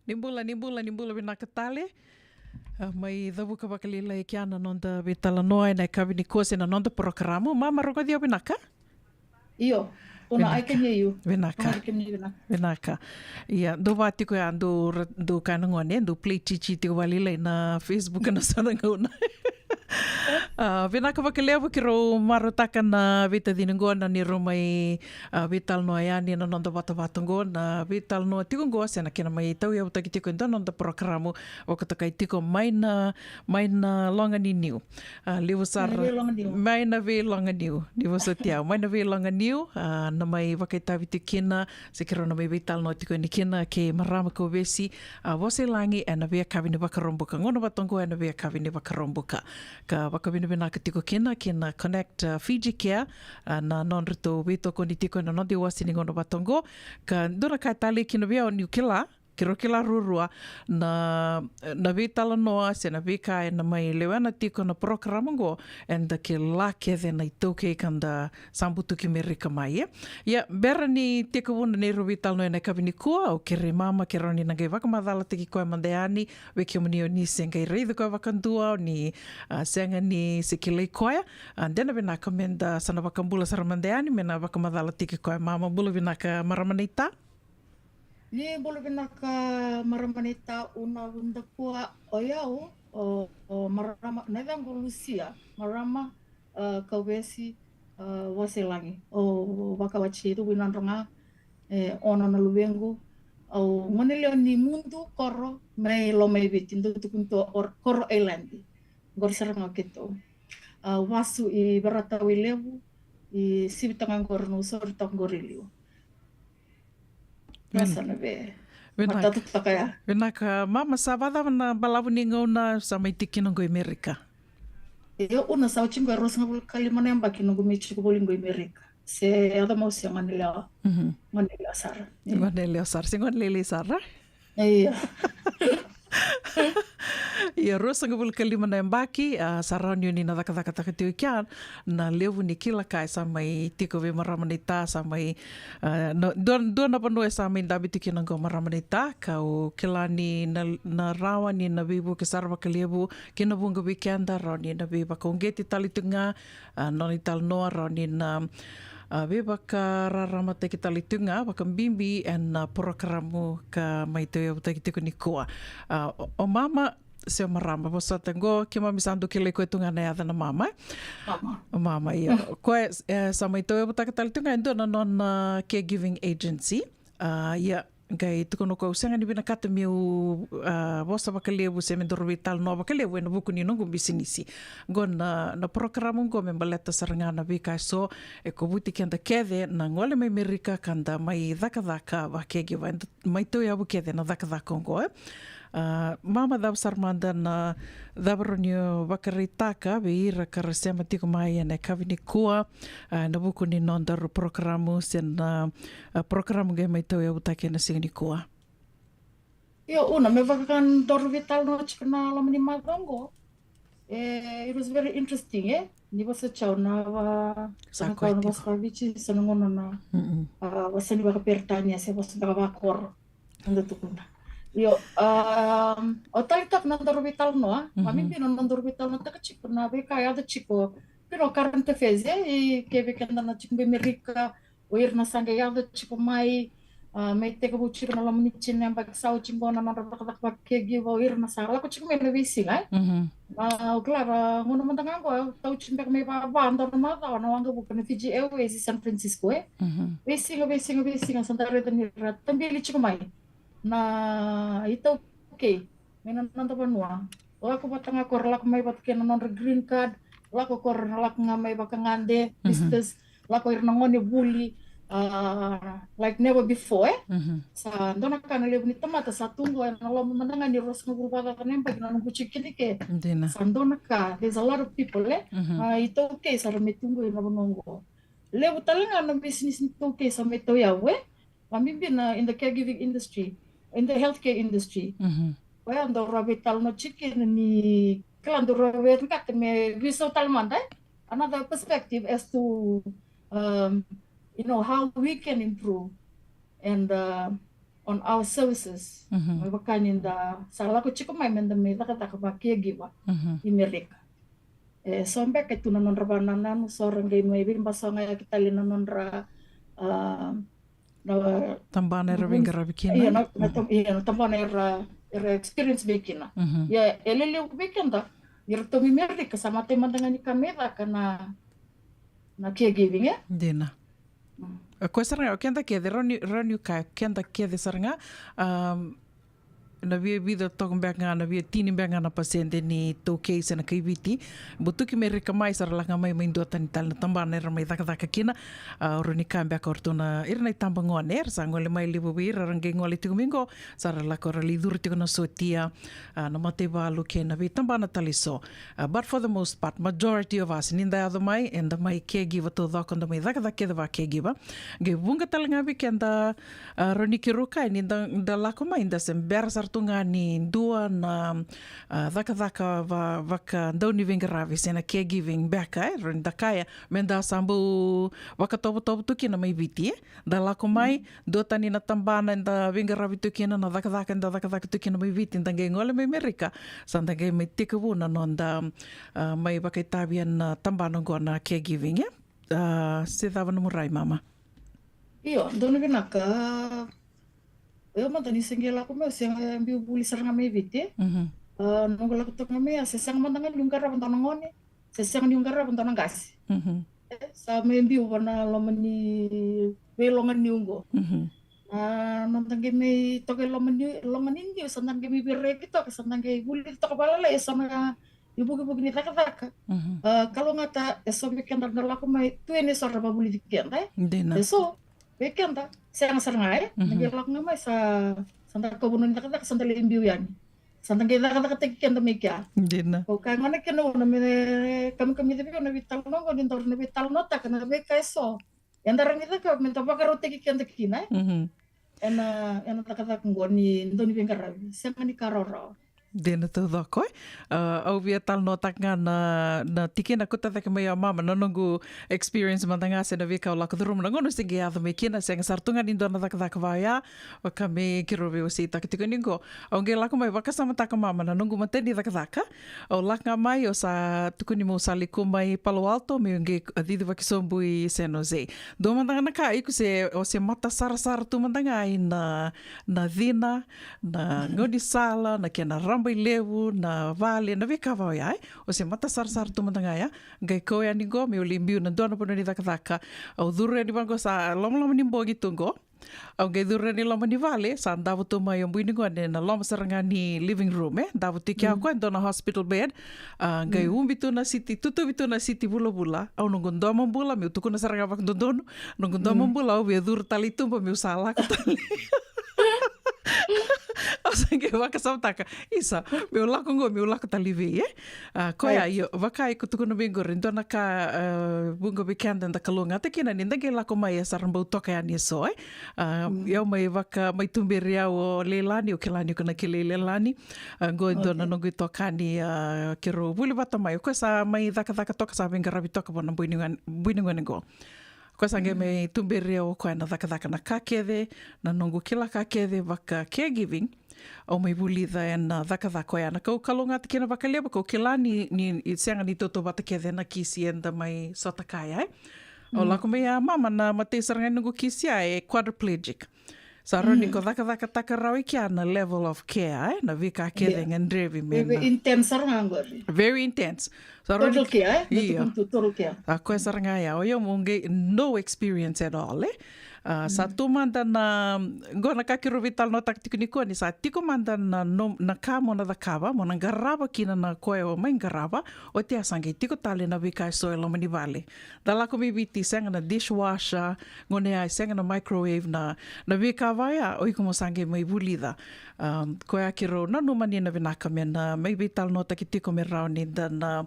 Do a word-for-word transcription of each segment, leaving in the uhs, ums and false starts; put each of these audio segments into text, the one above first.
Ni bula, ni bula, ni bula vinaka tale. A, mai cavuka vakalailai kea na noda veitalanoa ena yakavi nikua se na noda porokaramu. Mama, rogoci au vinaka? Io, Una, I can hear you. Vinaka. Una, I can hear you, vinaka. Vinaka. Ia, dou va tiko ya, dou ra-, dou kaya na gone, dou play chichi tiko vakalailai na Facebook na so na gauna. A, vinaka vakalevu keirau marautaka na veitacini qo na neirau mai, a, veitalanoa yani na noda vatavata qo, na veitalanoa tiko qo se na kena mai tauyavutaki tiko e dua na noda porokaramu vakatokai tiko mai na, mai na loga ni niu. A, levu sara. Mai na veiloga niu. Mai na veiloga niu. Ni vosoti au. Mai na veiloga niu, a, na mai vakaitavi tiko kina, se keirau na mai veitalanoa tiko yani kina kei marama kauvesi, a, Vosa i Lagi ena veiyakavi ni Vakaraubuka. Gauna vata qo ena veiyakavi ni Vakaraubuka. Ka vakavinavinaka tiko kina, kina Connect, a, Fiji Care, a, na nodratou veitokoni tiko ena noda iwase ni gauna vata qo. Ka dua na ka e talei kina vei au niu kila, keirau kila ruarua na, na veitalanoa se na veika ena mai lewena tiko na porokaramu qo, eda kila kece na iTaukei ka da sa butuki Merika mai, e. Ia, bera ni tekivu na neirau veitalanoa ena yakavi nikua, au kerei mama ke rawa ni na qai vakamacalataki koya mada yani vei kemuni o ni se qai raici koya vakadua, o ni, a, sega ni se kilai koya. A, de na vinaka meda sa na vakabula sara mada yani me na vakamacalataki koya. Mama, bula vinaka marama naita. Ni bula vinaka marama naita, Una, Una Dakua. O yau, o, o marama, na yacaqu o Lusia, marama, a, kauvesi, a, Vosa i Lagi. Au vakawati Cuvui Nadroga, e ono na luvequ. Au gone lewe ni Mudu, koro mai Lomaiviti, dau tukuni tu o Koro Ailadi. Qori sara ga o keitou. Au vasu i Verata, Wailevu, i Sivita ga qori, na usori toka qori i liu. Vinaka. Sa na vei. Vinaka. Matata toka ya. Vinaka, mama, sa vakacava na balavu ni gauna sa mai tiko kina qo i Merika? Io, Una, sa oti qo e ruasagavulu ka lima na yabaki noqu mai tiko voli qo i Merika. Se yaco mai se gone yalewa. Mhm. Gone yalewa sara. Io. Gone yalewa sara, se gone lailai sara? Io. Ia, ruasagavulu ka lima na yabaki, a, sa rawa ni o ni na cakacakataka tiko i kea, na levu ni kila ka e sa mai tiko vei marama naita, sa mai, a, na, dua, dua na vanua e sa mai dabe tiko kina qo marama naita, kau kila ni na, na rawa ni na veivuke sara vakalevu ki na vuqa vei keda, rawa ni na veivakauqeti tale tiko ga, a, nona italanoa, rawa ni na, a, veivakararamataki tale tiko ga vakabibi ena, a, porokaramu ka mai tauyavutaki tiko nikua. A, o, o mama se o marama, vosota qo, keimami sa dau kilai koya tu ga na yaca na mama, e? Mama. O mama, io. Koya, e, sa mai tauyavutaka tale tu ga e dua na nona caregiving agency. A, ia, qai tukuna o koya, au sega ni vinakata meu, a, vosa vakalevu se me daru veitalanoa vakalevu ena vuku ni noqu bisinisi. Qo na, na porokaramu qo me baleta sara ga na veika eso e kovuti keda kece na gole mai Merika ka da mai cakacaka vakacaregiver, eda mai tauyavu kece na cakacaka oqo, e. A, mama, cava sara mada na, cava rawa ni o vakaraitaka vei ira ka ra sema tiko mai ena yakavi nikua, a, ena vuku ni nodaru porokaramu se na, a, porokaramu qai mai tauyavutaki ena siga nikua? Io, Una, me vaka ga daru veitalanoa tiko na loma ni macawa oqo. E, it was very interesting, e? Ni vosa tiko na va-, sa na koya tiko na vosa Viti, sa na gauna na, mm-mm, a, vosa ni vakaperitania se vosa beka vakoro. Eda tukuna. Io, um, o taleitaka na nodaru veitalanoa, mhm, vakabibi na nodaru veitalanoataka tiko na veika e yaco tiko. Kei na current affairs, e, i kevaka eda na tiko mai Merika, o ira na sa qai yaco tiko mai, a, me tekivu tiko na loma ni tini na yabaki sa oti qo na nodra cakacaka vaka-caregiver, o ira na sa lako tiko mai na veisiga, e? Mhm. A, o kila ra, gauna mada ga qo, tau tiko beka mai va, va, dua na macawa na waqavuka na Fiji Airways i San Francisco, e? Mhm. Veisiga, veisiga, veisiga, sa da raica ni ra tabili tiko mai na iTaukei mai na noda vanua. Lako vata ga o ira, lako mai vata kei na nodra green card, lako o ira na lako ga mai vakagade, mhm, visitors, lako o ira na gone vuli, a, like never before, e? Mhm. Sa dua na ka na levu ni tamata sa tu qo ena loma mada ga ni ruasagavulu vakacaca na yabaki na noqu tiko kina i ke. Dina. Sa dua na ka, there's a lot of people, e? Mhm. A, iTaukei sa ra mai tu qo ena vanua oqo. Levu tale ga na bisinisi ni iTaukei sa mai tauyavu, e? Vakabibi na in the caregiving industry, in the healthcare industry. Mhm. Koya daru veitalanoa tiko kina ni, kila, daru veiqata me veisau tale mada, e? Another perspective as to, um, you know, how we can improve and, uh, on our services. Mhm. Me vaka ni da sa lako tiko mai me da mai cakacaka va caregiver Mhm. i Merika. E so beka e tu na nodra vanananu, so ra qai mai veibasoga yaki tale na nodra, ah, na Tabana era veiqaravi kina. Ia na, na tab-, ia na tabana era, era experience vei kina. Mhm. Ia e lelevu vei keda, ni ratou mai Merika sa matai mada ga ni ka me caka na, na caregiving, e? Dina. Mm. O koya sara ga, o keda kece, rawa ni, rawa ni kaya, o keda kece sara ga, um, na via vica toka beka ga, na via tini beka ga na pasede ni iTaukei se na kai Viti. Butuki Merika mai, sa ra lako ga mai, mai duatani tale na tabana era mai cakacaka kina. A, o rawa ni kaya beka o ratou na, ira na itabagone, era sa gole mai levu vei ira, ra qai gole tiko mai qo, sa ra lako ra lai curu tiko na sotia, a, na mataivalu kei na veitabana tale eso. A, but for the most part, majority of us, ni da yaco mai, eda mai caregiver taucoko, da mai cakacaka kece va caregiver. Qai vuqa tale ga vei keda, a, rawa ni keirau kaya ni da, da lako mai, da se bera sara tu ga ni dua na, a, cakacaka va, vakadauniveiqaravi se na caregiving beka, e, rawa ni da kaya, me da sa bau vakatovotovo tu kina mai Viti, e. Da lako mai, duatani na tabana eda veiqaravi tu kina, na cakacaka eda cakacaka tu kina mai Viti, da qai gole mai Merika, sa da qai mai tekivu na noda, a, mai vakaitavi ena tabana oqo na caregiving, e. A, se cava nomu rai, mama? Io, donu vinaka. Io, mada ni se qai lako mai, se qai biu vuli sara ga mai Viti. Mhm. A, noqu lako toka ga mai, a, se sega mada ga niu qarava dua na gone, se sega niu qarava dua na qase. Mhm. E, sa mai biu va na loma ni veiloga niu qo. Mhm. A, noda qai mai toka e loma ni, loma ni niu, sa da qai mai veireki toka, sa da qai vuli toka valalai, e so na ivukivuki ni cakacaka. Mhm. A, kalougata, e so vei keda da lako mai, tu yani e so ra vavulici keda, e. Dina. E so vei keda, sega sara ga, e. Mhm. Da qai lako ga mai sa, sa da kau vanua ni cakacaka, sa da lai biu yani. Sa da qai cakacakataki keda mai kea. Dina. Au kaya gona kina au na me kamikamica vei au na veitalanoa qo, ni dau na veitalanoataka na veika e so eda rawa ni cakava me da vakarautaki keda kina, e. Mhm. Ena, ena cakacaka qo ni dauniveiqaravi. Sega ni ka rawarawa. Dina taucoko, e. A, au via talanoataka ga na, na tikina kauta cake mai o mama, na noqu experience mada ga se na veika au lako curuma na gauna se qai yaco mai kina, sega sara tu ga ni dua na cakacaka va oya, vaka me keirau veiwaseitaka tiko ni qo. Au qai lako mai vakasamataka mama na noqu matai ni cakacaka. Au lako ga mai, au sa tukuni meu sa lai kau mai Palo Alto, meu qai cici vakasobu i San Jose. Dua mada ga na ka, iko se, o se matasarasara tu mada ga ina, na cina, na gaunisala, na kena rabailevu, na vale, na veika va oya, e. O se matasarasara tu mada ga ya. Qai kau yani qo, meu lai biu na dua na vanua ni cakacaka. Au curu yani vaqo sa lomaloma ni bogi tu qo. Au qai curu yani loma ni vale, sa davo tu mai o bui ni gone na loma sara ga ni living room, e. Davo tiko ya o koya e dua na hospital bed. A, qai ubi tu na siti, tutuvi tu na siti vulavula. Au noqu domobula, meu tukuna sara ga vakadodonu. Noqu domobula, au via curu tale i tuba, meu sa lako tale. Au sa qai vakasamataka, isa, meu lako qo, meu lako tale vei, e. A, koya, io, vaka iko tukuna vei qori, dua na ka, a, vuqa vei keda eda kalougata kina, ni da qai lako mai e sa ra bau toka yani e so, e. A, au mai vaka, mai tuberi au o Leilani, o kila ni ko na kilai Leilani. A, qo e dua na noqu itokani, a, keirau vuli vata mai, o koya sa mai cakacaka toka, sa veiqaravi toka vua na bui ni gone, bui ni gone qo. Koya sa qai mai tuberi au o koya na cakacaka, na ka kece, na noqu kila ka kece vaka caregiving. Au mai vulica ena cakacaka oya, na kau kalougata kina vakalevu, kau kila ni, ni, ni sega ni tautauvata kece na kisi eda mai sota kaya, e. Au lako mai ya mama, na matai sara ga ni noqu kisi ya e quadriplegic. Sa rawa ni ko cakacakataka rawa i kea na level of care, e, na veika kece e gadrevi me na. Very intense sara ga qori. Very intense. Sa rawa ni total care, e? Io. Total care. A koya sara ga ya, o yau meu qai no experience at all, e. A, sa tu mada na, qo na ka keirau veitalanoataka tiko nikua ni sa tiko mada na, na ka mo na cakava, mo na qarava kina na koya o mai qarava, oti ya sa qai tiko tale na veika e so e loma ni vale. Da lako mai Viti, sega na dishwasher, gone ya e sega na microwave, na, na veika va ya, o iko mo sa qai mai vulica. A, koya keirau nanuma ni na vinaka me na mai veitalanoataki tiko me rawa ni da na,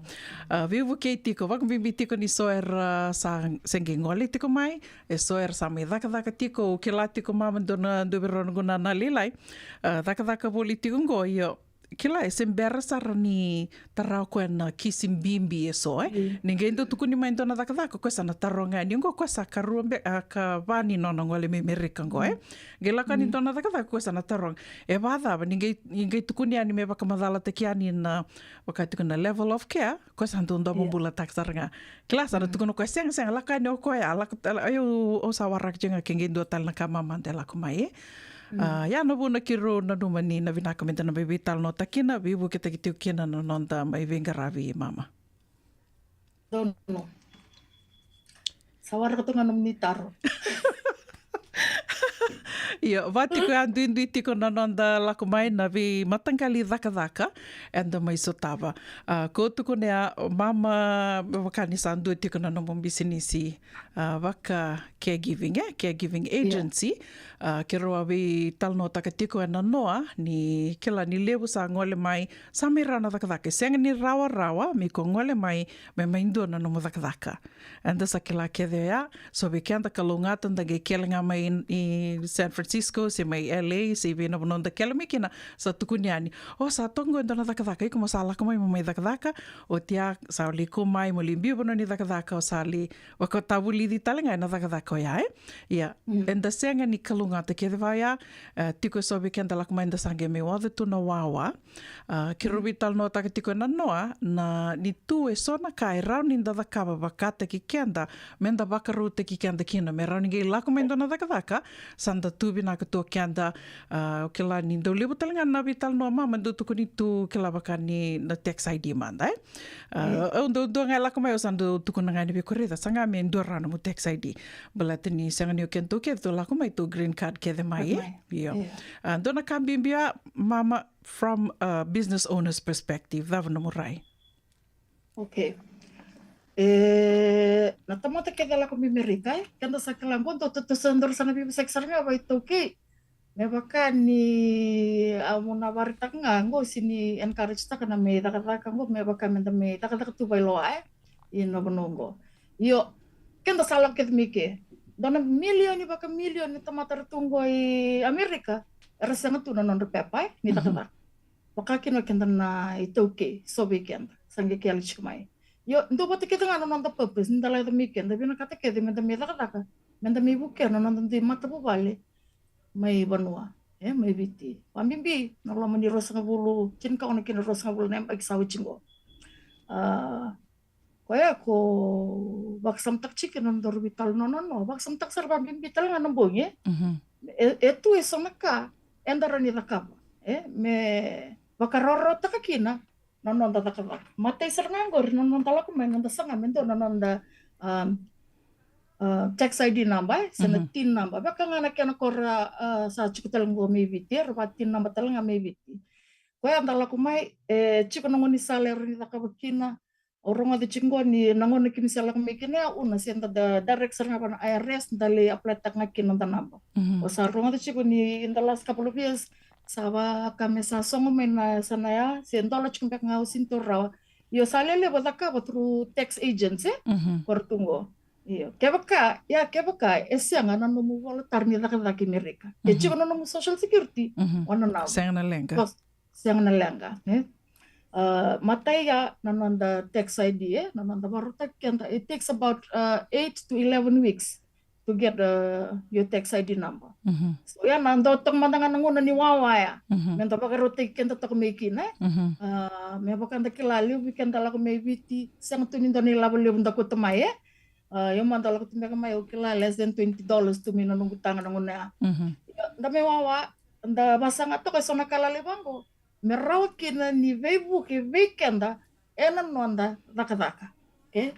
a, veivukei tiko, vakabibi tiko ni so era sa se qai gole tiko mai, e so era sa mai cakacaka tiko, au kila tiko mama dua na, dua vei rau na noqu nana lailai, a, cakacaka voli tiko qo, io, kila, e se bera sara ni tara o koya na kisi bibi e so, e. Ni qai dau tukuni mai dua na cakacaka, o koya sa na taroga yani oqo, o koya sa karua be, a, ka va ni nona gole mai Merika oqo, e. Qai lako yani dua na cakacaka, o koya sa na taroga. E vacava, ni qai, ni qai tukuni yani me vakamacalataki yani na, vaka tiko na level of care, o koya sa dau dau bulataka sara ga. Kila, sa na tukuna o koya, sega, sega, lako yani o koya, lako, au sa waraka tiko ga ke qai dua tale na ka mamada e lako mai, e. A, ia na vuna keirau nanuma ni na vinaka meda na mai veitalanoataka kina, veivuketaki tiko kina na noda mai veiqaravi, mama. Donu. Sa waraka tu ga nomuni taro. Io, va tiko ya, duidui tiko na noda lako mai na veimataqali cakacaka eda mai sotava. A, ko tukuna ya, mama, vaka ni sa dua tiko na nomu bisinisi, a, vaka caregiving, e, caregiving agency. A, keirau a veitalanoataka tiko ena noa, ni kila ni levu sa gole mai, sa mai rawa na cakacaka. E sega ni rawarawa me ko gole mai, me mai dua na nomu cakacaka. Eda sa kila kece oya, so vei keda kalougata da qai kele ga mai i, i San Francisco, se mai L A, se i vei na vanua da kele mai kina, sa tukuni yani. O, sa toka qo e dua na cakacaka, iko mo sa lako mai mo mai cakacaka, oti ya sa lai kau mai mo lai biu vanua ni cakacaka, o sa lai vakatavulici tale ga ena cakacaka oya, e? Ia, eda sega ni kalougata kece va ya, e, tiko e so vei keda lako mai da sa qai mai oca tu na wawa. A, keirau veitalanoataka tiko ena noa, na ni tu e so na ka e rawa ni da cakava vakataki keda, me da vakarautaki keda kina, me rawa ni qai lako mai dua na cakacaka, sa da tu vinaka tu o keda, a, o kila ni dau levu tale ga na veitalanoa, mama, dau tukuni tu, kila, vaka ni na tax I D mada, e? A, au dau dua ga e lako mai, au sa dau tukuna ga yani vei ko Raica, saga me dua rawa nomu tax I D. Baleta ni sega ni o kedatou kece tou lako mai, tou green card kece mai, e? Io. A, dua na ka bibi ya, mama, from a business owner's perspective, cava nomu rai? Okay. E, na tamata kece lako mai Merika, e, keda sa kila qo, dou, dou, dou sa, dou sa na veivosaki sara ga vei iTaukei. Me vaka ni, a, au na vakaraitaka ga qo, se ni encourage taka na mai cakacaka qo, me vaka me da mai cakacaka tu vailoa, e, ina vanua qo. Io, keda sa lako kece mai ke. Dua na milioni, vakamilioni tamata era tu qo i Amerika, era sega tu na nodra pepa, e, ni cakacaka. Vaka kina o keda na iTaukei, so vei keda sa qai kele tiko mai. Io, dua vata kece ga na noda purpose ni da lai yaco mai ke, da vinakata kece me da mai cakacaka, me da mai vukea na noda dui matavuvale mai vanua, e, mai Viti. Vabibi na loma ni ruasagavulu, tinikaono kina ruasagavulu na yabaki sa oti qo. A, koya ko vakasamataka tiko na nodaru veitalanoa, vakasamataka sara vabibi tale ga na bogi, e? E, e tu e so na ka eda rawa ni cakava, e, me vakarawarawataka kina na noda cakacaka. Matai sara ga qori na noda lako mai, noda saga me dua na noda, um, uh, tax I D number, e, se na TIN number. Vaka ga na kena ko ra, uh, sa tiko tale qo mai Viti, era va TIN number tale ga mai Viti. Koya da lako mai, e tiko na gaunisala e rawa ni cakava kina. Au rogoca tiko qo ni na gauna keimami sa lako mai kina ya, au na se da, da direct sara ga vua na I R S, da lai apply taka ga kina noda naba. Au sa rogoca tiko ni in the last couple of years, sa vaka me sa sogo mai na yasana ya, se dola tiko beka ga, au sega ni taura rawa. Io, sa lelevu a cakava through tax agents, e? Ko ra tu qo. Io, kevaka, ia kevaka e sega na nomu volatara ni cakacaka i Merika, ke tiko na nomu social security, o na naba. Sega na leqa. Sega na leqa, e? A, matai ya na noda tax I D, e, na noda vakarautaki keda, it takes about, uh, eight to eleven weeks to get, uh, your tax I D number. So ya na dua toka mada ga na gauna ni wawa ya me da vakarautaki keda toka mai kina, e? A, me vaka da kila, levu vei keda lako mai Viti, sega tu ni dua na ilavo levu da kauta mai, e? A, io, mada lako tu beka mai, au kila less than twenty dollars tu mai na noqu taga na gauna ya. Ia, da mai wawa, da vasaga toka e so na ka lalai vaqo me rawa kina ni veivuke vei keda ena noda cakacaka. Okay?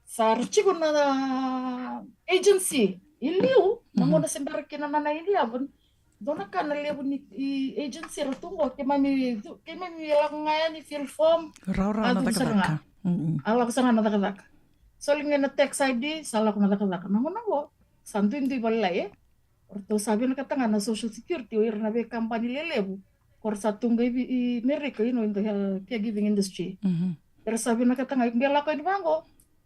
Sa ra tiko na agency i liu, na gauna se bera kina na nine eleven, dua na ka na levu ni agency era tu qo, keimami, keimami lako ga yani, fill form, rawarawa na cakacaka. A lako sara ga na cakacaka. Soli ga na tax I D, sa lako na cakacaka. Na gauna qo sa duidui vakalailai, e? O ratou sa vinakata ga na social security, o ira na veikabani lelevu ko ra sa tu qo i Merika, you know, in the, uh, caregiving industry. Era sa vinakata ga, qai lako yani vaqo,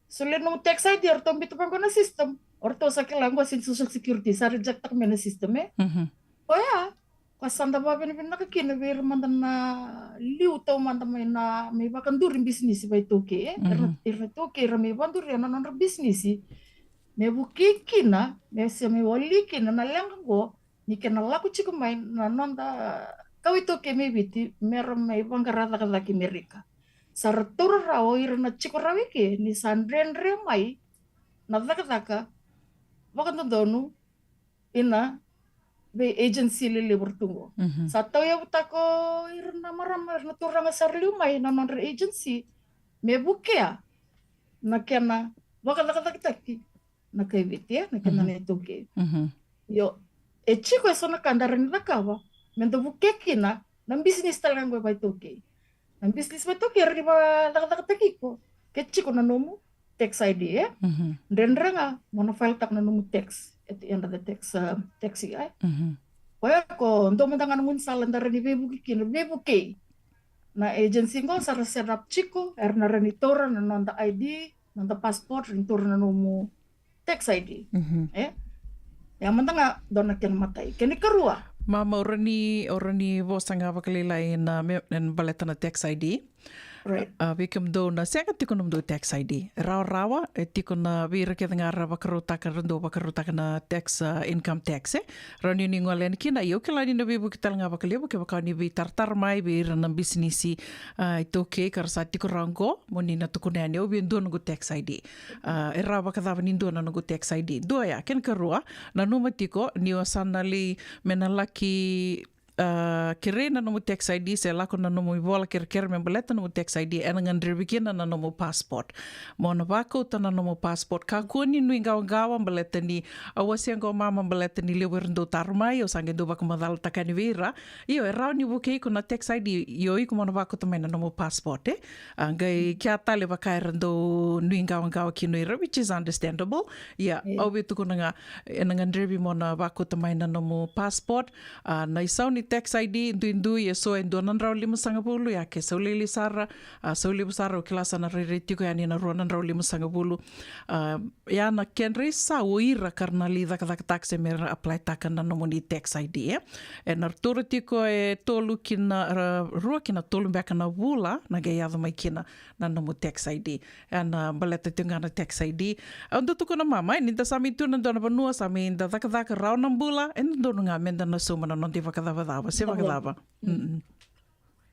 solia nomu tax I D, o ratou biuta vaqo na system. O ratou sa kila qo se social security sa reject taka mai na system, e? Oya, Ko sa da vakavinavinaka kina vei ira mada na liu taumada mai na, mai vakaduri bisinisi vakaitaukei, e? Ira, ira na iTaukei, ira mai vakaduria na nodra bisinisi. Me vukei kina, me se me wali kina na leqa qo, ni kena lako tiko mai na noda kawa iTaukei mai Viti, mera mai vaqara cakacaka i Merika. Sa ra taura rawa o ira na tiko rawa eke, ni sa dredre mai na cakacaka vakadodonu ina vei agency lelevu ra tu qo. Sa tauyavutaka o ira na marama, ira na turaga sa ra liu mai na nodra agency, me vukea na kena vakacakacakataki na kai Viti, e, na kena na iTaukei. Io, e tiko e so na ka da rawa ni cakava me da vukea kina na bisinisi tale ga qo e vakaitaukei. Na bisinisi vakaitaukei rawa ni vakacakacakataki iko ke tiko na nomu tax I D, e? Dredre ga mo na file-taka na nomu tax at the end of the tax, uh, tax year, e? Koya ko dua mada ga na gaunisala da rawa ni veivuke kina, veivukei. Na agency qo sa ra set up tiko, era na rawa ni taura na noda I D, noda passport, ni taura na nomu tax I D. E? Ia mada ga dua na kena imatai. Kena ikarua. Mama, o rawa ni, o rawa ni vosa ga vakalailai na me, na baleta na tax I D. Right. A, vei kemudou na sega tiko nomudou tax I D. Rawarawa, e tiko na vei ira kece ga ra vakarautaka, ra dau vakarautaka na tax, a, income tax, e. Rawa ni ni gole yani kina, ia au kila ni na veivuke tale ga vakalevu kevaka ni veitaratara mai vei ira na bisinisi, a, iTaukei ka ra sa tiko rawa qo, mo ni na tukuna yani, au via dua noqu tax I D. A, e rawa vakacava ni dua na noqu tax I D? Dua ya, kena ikarua, nanuma tiko ni o sa na lai me na laki, a, kerei na nomu tax I D se lako na nomu ivola kerekere me baleta nomu tax I D, ena gadrevi kina na nomu passport. Mo na vakauta na nomu passport. Kakua ni nuiqawaqawa baleta ni, au wasea qo mama baleta ni levu era dau taro mai, au sa qai dau vakamacalataka yani vei ira. Io, e rawa ni vukei iko na tax I D, io iko mo na vakauta mai na nomu passport, e? A, qai kea tale vaka era dau nuiqawaqawa kina o ira, which is understandable. Ia, au via tukuna ga, ena gadrevi mo na vakauta mai na nomu passport. A, na isau ni tax I D duidui e so e dua na drau limasagavulu, ia ke sau lailai sara, a, sau levu sara, au kila sa na rairai tiko yani na rua na drau limasagavulu. A, ia na kedra isau o ira ka ra na lai cakacakataka se me ra apply-taka na nomuni tax I D, e. Ena taura tiko e tolu ki na, ra, rua ki na tolu beka na vula na qai yaco mai kina na nomu tax I D. Ena baleta tiko ga na tax I D. Au dau tukuna mama, e, ni da sa mai tu na dua na vanua, sa mai da cakacaka rawa na bula, e dodonu ga me da na sauma na noda ivakacavacava, se vakacava.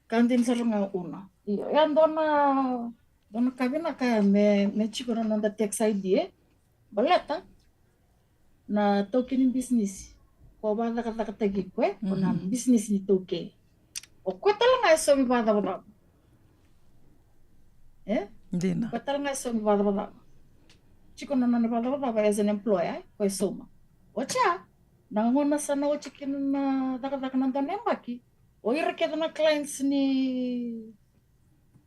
Ka dina sara ga Una. Io, e dua na, dua na ka vinaka ya me, me tiko na noda tax I D, e. Baleta na taukei ni bisinisi ko vakacakacakataki iko, e, ko na bisinisi ni taukei. O koya tale ga e saumi vakacavacava. E? Dina. O koya tale ga e saumi vakacavacava. Tiko na nona vakacavacava as an employer, e, ko e sauma. Oti ya, na gauna sa na oti kina na cakacaka na dua na yabaki, o ira kece na clients ni,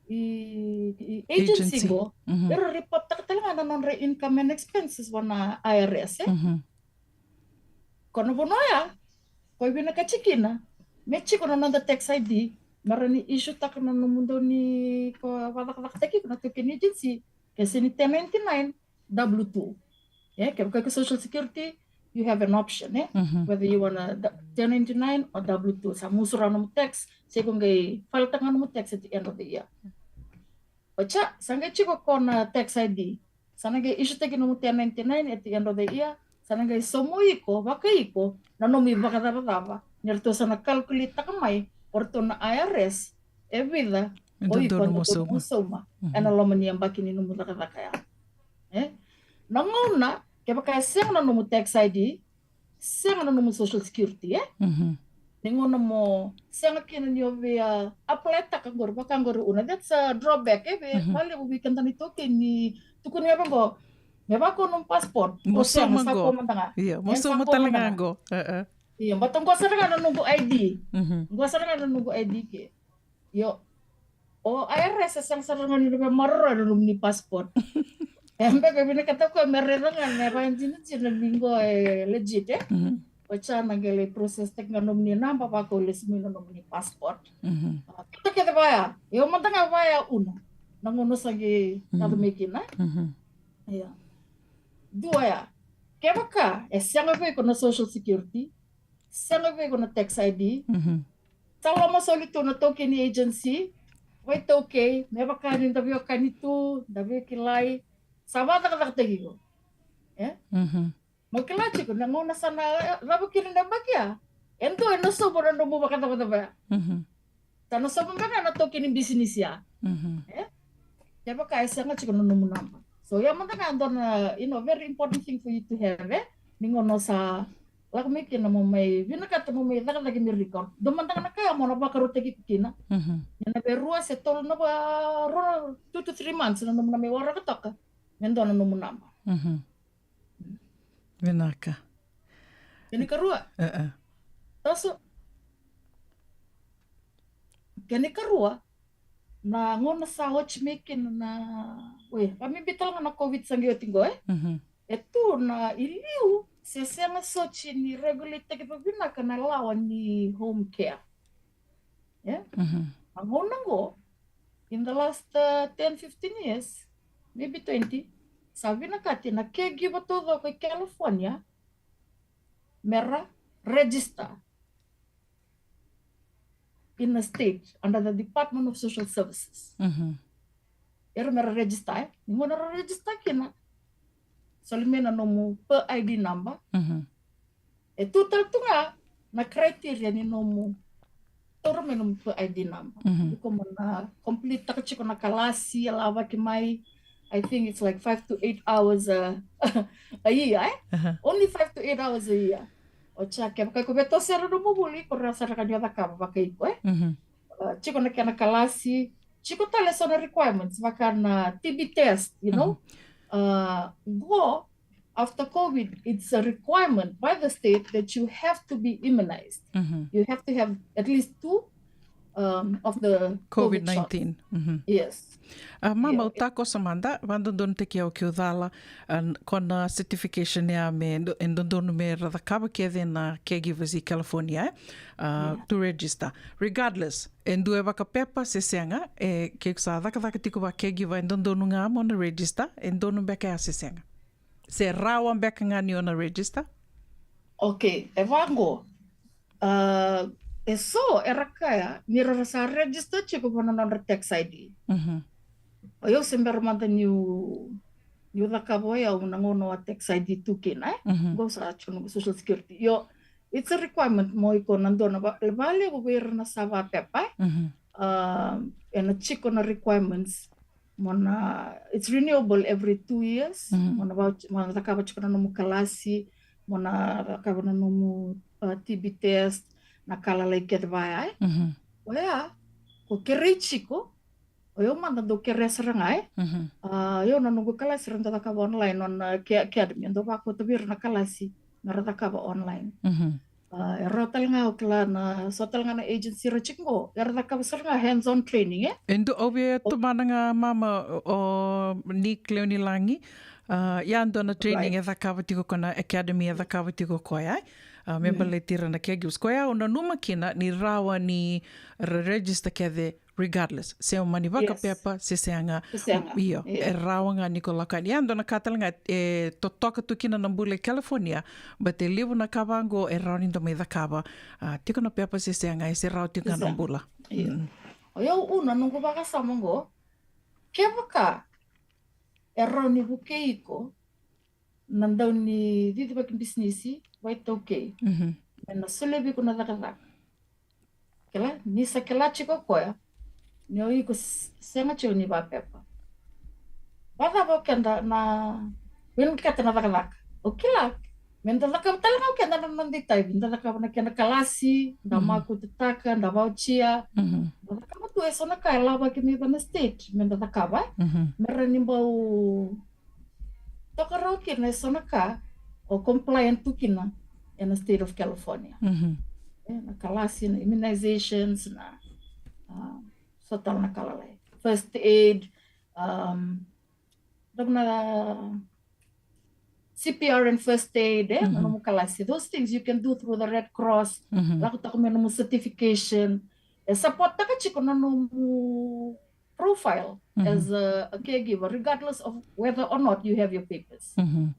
i, i agency qo, era report-taka tale ga na nodra income and expenses vua na I R S, e? Ko na vanua ya ko e vinakati kina me tiko na noda tax I D, me ra ni issue-taka na nomudou ni ko vakacakacakataki iko na taukei ni agency, ke se ni ten ninety-nine, W two. E, kevaka ko Social Security, you have an option, e? Whether you wanna d-, ten ninety-nine or W two. Sa musu rawa nomu tax, se ko qai file-taka ga nomu tax at the end of the year. Oti ya, sa qai tiko ko na tax I D. Sa na qai issue-taki nomu ten ninety-nine at the end of the year. Sa na qai sauma iko, vakaiko, na nomu ivakacavacava. Ni ratou sa na calculate-taka mai o ratou na I R S e vica o iko na dodonu mo sauma ena loma ni yabaki ni nomu cakacaka ya. E? Na gauna, kevaka e sega na nomu tax I D, sega na nomu Social Security, e? Ni gauna mo sega kina ni o via apply-taka qori, vaka qori Una, that's a drawback, e, vei, vakalevu vei keda na iTaukei ni tukuni vaqo, me vaka o nomu passport, mo sauma qo. Io, mo sauma tale ga qo. Io, baleta qo sara ga na noqu I D. Qo sara ga na noqu I D ke. Io. O I R S e sega sara ga ni na veimaroroi na nomuni passport. E beka e vinakata o koya me raica ga me vakajinajina ni qo e legit, e? Oti ya na qai lai process-taki ga nomuni naba, vaka o lesu mai na nomuni passport. A, kece kece vaya. Io, mada ga vaya Una. Na gauna sa qai yaco mai kina. Io. Dua ya. Kevaka e sega vei iko na Social Security, sega vei iko na tax I D. Mhm. Sa loma soli tu na taukeni agency, vakaitaukei, me vaka ni da veiwekani tu, da veikilai, sa vakacakacakataki iko. E? Mhm. Mo kila tiko, na gauna sa na, e, cava kina na yabaki ya. E dua ena sobu na nomu vakacavacava ya. Mhm. Sa na sobu beka na taukeni bisinisi ya. Mhm. E? Kevaka e sega tiko na nomu naba. So, ya mada ga e dua na, you know, very important thing for you to have, e? Ni gauna sa lako mai kina mo mai vinakata mo mai cakacaka mai record. Dua mada ga na ka ya mo na vakarautaki iko kina. Mhm. Ni na vei rua se tolu na va, rua, two to three months na nomu na mai waraka toka. Me dua na nomu naba. Mhm. Vinaka. Kena ikarua. E, e. Taso. Kena ikarua. Na gauna sa oti mai kina na, we, va maybe tale ga na COVID sa qai oti qo, e? Mhm. E tu na iliu, se sega soti ni regulate-taki vavinaka na lawa ni home care. E? Mhm. Na gauna qo, in the last, uh, ten, fifteen years, maybe twenty, sa vinakati na caregiver taucoko i California, mera register in a state under the Department of Social Services. Mhm. Era mera register, e? Ni gauna ra register kina, soli mai na nomu per I D number. Mhm. E tu tale tu ga na criteria ni nomu taura mai nomu per I D number. Mhm. Iko mo na complete-taka tiko na kalasi, e lavaki mai, I think it's like five to eight hours a, a year, e? Aha. Only five to eight hours a year. Oti ya, kevaka iko via toso sara nomu vuli, iko rawa sara ga ni o cakava vakaiko, e? Mhm. Uh, tiko na kena kalasi, tiko tale so na requirements, vaka na T B test, you know? Mhm. Uh, qo, after COVID, it's a requirement by the state that you have to be immunized. Mhm. You have to have at least two, um, of the COVID nineteen. COVID shots. Mhm. Yes. A, mama, yeah, au takoso mada, vakadodonutaki au keu cala, a, ko na certification ya me do-, e dodonu me ra cakava kece na caregivers i California, e? A, yeah, to register. Regardless, e dua e vakapepa se sega, e, ke sa cakacaka tiko va caregiver, e dodonu ga mo na register, e donu beka ya se sega. Se rawa beka ga ni o na register? Okay, e vaqo. A, e so era kaya ni ra sa register tiko vua na nodra tax I D. Mhm. O yau se bera mada niu, niu cakava o yau na gauna wa tax I D tu kina, e? Mhm. Qo sa tiko na Social Security. Io, it's a requirement mo iko na dua na va-, valevu vei ira na sa vapepa, e? Mhm. A, ena tiko na requirements. Mo na, it's renewable every two years. Mhm. Mo na va-, mo na cakava tiko na nomu kalasi, mo na cakava na nomu, uh, T B test, na ka lalai kece vaya, e? Mhm. Oya, ko kerei tiko, o yau mada dau kerea sara ga, e? Mhm. A, o yau na noqu kalasi ra dau cakava online, on, uh, Care Academy, e dau vakauta vei ira na kalasi, me ra cakava online. Mhm. A, e rawa tale ga, o kila na, so tale ga na agency ra tiko qo, era cakava sara ga hands-on training, e? E dua, au via tomana ga, mama, o Nick Leonilagi, a, ya dua na training, right, e cakava tiko ko na academy e cakava tiko koya, e? A, me, mm, baleti ira na caregivers. Koya au nanuma kina ni rawa ni ra register kece regardless, se o mani vakapepa, yes, se sega. Se sega. Io, io, e rawa ga ni ko lako yani. Ya dua na ka tale ga e totoka tu kina na bula e California, but e levu na ka vaqo e rawa ni da mai cakava. A, tiko na pepa se sega, e se rawa tiko ga na bula. Io. Mm. O yau u na noqu vakasama qo, kevaka e rawa ni vukei iko na dau ni cicivaki bisinisi, vakaitaukei. Mhm. Me na solia vei iko na cakacaka. Kila, ni sa kila tiko o koya ni o iko s-, sega tiko ni vapepa. Vacava o keda na vinakata na cakacaka? O kila, me da cakava tale ga o keda na noda itavi, da cakava na kena kalasi, da, mhm, makututaka, da vauchia. Mhm. Da cakava tu e so na ka e lavaki mai vua na state me da cakava, e? Mhm. Me ra ni bau toka rawa kina e so na ka o compliant tu kina ena state of California. Mhm. E, na kalasi, na immunizations, na, a, so tale na ka lalai. First aid, um, na C P R and first aid, e, na, mhm, nomu kalasi. Those things you can do through the Red Cross. Mhm. Lako toka mai nomu certification. E support-taka tiko na nomu profile, mhm, as a, a caregiver, regardless of whether or not you have your papers. Mhm.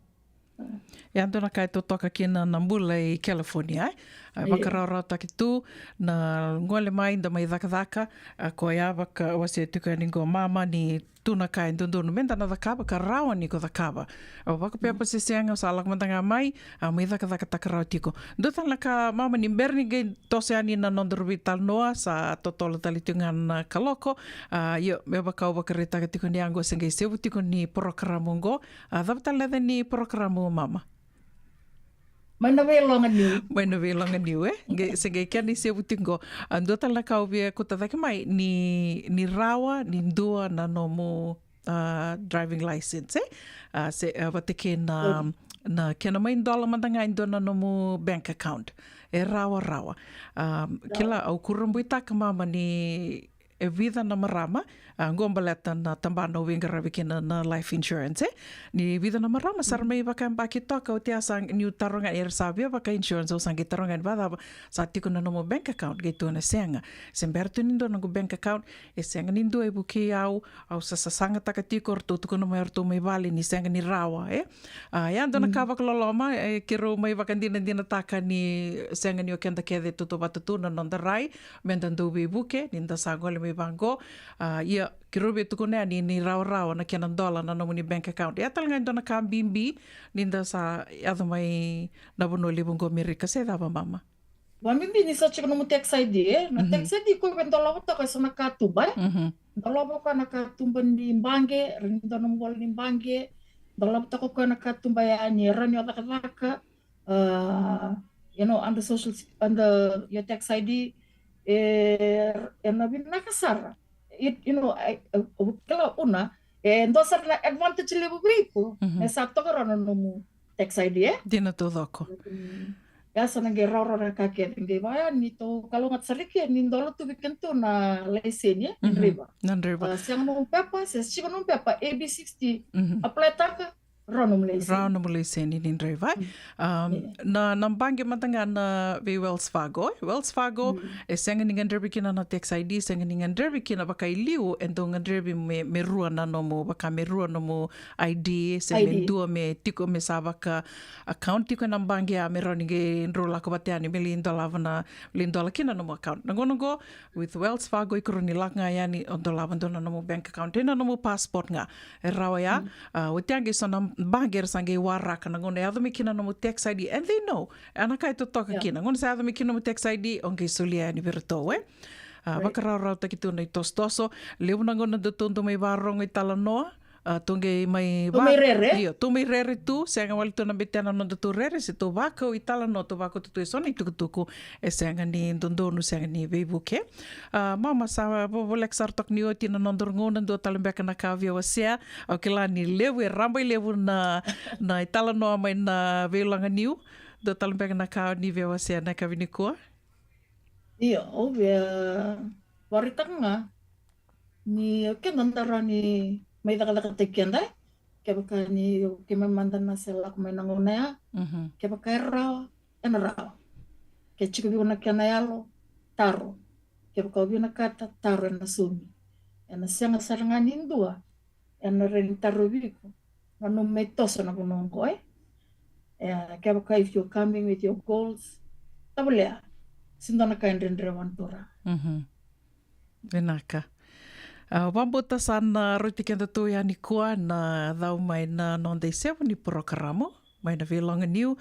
Mm. Ya dua na ka e totoka kina na bula i California, e? A, vakarawarawataki tu na gole mai da mai cakacaka. A, koya vakawasea tiko yani qo mama ni tu na ka e dodonu me da na cakava ka rawa ni ko cakava. A, vakapepa se sega, sa lako mada ga mai, a, mai cakacakataka rawa tiko. Dua tale na ka mama ni bera ni qai toso yani na noda ruvi talanoa, sa totolo tale tiko ga na kaloko. A, io, me vaka au vakaraitaka tiko ni a qo se qai sevu tiko ni porokaramu qo. A, cava tale na yaca ni porokaramu mama? Mai na veiloga niu. Mai na veiloga niu, e? Qai, se qai kena isevu tiko qo. A, dua tale na ka au via kauta cake mai ni, ni rawa ni dua na nomu, a, driving license, e? A, se, a, vata kei na, na kena mai dola mada ga e dua na nomu bank account. E rawarawa. A, kila, au kurabuitaka mama ni e vica na marama, a, qo baleta na tabana au veiqaravi kina na life insurance, e? Ni vica na marama sa ra mai vakayabaki toka, oti a sa niu taroga yani, era sa via vaka insurance, au sa qai taroga yani vakacava, sa tiko na nomu bank account, qai tukuna sega. Se bera tu ni dua noqu bank account, e sega ni dua e vukei au, au sa sasagataka tiko, ratou tukuna mai, ratou mai vale ni sega ni rawa, e? A, ia dua na ka vakaloloma, e, keirau mai vakadinadinataka ni sega ni o keda kece tautauvata tu na noda rai, me da dau veivuke, ni da sa gole mai vaqo. A, ia, keirau via tukuna yani ni rawarawa na kena dola na nomuni bank account. Ia tale ga e dua na ka bibi, ni da sa yaco mai na vanua levu qo Merika, se cava mama? Vabibi ni sa tiko nomu tax I D, e? Na tax I D ko e dolava toka e so na katuba, e? Dolava ko na katuba ni baqe, ra ni dua nomu vola ni baqe, dolava toka ko na katuba yani, e rawa ni o cakacaka, uh, you know, under social se-, under your tax I D, e, e na vinaka sara. You, you know, I, I, kila una, e dua sara na advantage levu vei iko, e sa toka rawa na nomu tax I D, e? Dina taucoko. Ia sa na qai rawarawa na ka kece, qai vaya ni tou kalougata sara i ke, ni dola tu vei kena tu na laiseni, e? Na draiva. Na draiva. A, sega nomu pepa, se sega nomu pepa, A B sixty, apply taka, rawa nomu laiseni. Rawa nomu laiseni ni draiva. Um, na, na baqe mada ga na vei Wells Fargo, e? Wells Fargo, e sega ni gadrevi kina na tax I D, sega ni gadrevi kina vakailiu, e dau gadrevi me, me rua na nomu, vaka me rua nomu I D, se me dua me tiko me sa vaka account tiko ena baqe ya me rawa ni qai drau lako vata yani me lai dolava na, lai dola kina nomu account. Na gauna qo, with Wells Fargo, iko rawa ni lako ga yani o dolava dua na nomu bank account ena nomu passport ga. E rawa ya, a, oti ya qai so na baqe era sa qai waraka na gauna e yaco mai kina nomu tax I D, and they know, e na ka e totoka kina. Gauna sa yaco mai kina nomu tax I D, o qai solia yani vei iratou, e? A, vakarawarawataki tu na itosotoso, levu na gauna datou dau mai varogo italanoa, a, tou qai mai, tou mai rere. Io, tou mai rere tu, sega wale tu na betena nodatou rere, se tou vakau italanoa, tou vakauta tu e so na itukutuku, e sega ni dodonu, sega ni veivuke. A, mama, sa vo-, voleka sara toka ni oti na noda gauna, dua tale beka na ka via wasea, au kila ni levu, e rabailevu na, na italanoa mai na veiloga niu, dua tale beka na ka ni via wasea na yakavi nikua. Io, au via vakaraitaka ga ni o keda da rawa ni mai cakacakataki keda, e? Kevaka ni o keimami mada na se lako mai na gauna ya, kevaka e rawa, ena rawa. Ke tiko vei iko na kena yalo, taro. Kevaka o vinakata, taro, ena saumi. Ena sega sara ga ni dua ena rawa ni tarovi iko na nomu mai toso na vanua oqo, e? E, kevaka if you're coming with your goals, tavalea, se dua na ka e dredre vua na turaga. Vinaka. A, vakabauta sa na rauti keda tu yani nikua na cau mai na noda isevu ni porokaramu mai na veiloga niu.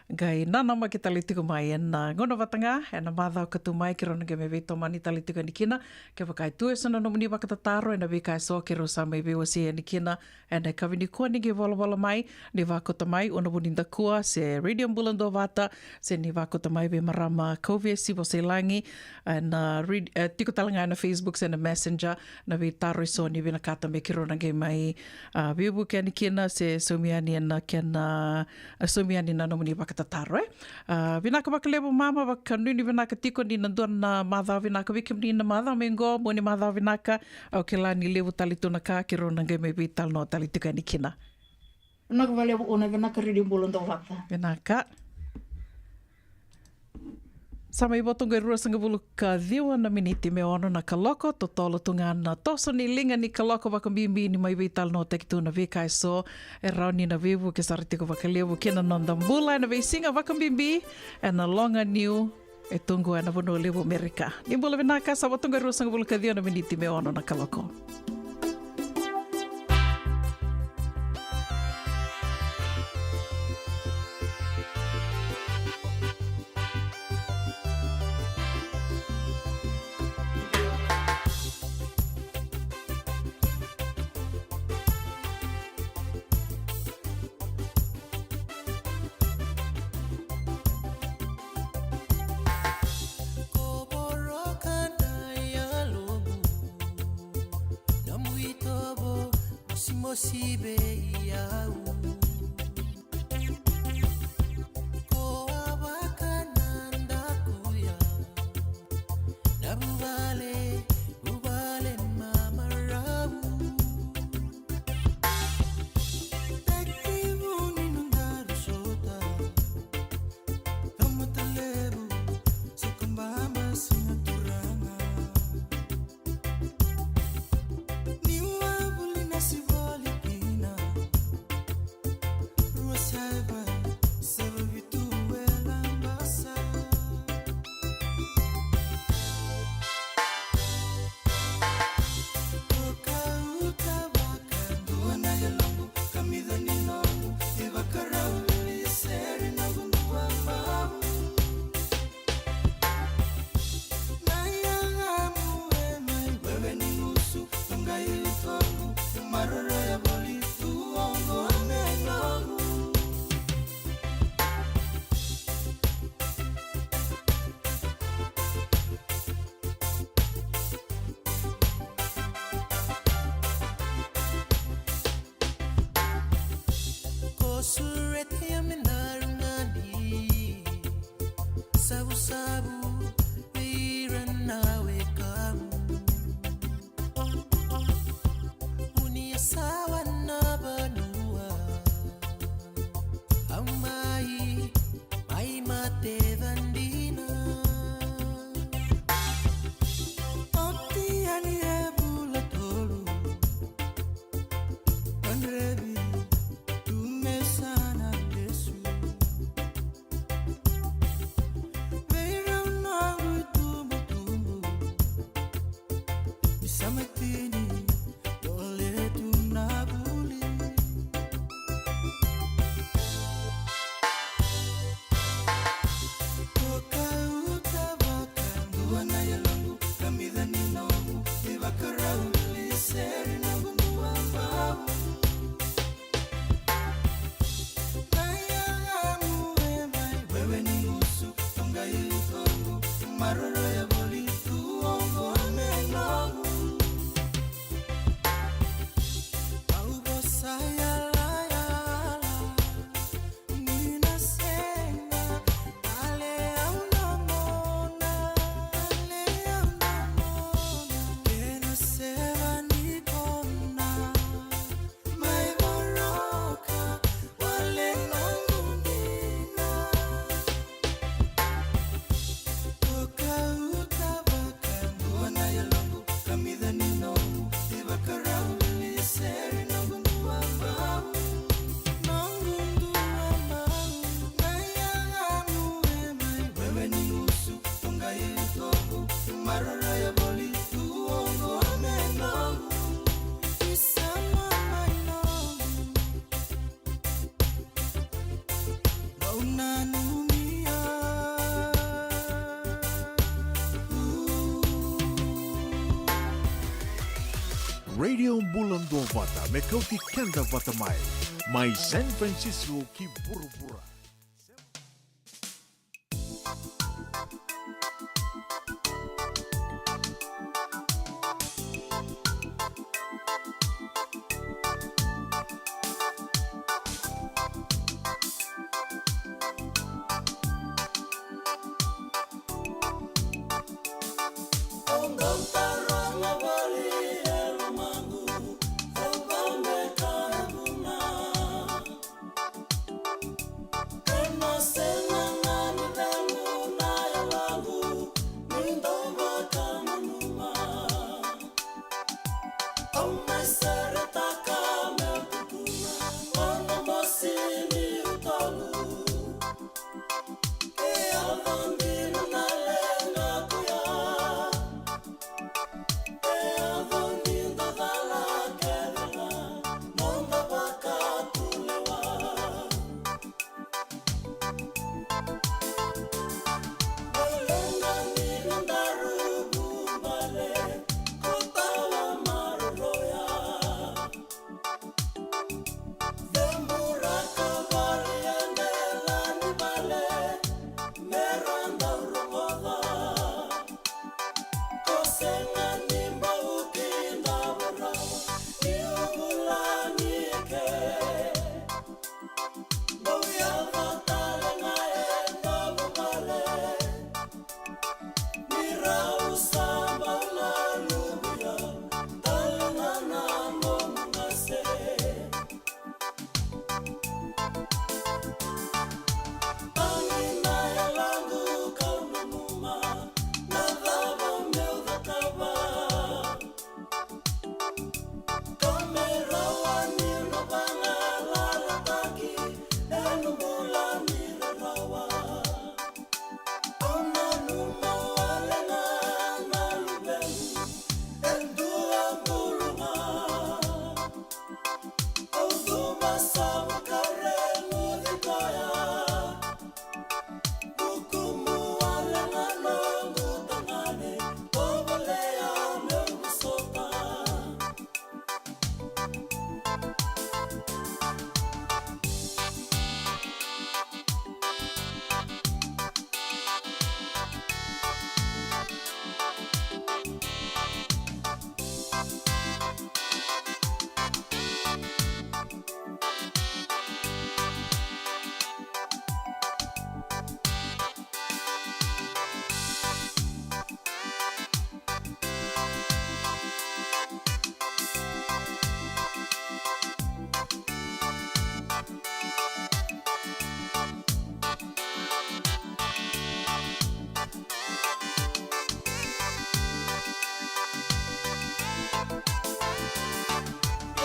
Qai nanamaki tale tiko mai ena gauna vata ga ena macawa ka tu mai, keirau na qai mai veitomani tale tiko yani kina. Kevaka e tu e so na nomuni vakatataro ena veika e so keirau sa mai veiwasei yani kina ena yakavi nikua, ni qai volavola mai, ni vakauta mai ena vu ni dakua se Radio Bula Duavata, se ni vakauta mai vei marama Kauvesi Vosailagi ena red-, e, tiko tale ga ena Facebook se na Messenger, na veitaro e so ni vinakata me keirau na qai mai, a, veivuke yani kina se saumi yani ena kena, a, saumi yani na nomuni vakatataro, e. A, vinaka vakalevu mama, vakanuinui vinaka tiko ni na dua na macawa vinaka vei kemuni na macawa mai qo, mua ni macawa vinaka, au kila ni levu tale tu na ka keirau na qai mai veitalanoa tale tiko yani kina. Vinaka vakalevu Una, vinaka Radio Bula Duavata. Vinaka. Sa mai vo tu qo e ruasagavulu ka ciwa na miniti me ono na kaloko, totolo tu ga na toso ni liga ni kaloko, vakabibi ni mai veitalanoataki tu na veika eso e rawa ni na veivuke sara tiko vakalevu ki na noda bula ena veisiga, vakabibi ena loga niu e tu qo ena vanua levu Amerika. Ni bula vinaka, sa vo tu qo e ruasagavulu ka ciwa na miniti me ono na kaloko. Ko voroka na yaloqu, nomu itovo mosimosi vei au. Ko a vaka na dakuya, na vuvale, vuvale mamarau. Tekivu ni nodaru sota, tamata levu, se ko baba, siga turaga. Niu a vuli na sivoli kina, rua saiva, saiva vitu e Labasa. Ko kauta vakadua na yaloqu, kamica ni noqu, ivakarau vili seri noqu dua bau. Na yagamu e mai wewe ni gusu, toqai utoqu, maroroya voli tu oqo me noqu. Ko sureta ya me daru gani, savusavu vei ira na wekamu. Vunia sawa na vanua, au mai, mai mate vadina. Oti yani e vula tolu, kadrevi tu me sa na lesu. Vei rau noqu itubutubu, ni sa mai tini, dole tu na vuli. Ko kauta vakadua na yaloqu, kamica ni noqu, ivakarau vili seri noqu dua bau. Na yagamu e mai wewe ni gusu, toqai utoqu, maroroya voli tu oqo me noqu. Au vosa yalayala, ni na sega, ale au na mona, ale au na mona, kena seva ni kona. Mai voroka, wale noqu dina. Ko kauta vakadua na yaloqu, kamica ni noqu, ivakarau vili seri noqu dua bau. Noqu dua bau, na yagamu e mai wewe ni gusu, toqai utoqu, maroroya voli tu oqo me noqu. Isa mama i noqu. Vau nanumi au. Radio Bula Duavata, me kauti keda vata mai, mai San Francisco ki vuravura. Au mai seretaka meu tukuna, o na mosi ni utolu. E yaco dina na leqa koya. E yaco ni da cala kece ga noda vakatulewa. Leqa ni nodaru vuvale ko tawa maroroya. Cemuraka vale e dela ni vale me ra dau rogoca. Ko sega ni bau kidava rawa ni u vulagi eke. Bau yaco tale ga e nomu vale. Ni rau sa bau na luvia tale ga na nomu qase. Tagi na yaloqu kau nanuma na cava meu cakava. Ka me rawa niu na vagalalataki ena bula ni rarawa. Au nanuma wale ga na luvequ e dua bulu ga. Au cuva sa vakareguci koya. Vukumu wale ga noqu tagane, o volea meu vosota.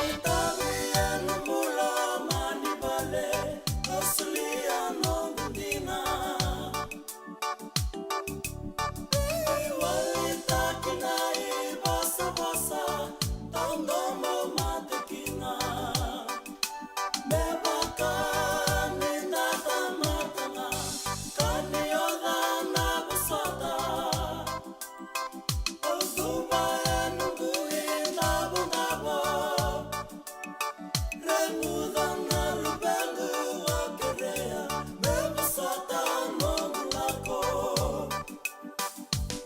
Itavi ena bula mani vale, au solia noqu dina. Iwalitaki na ivosavosa, taudomo mate kina. Me vaka ni na tamata ga, ka ni oca na vosota. Au cuva e noqu idavudava. Reguca na luvequ, au kerea me vosota noqu lako.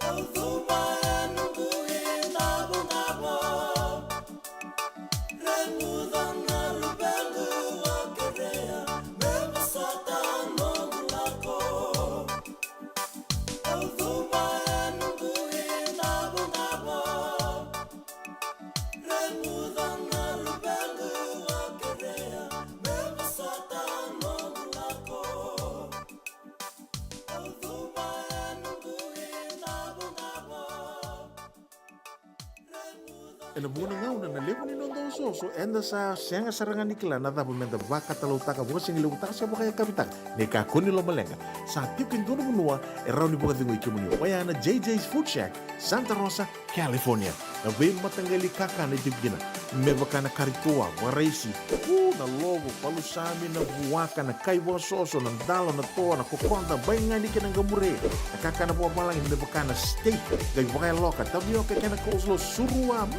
Au cuva e noqu idavudava. Reguca na luvequ, au kerea me vosota noqu lako. Au cuva e noqu idavudava. Reguca na luvequ, au kerea me vosota noqu lako. Au cuva e noqu idavudava. Ena vuqa na gauna na levu ni noda osooso, eda sa sega sara ga ni kila na cava meda vakatalautaka vakasigalevu taka se vakayakavi taka. Ni kakua ni lomaleqa, sa tiko e dua na vanua e rawa ni vakacegui kemuni, oya na J J's Food Shack, Santa Rosa, California. Na veimataqali kakana e tiko kina, me vaka na kari toa, vakaraisi, u, na lovo, palusami, na vuaka, na kai vakasoso, na dalo, na toa, na kokoda, baigani kei na qamure, na kakana vakavalagi me vaka na steak, qai vakayaloka, tavioka kei na coleslaw, surua, mm,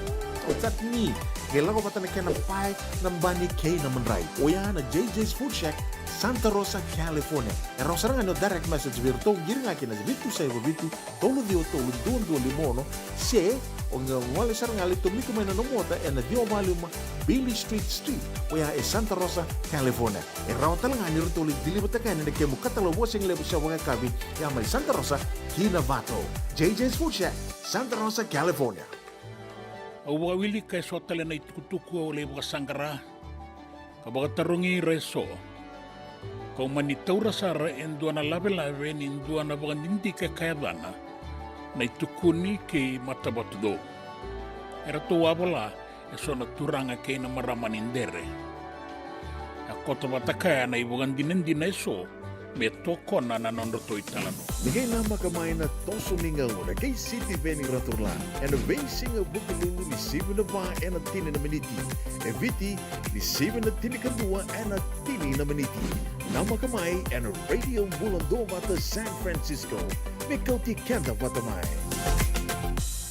o chutney, qai lako vata na kena pae, na bani kei na madrai. Oya na J J's Food Shack, Santa Rosa, California. E rawa sara ga ni o direct message vei iratou, qiri ga kina vitu saiva vitu, tolu ciwa tolu, dua dua lima ono, se o qai gole sara ga lai tomika mai na nomu ota ena ciwa va lima Beale Street Suite, oya e Santa Rosa, California. E rawa tale ga ni ratou lai deliver-taka yani na kemu katalau vakasigalevu se vakayakavi, ya mai Santa Rosa ki Novato. J J's Food Shack, Santa Rosa, California. Au vakawilika eso tale na itukutuku au lai vakasaqara, ka vakatarogi ira eso. Kau mani taura sara e dua na lavelave ni dua na vakadidike ka yacana Na iTukuni kei Matavatucou. Eratou a vola E so na turaga kei na marama ni dere. A koto vata kaya na ivakadinadina e so me tokona na nodratou italanoa. Ni qai namaka mai na toso ni gauna kei Sitiveni Raturla ena veisiga Vukelulu ni sivi na va ena tini na miniti. E Viti ni sivi na tinikadua ena tini na miniti. Namaka mai ena Radio Bula Duavata San Francisco me kauti keda vata mai.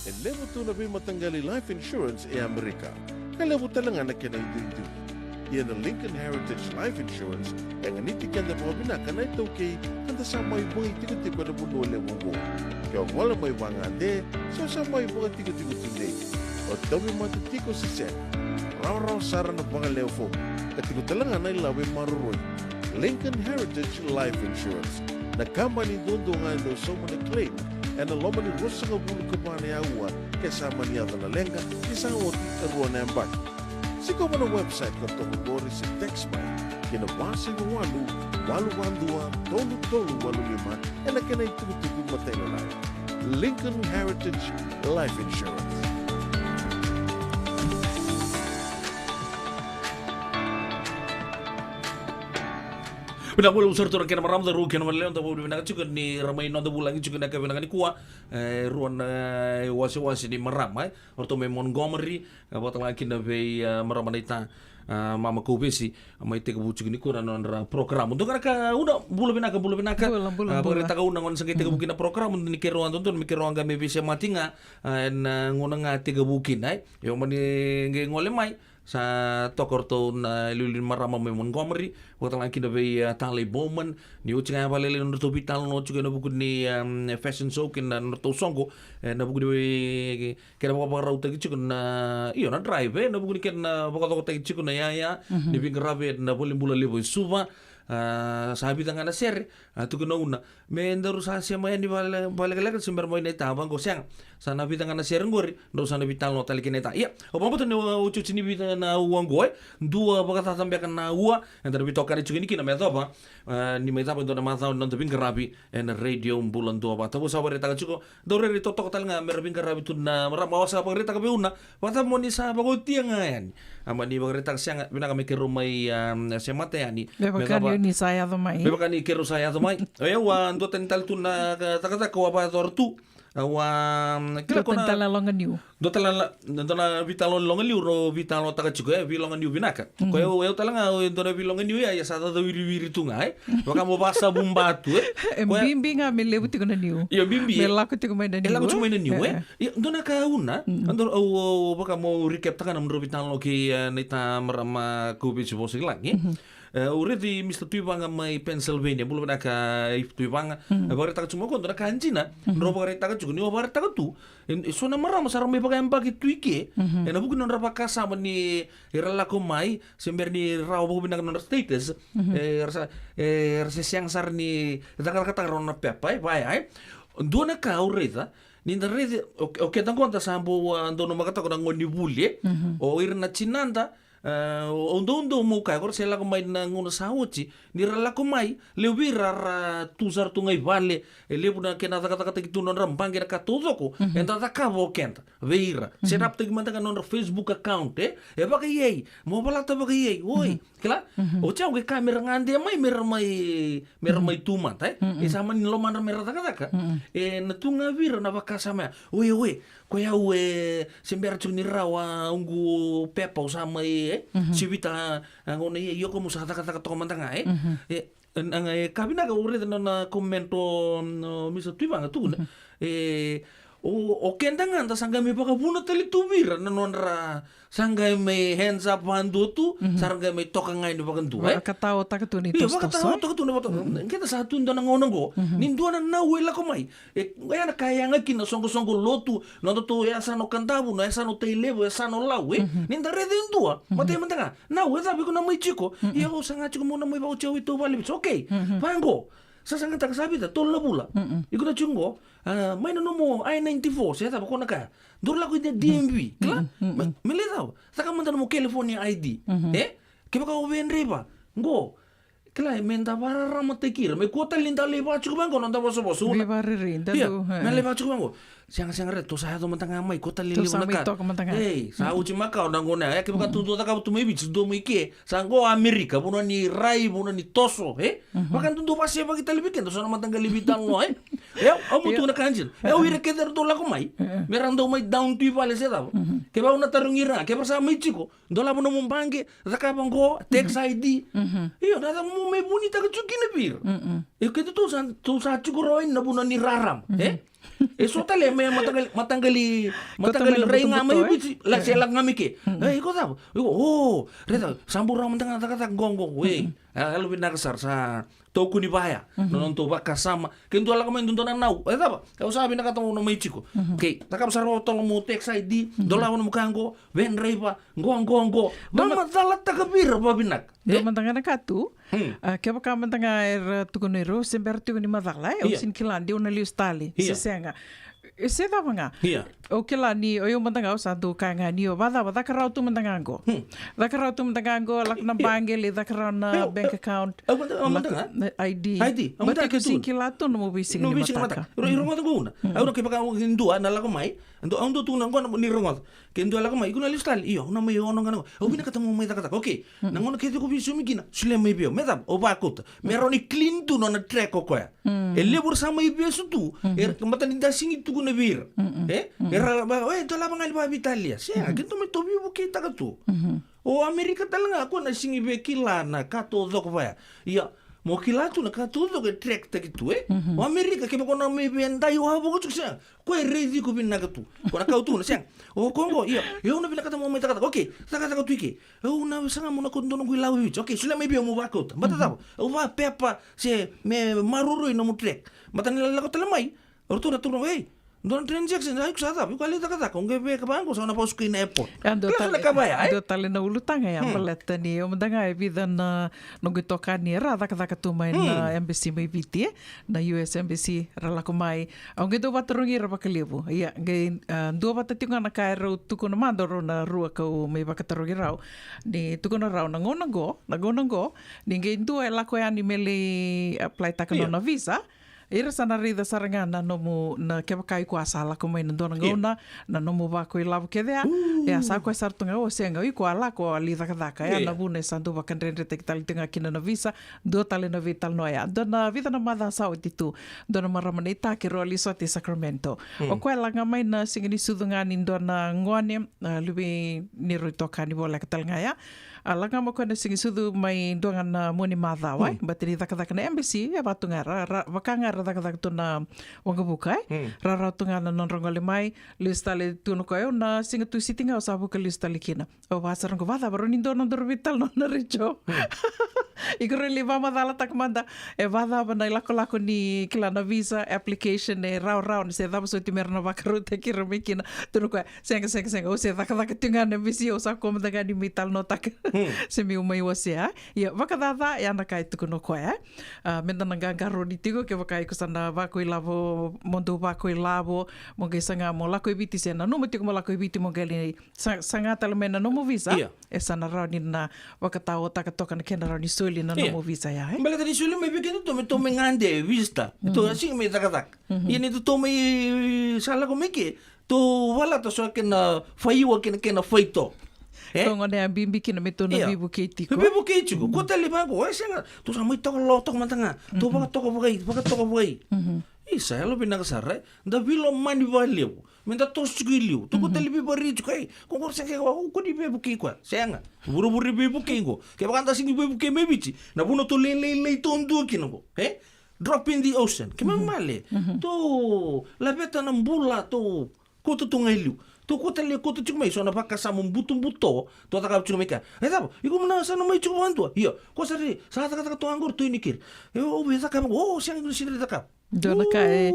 E levu tu na veimataqali life insurance e Amerika, ka levu tale ga na kena iduidui. Ia na Lincoln Heritage Life Insurance e ganiti keda vakavinaka na iTaukei ka da sa mai vakaitikotiko ena vanua levu oqo. Ke o gole mai vagade se o sa mai vakatikotiko tudei, o tauvimate tiko se sega, rawarawa sara na vakalewe fomu ka tiko tale ga na ilavo e maroroi. Lincoln Heritage Life Insurance, na kabani duadua ga e dau sauma na claim ena loma ni ruasagavulu ka va na aua ke sa mani yaco na leqa ni sa oti e rua na yabaki. Sikova na website ka toka qori se text mai ki na va saiva walu, walu va dua, tolu tolu walu lima ena kena itukutuku matailalai. Lincoln Heritage Life Insurance. Vinaka vakalevu sara tu na kena marama, cauravou kei na goneyalewa, da vakavinavinaka tiko ni ra mai noda vulagi tiko ena yakavi vinaka nikua. E rua na, e, wasewase ni marama, e. O ratou mai Montgomery, e, vakatalega kina vei, e, marama naita, e, Mama Kauvesi, mai tekivu tiko nikua na nodra porokaramu. Dua ga na ka, Una, bula vinaka, bula vinaka. Bula, bula, e, bula. Vakaraitaka Una, gauna sa qai tekivu kina na porokaramu, ni keirau a dodonu me keirau a qai mai veisemati ga, e, ena gauna ga tekivu kina, e. Io, mani qai gole mai, sa toka o ratou na iliuliu ni marama mai Montgomery, vakatalega kina vei, e, Talei Bowman, ni oti ga e vakalailai na nodratou veitalanoa tiko ena vuku ni, em, fashion show kei na nodratou soqo, e, ena vuku ni vei, kena vakavakarautaki tiko na, io, na drive, e, ena vuku ni kena vakacokotaki tiko na iyaya ni veiqaravi ena valenibula levu e Suva. A, sa vica ga na sere, a, tukuna o Una, me daru sa sema yani vale, vakalekaleka se bera mai naita, vaqo sega. Sa na vica ga na sere qori, drau sa na veitalanoa tale kei naita. Ia, au vakabauta ni o, otioti ni vica na aua qo, e, dua vakacaca beka na aua eda na veitokani tiko yani kina me yacova, e, ni mai cava e dua na macawa ni noda veiqaravi ena Radio Bula Duavata. Au sa vakaraitaka tiko, dau rairai totoka tale ga me ra veiqaravi tu na marama. Au sa vakaraitaka vei Una, vakacava mo ni sa vakaotia ga yani? A, mani vakaraitaka sega, vinaka me keirau mai, a, semata yani. Me vaka ni o ni sa yaco mai. Me vaka ni keirau sa yaco mai. O yau a duatani tale tu na, a, cakacaka au a vakayacora tu. Au a, kila ko na, duatani tale na loganiu. Dua tale na, dua na veitalanoa ni loganiu, rau veitalanoataka tiko, e, veiloganiu vinaka. Ko yau, yau tale ga, e dua na veiloganiu ya, ia sa cacawiriwiri tu ga, e. Vaka mo vasavu batu, e. E bibi ga me levu tiko na niu. Io, bibi. Me lako tiko mai na niu, e. E lako tiko mai na niu, e. Ia, dua na ka, Una, au, au, au vaka mo recap taka na nodrau veitalanoa kei, e, naita marama Kauvesi Vosailagi. E, au raici Mister Tuivaga mai Pennsylvania, bula vinaka i Tuivaga. E, vakaraitaka tiko mai o koya dua na ka dina, drau vakaraitaka tiko, ni o vakaraitaka tu, e, e so na marama sa ra mai vakayabaki tu i ke, ena vuku ni nodra vakasama ni ra lako mai, se bera ni rawa vakavinaka na nodra status, e, ra sa, e, ra se sega sara ni cakacakataka na nona pepa, e, vaya, e. Dua na ka au raica, ni da raici, o, o keda qo da sa bau, a, dau nanuma tiko na gauna ni vuli, e. O ira na tinada, a, o, o daudau mo kaya, o ira se lako mai na gauna sa oti, ni ra lako mai, levu vei ira ra tu sara tu ga i vale, e levu na kena cakacakataki tu na nodra baqe, na ka taucoko eda cakava o keda vei ira. Set up taki mada ga na nodra Facebook account, e, e vakaiyai, mo valata vakaiyai, oi, kila? Oti au qai kaya me ra gade mai, me ra mai, me ra mai tu mada, e. E sa mani lomadra me ra cakacaka. E na tu ga vei ira na vakasama ya, oi, oi, ko yau, e, se bera tiko ni rawa oqu pepa, au sa mai, e, sivita, a, gauna ya, ia ko mo sa cakacaka toka mada ga, e. E, e, e, ka vinaka au raica na, na comment o, o Mister Tuivaga tukuna. E, o, o keda ga da sa qai mai vakavuna tale tu vei ira na nodra, sa qai mai hands up vakadua tu, sa ra qai mai toka ga yani vakadua, e. Vakataotaka tu na itosotoso, e? Io, vakataotaka tu na vakataotaka. Keda sa tu dua na gauna oqo ni dua na nau e lako mai. E, oya na ka e yaga kina na soqosoqo lotu, na nodatou yasana o Kadavu, na yasana o Tailevu, yasana o Lau, e. Ni da raica e dua, matai mada ga. Nau, e cava iko na mai tiko? Ia au saga tiko meu na mai vakaoti au i tauvale vei, okay. Vaqo. Sa sagataka sa vica, tolu na vula. Iko na tiko qo. A, mai na nomu I ninety-four, se cava ko na kaya. Daru lako i na D M V, kila? Me, me lai cava? Caka mada nomu California I D. E? Kevaka o veidraiva. Qo. Kila, e, me da vakararamataki ira. Me kua tale ni da lai vaka tiko vaqo na noda vosavosa. Veivakarerei, da. Ia, me lai vaka tiko vaqo. Sega, sega, re, tou sa yaco mada ga mai, ko tale levu na ka. Toka mada ga. Ei, sa oti makawa na gauna ya. E, kevaka tou dua cakava tu mai Viti, dua mai ke. Sa qo Amerika, vanua ni rai, vanua ni toso, e? Vaka dodonu vakasevaki tale vei keda so na mataqali veitalanoa, e? E, au mo tukuna ka dina. E, o ira kece era dau lako mai. Me ra dau mai down tu i vale se cava. Kevaka au na tarogi ira ga, kevaka sa mai tiko, dolava nomu baqe, cakava qo, tax I D. Io, na cava mo mai vunitaka tiko kina vei ira. E, keda tou sa, tou sa tiko rawa na vanua ni rarama, e? E so tale me mataqali, mataqali, mataqali rai ga mai Viti, la se la ga mai ke. E, iko cava? Iko, o, raica, sa bau rawa mada ga cakacaka qo, qo, e. A, yalo vinaka sara, sa tokoni vaya na nodatou vakasama. Ke dua lako mai dodonu na nau, e cava? Au sa vinakata mo na mai tiko. Okei, cakava sara vakavinaka mo tax I D, dolava nomu ka qo, vedraiva, qo, qo, qo. Dua ma- Vakamacalataka vei ira vakavinaka. Dua mada ga na ka tu. A, kevaka mada ga era tukuna o ira, se bera tiko ni macala, e, au sega ni kila, deu na lesu tale se sega. E se cava ga. Au kila ni o yau mada ga au sa dau kaya ga ni o, vacava, caka rawa tu mada ga qo. Caka rawa tu mada ga qo, lako na baqe, lai caka rawa na bank account. Au mada, au mada ga. Na I D. I D. Au mada ga tu. Sega ni kila tu na nomu veisiga ni mataka. Ro-, rogoca qo na. Au na kevaka au dua na lako mai. Au dau, au dau tukuna qo na ni rogoca. Ke dua lako mai, iko na lesu tale. Io, au na mai ono ga na qo. Au vinakata mo mai cakacaka. Okei. Na gauna kece ko veisumi kina, solia mai vei au. Me cava, au vakauta. Me rawa ni clean tu nona track o koya. E levu era sa mai vesu tu. E, mata ni da sega ni tukuna vei ira. E? Era, va, e, dolava ga li vakaveitalia. Sega, keitou mai tou veivukeitaka tu. O Amerika tale ga, ko na sega ni via kila na ka taucoko vaya. Ia, mo kila tu na ka taucoko e track taki tu, e? O Amerika, kevaka ko na mai via dai wavoka tu, sega. Ko e raici iko vinaka tu. Ko na kau tu na sega. O koya qo, ia, ia au na vinakata mo mai cakacaka. Okei, cakacaka tu i ke. Au na saga mo na kauta dua noqu ilavo i Viti. Okei, solia mai vei au mo vakauta. Bata cava? Au vakapepa se me maroroi nomu track. Bata ni lako tale mai. O ratou na tukuna, ei, dua na transaction, a, iko sa cava? Iko a lai cakacaka, o qai veka vaqo, sa na vasukai na airport. Dua tale na ulutaga ya, baleta ni o mada ga e vica na noqu itokani era cakacaka tu mai na embassy mai Viti, e? Na U S embassy, ra lako mai. Au qai dau vakatarogi ira vakalevu. Ia, qai, a, dua vata tiko ga na ka erau tukuna mada o rau na rua kau mai vakatarogi rau. Ni tukuna rau na gauna qo, na gauna qo, ni qai dua e lako yani me lai apply taka nona visa. Ira sa na raica sara ga na nomu, na kevaka iko a sa lako mai na dua na gauna, na nomu vako ilavo kece ya. Ia sa koya sara tu ga, o sega, iko a lako a lai cakacaka. Ia na vuna e sa dau vakadredretaki tale tiko ga kina na visa. Dua tale na veitalanoa ya. Dua na vica na macawa sa oti tu. Dua na marama na itaki rau a lai sota i Sacramento. O koya e lako ga mai na siga ni sucu ga ni dua na gone, a, luve ni rau itokani voleka tale ga ya. A lako ga mai o koya na siga ni sucu mai dua ga na mua ni macawa, e. Bata ni cakacaka na embassy, e vaka tu ga ra, ra, vaka ga ra cakacaka tu na waqavuka, e. Rarawa tu ga na nodra gole mai, lesu tale tu na koya, au na siga Tusiti ga au sa vuka lesu tale kina. Au vaka sara qo, vacava, rawa ni dua nodaru veitalanoa na retio. Iko rawa ni vakamacalataka mada, e vacava na ilakolako ni kila na visa application, e rawarawa, ni se cava soti me ra na vakarautaki ira mai kina. Tukuna o koya, sega, sega, sega, au se cakacaka tiko ga na embassy, au sa kua mada ga ni mai talanoataka. Se meu mai wasea. Ia, vakacaca, ya na ka e tukuna o koya. A, meda na qaqarauni tiko, kevaka iko sa na vako ilavo, mo dou vako ilavo, mo qai saga mo lako i Viti, se nanuma tiko mo lako i Viti, mo qai lai Sa, saga tale mai na nomu visa. Ia. E sa na rawa ni na vakataotaka toka na kena rawa ni soli na nomu visa ya, e? Baleta ni soli mai vei keda tou me tou mai gade, visitor. Tou a sega mai cakacaka. Ia ni tou mai sa lako mai ke, tou valata so kena faiwa kena, kena faito. E? Tou gone a bibi kina me tou na veivukei tiko. Veivukei tiko. Ko tale vaqo, e sega. Tou sa mai toka lo, toka mada ga. Tou vakatoka vakai, vakatoka vakai. Isa, yalo vinaka sara, e? Da veilomani vakalevu. Me da toso tiko i liu. Tou ko tale veivari tiko, ei, ko qori sega, ko ni veivukei koya. Sega. Vuravura ni veivukei qo. Kevaka da sega ni veivukei mai Viti, na vanua tou lai, lai, lai tou dua kina qo. E? Drop in the ocean. Ke me male. Tou laveta na bula, tou kauta tu ga i liu. Tou kauta, lai kauta tiko mai so na vakasama butobuto tou cakava tiko mai kea. E cava, iko mo na sa na mai tiko vakadua. Io, ko sa ri, sa cakacaka tu ga qori, tou ini keri. E, o vei cakava, o, sega ni sega ni cakava. Dua na ka e,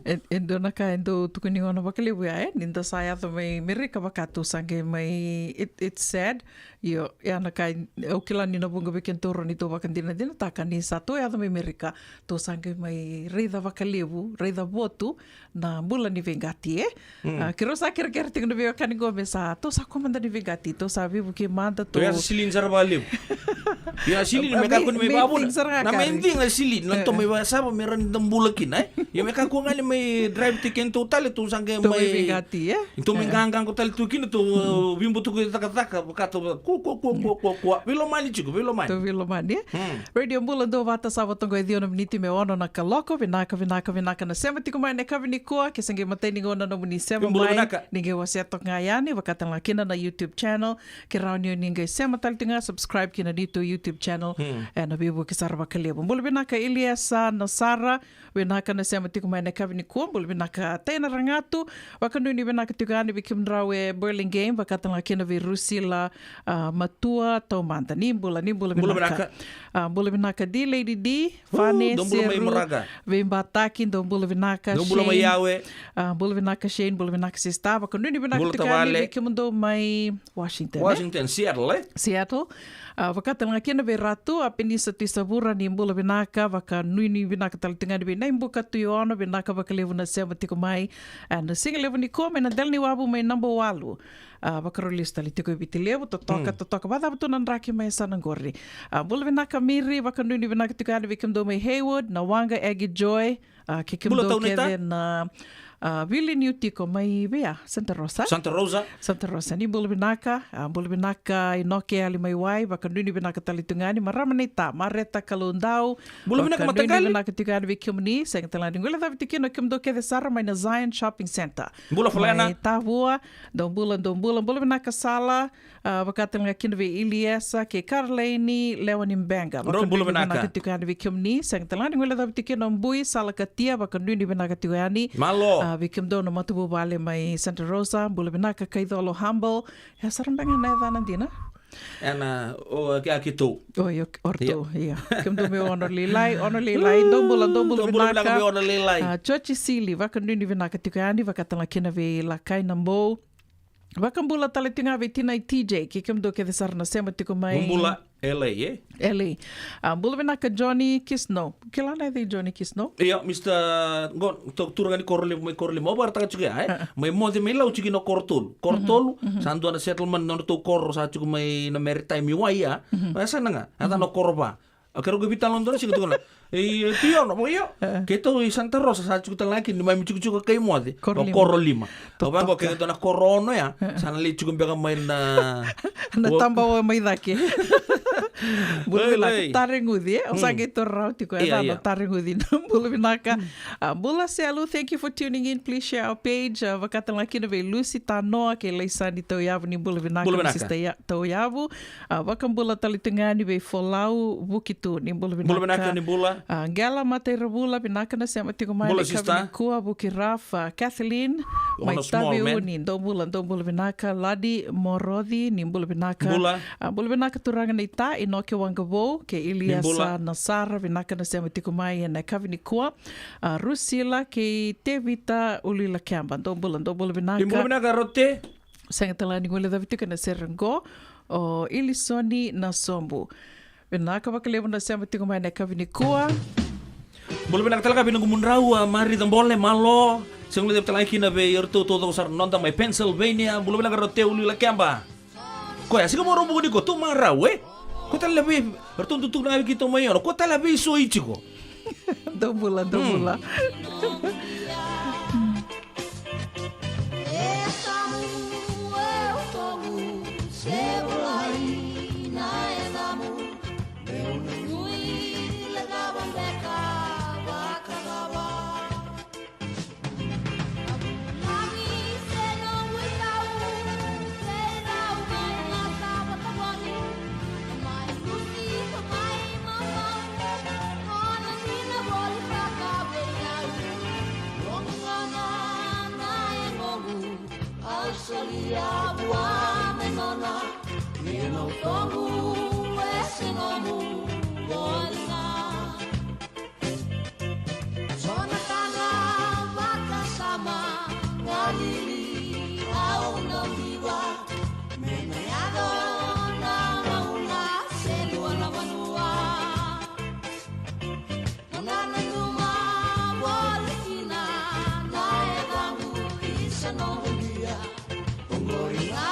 e, e dua na ka e dau tukuni gona vakalevu ya, e, ni da sa yaco mai Merika vaka tou sa qai mai, it, it's sad. Io, ya na ka e, au kila ni na vuqa vei kedatou rawa ni tou vakadinadinataka ni sa tou yaco mai Merika, tou sa qai mai raica vakalevu, raica votu na bula ni veiqati, e. A, keirau sa kerekere tiko na veiwekani qo me sa, tou sa kua mada ni veiqati, tou sa veivukei mada, tou. Ia, silini sara vakalevu. Ia, silini me kakua ni mai vavuna. Na main thing a silini, na tou mai vasava me rawa ni da bula. Ka kina, e? Ia me kakua ga ni mai drive ti kedatou tale, tou sa qai mai, mai veigati, e? Tou mai, e, qaqaqa tale tu kina, tou, e, vibutuku i cakacaka, vaka tou, kua, kua, kua, kua, kua, kua. Veilomani tiko, veilomani. Tou veilomani, e? Hmm. Radio Bula Duavata, sa vo toka e ciwa na miniti me ono na kaloko. Vinaka, vinaka, vinaka na sema tiko mai ena yakavi nikua, ke sa qai matai ni gauna na nomuni sema mai. Bula vinaka. Ni qai wasea toka ga yani, vaka tale ga kina na YouTube channel. Ke rawa ni o ni qai sema tale tu ga, subscribe ki na neitou YouTube channel. Hmm. Ena veivuke sara vakalevu. Bula vinaka Iliesa Nasara, vinaka na sema tiko mai ena yakavi nikua. Bula vinaka Taina Ragatu, vakanuinui vinaka tiko yani vei kemudrau e Burlingame, vaka tale ga kina vei Rusila, a, Matua Taumada. Ni bula, ni bula vinaka. Bula vinaka. A, bula vinaka D Lady D, Fane, dou bula mai Seru, Moraga. Veibataki, dou bula vinaka. Dou bula mai Shane. Yawe. A, bula vinaka Shane, bula vinaka sista. Vakanuinui vinaka tiko yani vei kemudou mai Washington, e? Washington, Seattle, e? Seattle. A, vaka tale ga kina vei Ratu, a Penisa Tuisavura, ni bula vinaka, vakanuinui vinaka tale tu ga ni vei Naibuka Tuiono, vinaka vakalevu na sema tiko mai. A, na siga levu nikua mai na dela ni wavu mai Nabouwalu. A, vakarau lesu tale tiko i Viti Levu, totoka, mm, totoka. Vacava tu na draki mai yasana qori. A, bula vinaka Miri, vakanuinui vinaka tiko yani vei kemudou mai Hayward, na waqa Aggie Joy, a, kei kemudou kece na, a, vili niu tiko mai vei a, Santa Rosa? Santa Rosa. Santa Rosa, ni bula vinaka, a, bula vinaka Inoke Ali mai Wai, vakanuinui vinaka tale tu ga yani, marama naita, Mareta Kaloudau, bula vinaka, vakanuinui mataqali. Vinaka tiko yani vei kemuni, sega tale ga ni guilecavi tiko kina o kemudou kece sara mai na Zion Shopping Centre. Bula Falena. Mai Tavua, dou bula, dou bula, bula vinaka Sala, a, vaka tale ga kina vei Iliesa kei Karlaini Lewa ni Bega. Bula vinaka. Vakanuinui vinaka tiko yani vei kemuni, sega tale ga ni guilecavi tiko kina o Bui Salakatia, vakanuinui vinaka tiko yani. Malo. A, vei kemudou na matavuvale mai Santa Rosa, bula vinaka Kaicolo Humble. E sara beka ga na yacana dina? Ena, o, a, a keitou. Oi, o, o ratou, ia. Ia. Kemudou mai Ono Lailai, Ono Lailai, dou bula, dou bula vinaka. Dou bula vinaka mai Ono Lailai. A, Joji Sili, vakanuinui vinaka tiko yani, vaka tale ga kina vei Lakai Nabou. Vakabula tale tiko ga vei tinai T J, kei kemudou kece sara na sema tiko mai. Bula, L A, e? L A. A, bula vinaka Johnny Kisno. Kila na yaca i Johnny Kisno? Io, Mister, qo, tu-, turaga ni Korolima, mai Korolima. Au vakaraitaka tiko ya, e? A, a. Mai moce mai Lau tiko na koro tolu. Koro tolu, mhm, mhm, sa dua na settlement, na nodratou koro sa tiko mai na maritime i Wai ya. Mhm. E sa na ga, e sa na koro va. A, keirau qai veitalanoa dua na siga, tukuna. E, e, Tui Ono, io. E. Keitou i Santa Rosa, sa tiko tale ga kina, neimami tikotiko kai moce. Koro lima. Koro lima. Totoka. Au vaqo, ke dua na koro ono ya, e, sa na lai tiko beka mai na, na Tabawa mai cake. Bula vinaka, Tareguci, e? Au sa qai taura rawa tiko, e, ia, na, ia, Tareguci. Bula vinaka. Mm. A, bula Selu, thank you for tuning in. Please share our page. A, vaka tale ga kina vei Lucy Tanoa, kei Laisani Tauyavu, ni bula vinaka. Bula vinaka. Sister ya-, Tauyavu. A, vakabula tale tu ga yani vei Folau Vukitu, ni bula vinaka. Bula vinaka, ni bula. A, Qela Matairavula, vinaka na sema tiko mai. Bula, sister. Nikua Vuki Raf, a, Kathleen, mai Taveuni, dou bula, dou bula vinaka. Ladi Moroci, ni bula vinaka. Bula. A, bula vinaka turaga naita, Inoke Waqavou, kei Iliesa Nasara, vinaka na sema tiko mai ena yakavi nikua. A, Rusila kei Tevita Ulilakeba, dou bula, dou bula vinaka. Ni bula vinaka Rote. Sega tale ga ni guilecavi tiko ena sere qo o Ilisoni Nasobu. Vinaka vakalevu na sema tiko mai ena yakavi nikua. Bula vinaka tale ga vei na nomudrau, a, Mari Cabole, malo. Sega ni guilecavi tale ga kina vei iratou taucoko sara na noda mai Pennsylvania. Bula vinaka Rote Ulilakeba. Koya, sega mo rau buku ni ko tu marau, e? Ko tale vei, ratou tu tu na vei keitou mai Ono. Ko tale vei so i tiko. Dou bula, dou bula. Au solia vua me nona, ni noqu e se nomu voli ga. So na ka na vakasama, galili au na viva, me na yaco na gauna se lua na vanua. Mo na nanuma voli kina na yacaqu i sa noqu bia. Oqori ga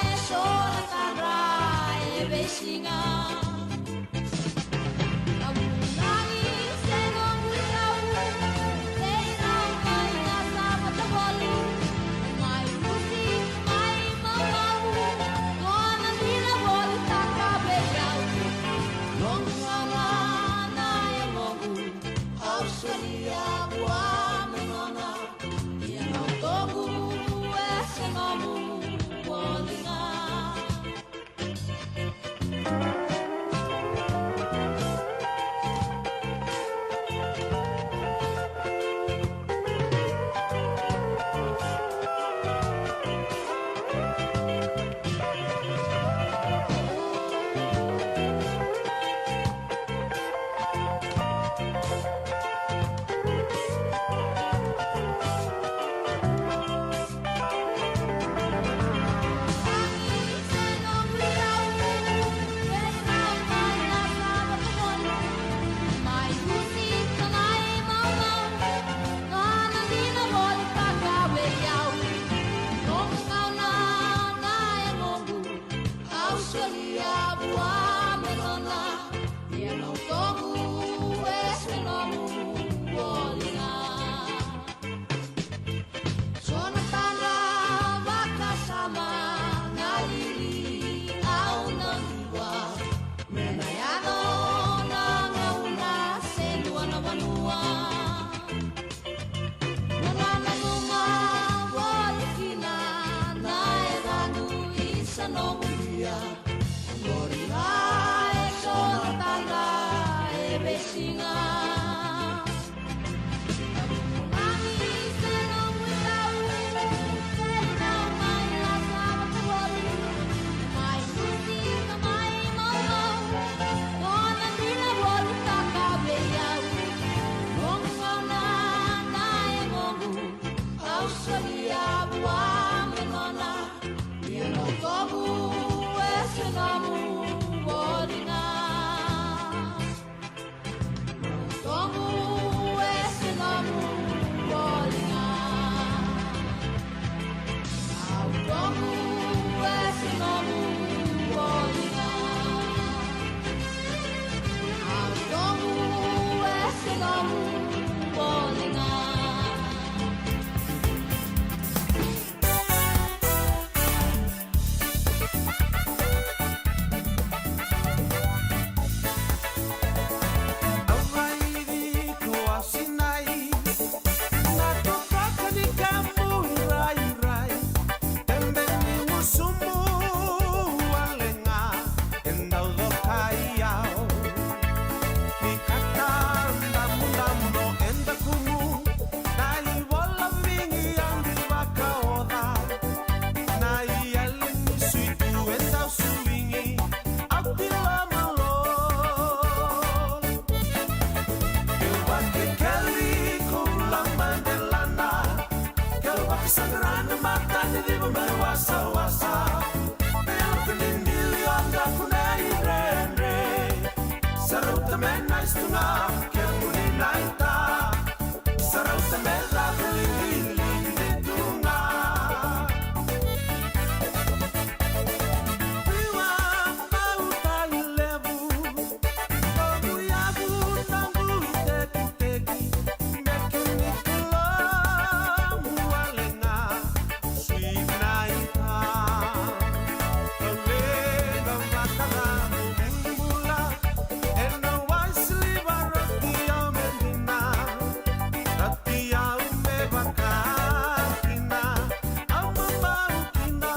e so na ka e Solia vua me nona, ia na utomu e se nomu voli ga. So na tadra vakasama na lili au na dua, me na yaco na gauna se dua na vanua. Mo na nanuma voli kina na yacaqu i sa nomu lia. Qori ga e so na tadra e veisiga. Mami se nomu tau, se na mai na sa voli. Mai lusi ka mai maumau, mo na dina volitaka vei au. Noqu gauna na yagoqu, au solia vua me nona. Ia na utomu e se nomu voli ga. Na utomu e se nomu voli ga. Na utomu e se nomu voli ga. Na utomu e se nomu voli ga. Na iyali ni suitu e dau suigi, au ti lomalo. Keu vakekeli kou lama delana, keu vakasaqara na mata ni civa mai wasawasa. Me lako ni dili o daku na idredre, sa rauta me na istuga kemuni na ita. Sa rauta me caka lilili tu ga. Viwa bau tali levu, nomu yavu noqu tekiteki, me kini kolomu wale ga. Sweet night, ah. Au leqa vakacamu ni bula, ena waisili varoti au me dina. Rati au me vaka kina, au mamau kina.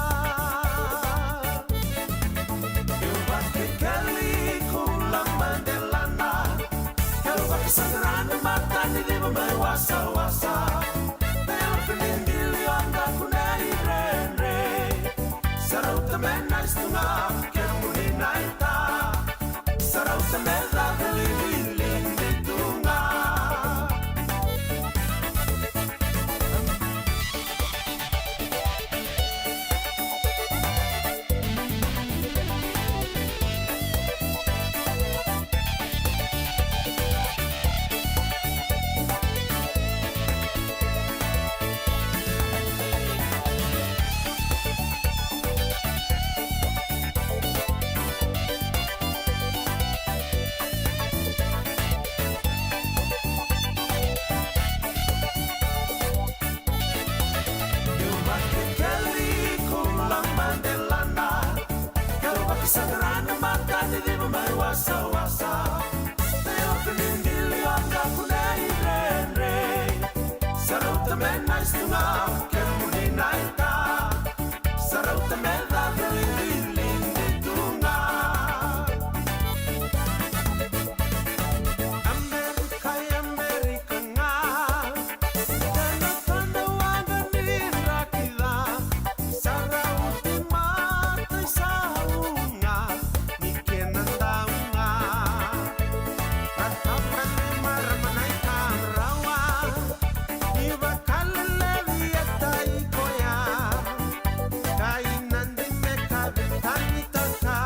Keu vakekeli kou lama delana, keu vakasaqara na mata ni civa mai wasawasa. Me lako ni dili o daku na idredre, sa rauta me na istuga kemuni na ita. Sa rauta me caka lilili tu ga. Keu vakekeli kou lama delana, keu vakasaqara na mata ni civa mai wasawasa. Me lako ni dili o daku na idredre, sa rauta me na istuga kemuni na ita. Sa rauta me caka lilili tu ga. Amerika, Amerika ga. Ena tadra waqa ni draki ca. Sa rauti matai sa uga ni kena dau ga. Ra tavani marama na ika rawa. Ni vakalelevi e tai koya. Kai nadi me kavi tanitaka.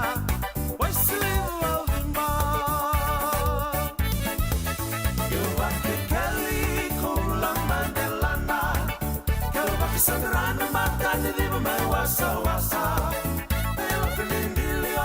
Waisili vaucima. Keu vakekeli kou lama delana, keu vakasaqara na mata ni civa mai wasawasa. Me lako ni dili o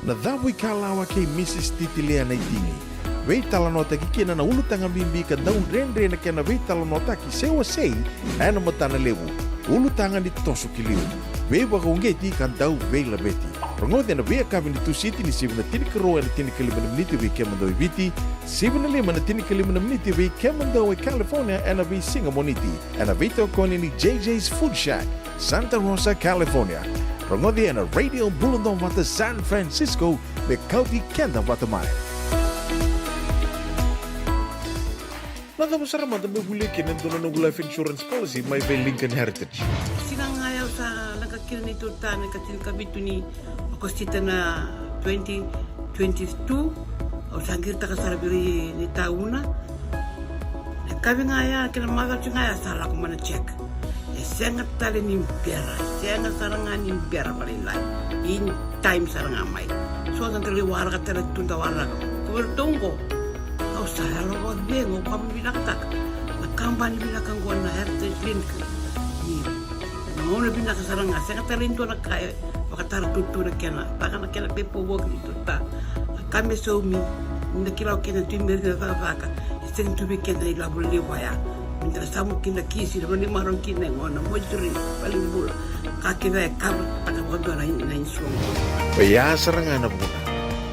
Na Cavuikalawa kei Mrs Titilia Naitini. Veitalanoataki kina na ulutaga bibi ka dau dredre na kena veitalanoataki se wasei ena matana levu. Ulutaga ni toso ki liu. Veivakauqeti ka dau veilaveti. Rogoci ena veiyakavi ni Tusiti ni sivi na tinikarua ena tinikalima na miniti vei kemudou e Viti, sivi na lima na tinikalima na miniti vei kemudou e California ena veisiga Moniti. Ena veitokoni ni J J's Food Shack, Santa Rosa, California. Rogoci ena Radio Bula Duavata San Francisco, me kauti keda vata mai. Na cava sara mada me volia kina e dua na noqu life insurance policy mai vei Lincoln Heritage? Siga ga ya au sa leqa kina neitou ta na ikatinikavitu ni Okosita na twenty twenty-two, au sa qiritaka sara vei ira na itauna. Na yakavi ga ya kei na macawa ga ya sa lako mai na check. E sega tale ni bera, e sega sara ga ni bera vakalailai. In time sara ga mai. So sa da lai waraka tale tu da waraka. Ko vei ratou oqo, au sa yalo vakacegu, au vakavinavinakataka na kabani vinaka oqo na Heritage Lincoln. Ni na gauna vinaka sara ga, sega tale e dua na ka e vakatara tutu na kena, vaka na kena pepa voki ni tuta. A ka me saumi, ni da kila o kena tu i meri na cakacaka, e sega tu vei keda na ilavo levu ya. Me da na samu kina kisi, na vanimaro kina e gona, moituri, valenibula. Ka kece e kava taka vakadua na, na insurance. Oya sara ga na vuna.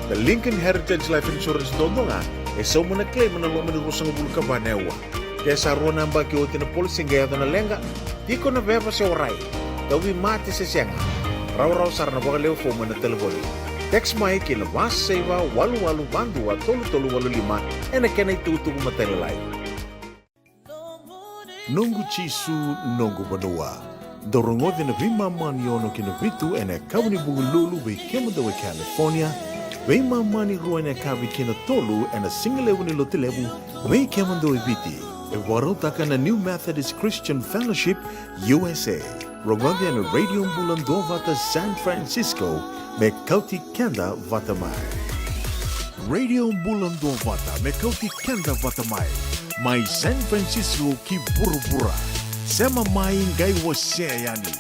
Na Lincoln Heritage Life Insurance duadua ga, e sauma na claim ena loma ni ruasagavulu ka va na aua. Ke sa rua na yabaki oti na policy qai yaco na leqa, tiko na veva se warai, tauvimate se sega. Rawarawa sara na vakalewe fomu ena talevoni. Text mai ki na va saiva walu walu va dua tolu tolu walu lima ena kena itukutuku matailalai. Noqu Jisu, noqu vanua. Dou rogoci na veimama ni ono ki na vitu ena yakavi ni Vukelulu vei kemudou e California, veimama ni rua ena yakavi ki na tolu ena sigalevu ni Lotulevu vei kemudou e Viti. E vakarautaka na New Methodist Christian Fellowship U S A. Rogoci ena Radio Bula Duavata San Francisco, me kauti keda vata mai. Radio Bula Duavata, me kauti keda vata mai. Mai San Francisco ki vuravura. Sema mai, qai wasea yani.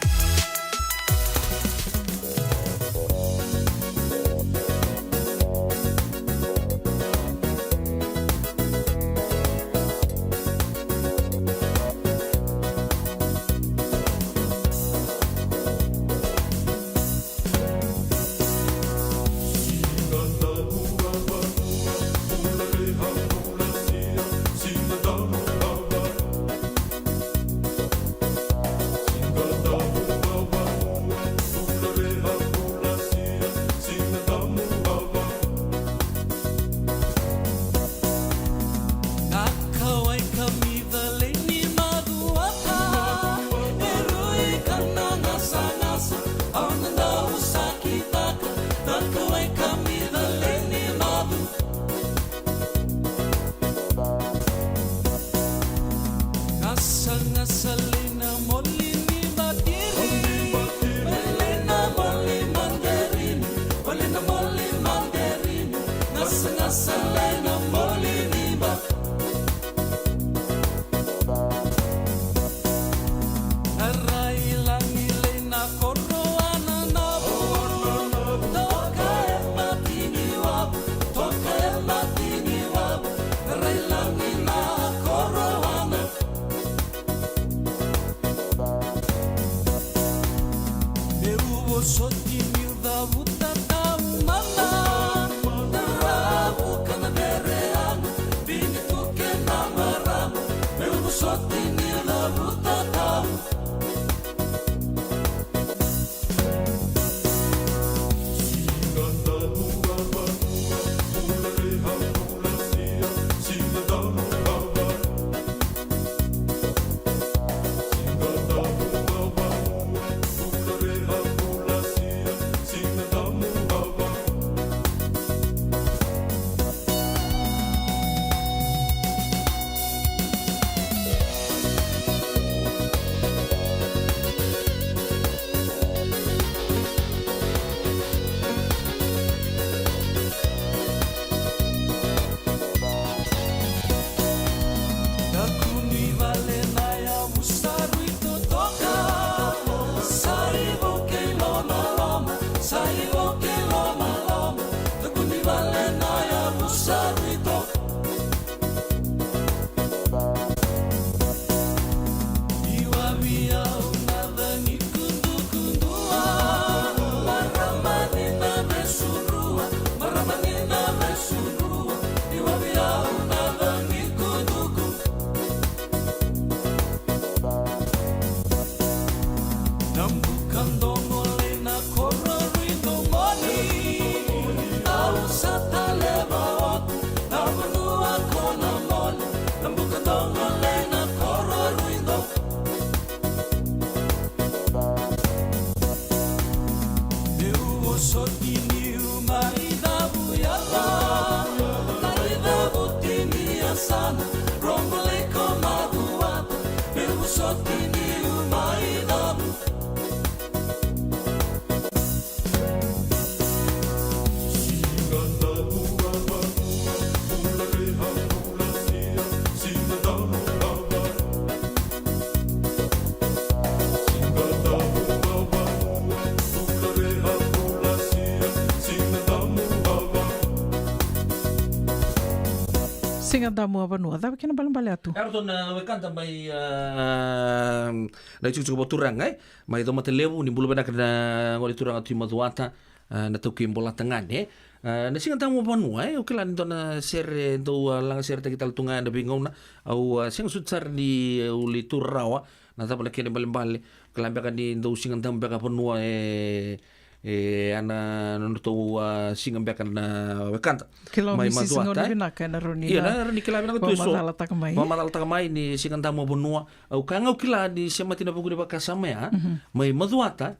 Siga Damu a Vanua, cava kena balebale, Atu? Eratou na wekada mai, ah, na itikotiko vakaturaga, e? Mai Caumatalevu, ni bula vinaka na gole turaga Tui Macuata, ah, na taukei Bolatagane, e? Ah, na Siga Damu a Vanua, e? Au kila ni dua na sere dau, ah, laga sere taki tale tu ga ena veigauna. Au, ah, sega soti sara ni, eh, au lai tu rawa na cava na kena balebale. Kila beka ni dau Siga Damu beka vanua, e, e, ana nodratou, ah, siga beka na wekada. Kila o mai Misisi Macuata, gauna e? Vinaka ena rauni. Ia, na, na rauni kila vinaka tu eso. Vamacalataka mai. Vamacalataka mai ni Siga Damu a Vanua. Au ka ga au kila ni semati na vuku ni vakasama ya. Mhm. Mai Macuata,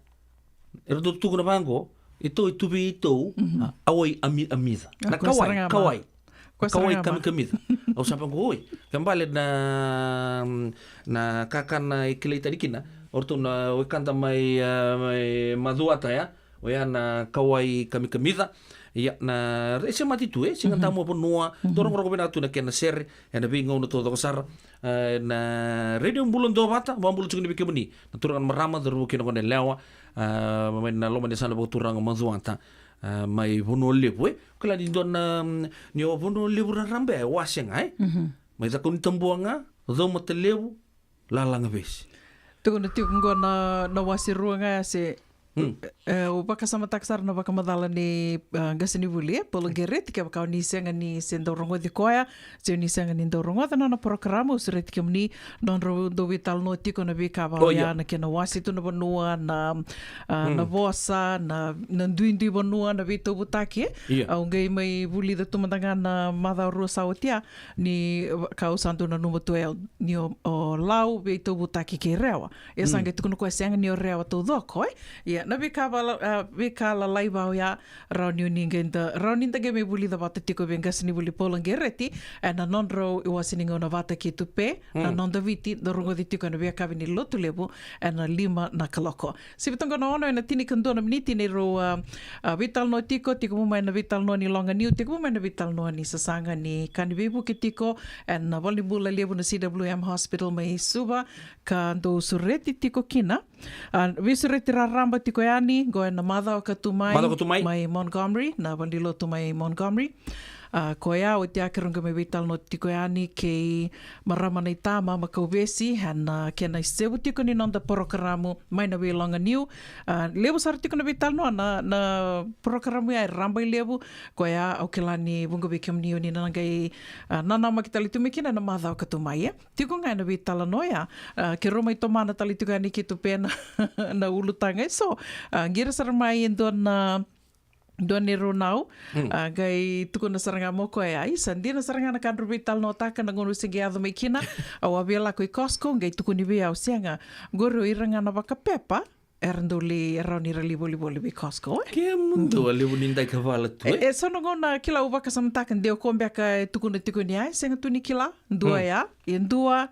eratou tukuna vaqo, itou e tu vei itou, mhm, ah, a wai ami, amica. Ah, na kawai, kawai. Kawai kamikamica. Au sa vaqo, oi. Ke bale na, na kakana e kilai tani kina o ratou na wekada mai, ah, mai Macuata ya. Oya na kawai kamikamica. Ia, na, e semati tu, e, Siga Damu a Vanua. Mhm. Dou rogorogo vinaka tu na kena sere ena veigauna taucoko sara. Ah, na Radio Bula Duavata, vakabula tiko ni vei kemuni na turaga na marama, cauravou kei na goneyalewa, ah, mai na loma ni yasana vakaturaga Macuata, ah, mai Vanua Levu, e. Kila ni dua na, mm, ni o Vanua Levu raraba e wasea ga, e. Mhm. Mai Cakaunitabua ga, Caumatalevu, Lalagavesi. Tukuna tiko qo na, na wase rua ga ya se, hmm, e, au vakasamataka sara na vakamacala ni, ah, qasenivuli, e, Paul Gereti, kevaka o ni sega ni se dau rogoci koya, se o ni sega ni dau rogoca na nona porokaramu, au sureti kemuni, nodrau dau veitalanoa tiko na veika vaka oya, na kena wase tu na vanua, na, ah, na vosa, na, na duidui vanua, na veitauvutaki, e? Ia. Au qai mai vulica tu mada ga na macawa rua sa oti ya, ni, ka au sa dau nanuma tu ya, ni o, o Lau, veitauvutaki kei Rewa. E sa qai tukuna koya sega ni o Rewa taucoko, e? Ia, na veika vala, ah, veika lalai vaka oya, rawa ni o ni qai da, rawa ni da qai mai vulica vata tiko vei qasenivuli Paul Gereti ena nodrau iwase ni gauna vata kei Tupe, na Noda Viti, da rogoci tiko ena veiyakavi ni Lotulevu ena lima na kaloko. Sivi toka qo na ono ena tinikadua na miniti ni rau, ah, ah, veitalanoa tiko, tekivu mai na veitalanoa ni loga niu, tekivu mai na veitalanoa ni sasaga ni ka ni veivuke tiko ena valenibula levu na C W M Hospital mai Suva, ka dau sureti tiko kina. Ah, veisureti raraba tiko yani qo ena macawa ka tu mai, macawa ka tu mai, mai Montgomery, na valenilotu mai Montgomery. Ah, koya oti ya keirau qai mai veitalanoa tiko yani kei marama naita Mama Kauvesi ena, ah, kena isevu tiko ni noda porokaramu mai na veiloga niu. Ah, levu sara tiko na veitalanoa, na, na porokaramu ya e raba i levu. Koya au kila ni vuqa vei kemuni o ni na qai, ah, nanamaki tale tu mai kina ena macawa ka tu mai, e. Tiko ga ena veitalanoa ya, ah, keirau mai tomana tale tiko yani kei Tupe na, na ulutaga eso. Ah, qai rai sara mai e dua na, dua neirau nau, hmm, ah, qai tukuna sara ga mai o koya, "Isa, dina sara ga na ka drau veitalanoataka na gauna au se qai yaco mai kina." Au a via lako i Costco, qai tukuni vei au, "Sega, qori o ira ga na vakapepa era dau lai, e rawa ni ra lai volivoli vei Costco, e?" Kemudou a levu ni dai kavala tu, e? E, e so na gauna kila au vakasamataka de o koya beka e tukuna tiko ni, "Ai, sega tu ni kila, dua ya, e dua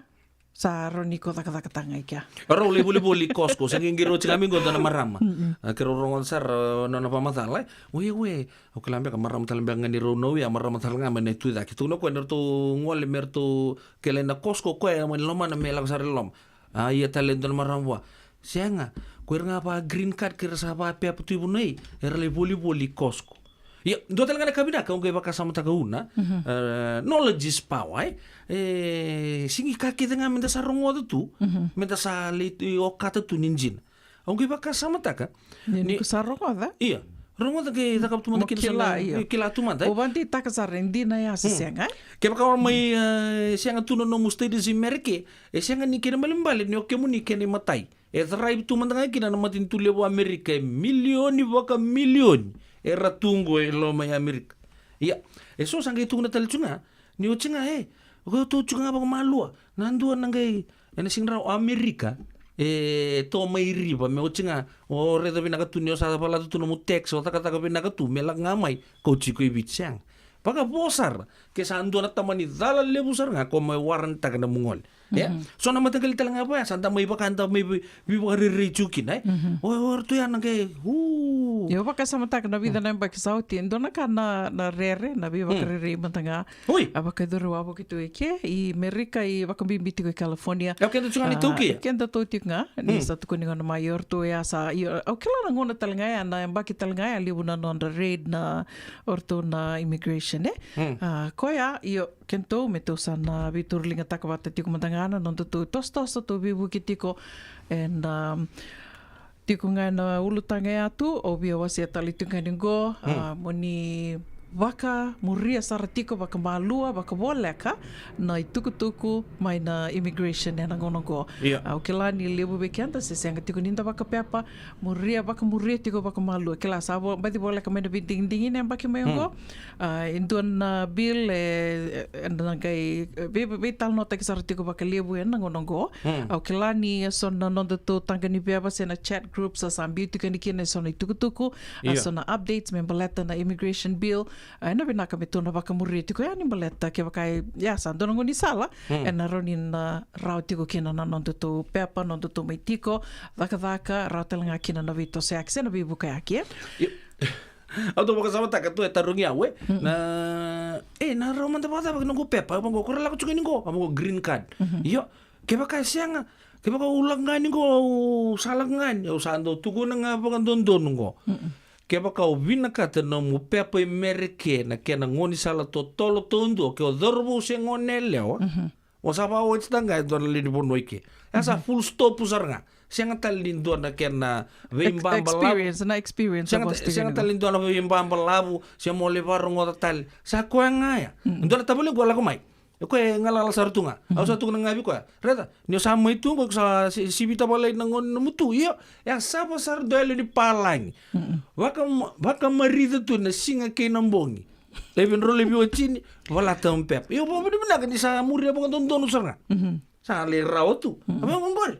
sa rawa ni ko cakacakataka ga i kea." Rau lai volivoli Costco, sa qai qai rau tiko ga mai qo dua na marama. Mm-mm. Ah, keirau rogoca sara, ah, nona vakamacala, e? "Ue, ue, au kila beka marama tale beka ga ni rau nau ya, marama tale ga mai na tu cake." Tukuna o koya ni ratou gole me ratou kilai na Costco, o koya mai lomana me lako sara i loma. A ia tale e dua na marama vua, "Sega, ko ira ga va green card kei ira sa vapepa tu i vanua, era lai volivoli i Costco." Ia, dua tale ga na ka vinaka au qai vakasamataka, Una, mhm, eh, knowledge is power, e? E sega ni ka kece ga meda sa rogoca tu, mhm, meda sa lai, e, okata tu ni dina. Au qai vakasamataka ni, ni ko sa rogoca, ia, rogoca qai cakava tu mada kina, kila, sa na, ia, kila tu mada, e? O vakadeitaka sara e dina ya se, hmm, sega, e? Kevaka o mai, eh, sega tu na nomu studies i Merika, e sega ni kena balebale ni o kemuni kena imatai. E thrive tu mada ga kina na matanitu levu o Amerika, e milioni vakamilioni era tu qo e loma i Amerika. Ia, e so sa qai tukuna tale tu ga ni oti ga, e, o koya tu ga vakamalua, na dua na qai, ena sega ni rawa, o Amerika e to mai riva me oti ga o raica vinaka tu ni o sa valata tu nomu tax, o cakacaka vinaka tu me lako ga mai, ko tiko i Viti. Sega. Vakavo sara ke sa dua na tamani cala levu sara ga ko mai warrant-taka na nomu gole. E? So na mataqali tale ga vaya sa da mai vaka da mai vi- vivakarerei tiko kina, e? O o ratou ya na qai u. Io, vakasamataka na vica na yabaki sa oti, e dua na ka na, na rere, na vivakarerei mada ga. Oi. A vakayacori wavoki tu e ke i Merika, i vakabibi tiko i California. E o keda tiko ga ni taukei. Keda tou tiko ga ni sa tukuni gona mai o ratou ya sa, io, au kila na gauna tale ga ya, na yabaki tale ga ya levu na nodra raid na o ratou na immigration, e? A, koya, io, keitou me tou sa na veituru ligataka vata tiko mada ga na noda tou tosotoso tou veivuke tiko. And, um, tiko ga na ulutaga ya tu, au via wasea tale tiko ga ni qo, a, mo ni vakamuria sara tiko vakamalua, vakavoleka na itukutuku mai na immigration ena gauna qo. Ia. Au kila ni levu vei keda se sega tiko ni da vakapepa, muria, vakamuria tiko vakamalua. Kila sa vo- baci voleka mai na veidigidigi na yabaki mai oqo. A, e dua na bill e, e na qai, e, vei- veitalanoataki sara tiko vakalevu ena gauna oqo. Au kila ni e so na noda tou taqa ni veva se na chat group sa sa biu tiko yani kina e so na itukutuku, a, so na updates me baleta na immigration bill. A, ena vinaka me tou na vakamuria tiko yani baleta kevaka e, ia, sa dua na gaunisala ena rawa ni na rawa tiko kina na noda tou pepa, noda tou mai tiko, cakacaka, rawa tale ga kina na veitosoyaki se na veivukayaki, e? Au tou vakasamataka tu e tarogi au, e. Na, e, na rawa mada vakacava ki noqu pepa, au vaqo, ko ra lako tiko ni qo, au vaqo green card. Io, kevaka e sega, kevaka au lako ga ni qo, au sa lako ga ni, au sa dau tukuna ga vakadodonu qo. Kevaka au vinakata nomu pepa i Merika na kena gaunisala totolo taudua, ke o cauravou se gone yalewa. O sa vakaoti ta ga e dua na lewe ni vanua i ke. E sa full stop sara ga. Sega tale ni dua na kena veibaba lavu. Experience, na experience. Sega tale ni dua na veibaba lavu, se mo lai vakarogoca tale. Sa koya ga ya. Dua na tavale qo lako mai. E koya e galala sara tu ga. Au sa tukuna ga vei koya. Raica, ni o sa mai tu qo, sa si- sivi tavale na gone na mutu. Io, e a sava sara dua yalo ni palagi. Vaka- vakamarica tu na siga kei na bogi. Levu drau levu o tini, valata mu pepa. Io, vakavinavinaka ni sa muria vakadodonu sara ga. Sa lai rawa tu. A vei oqori.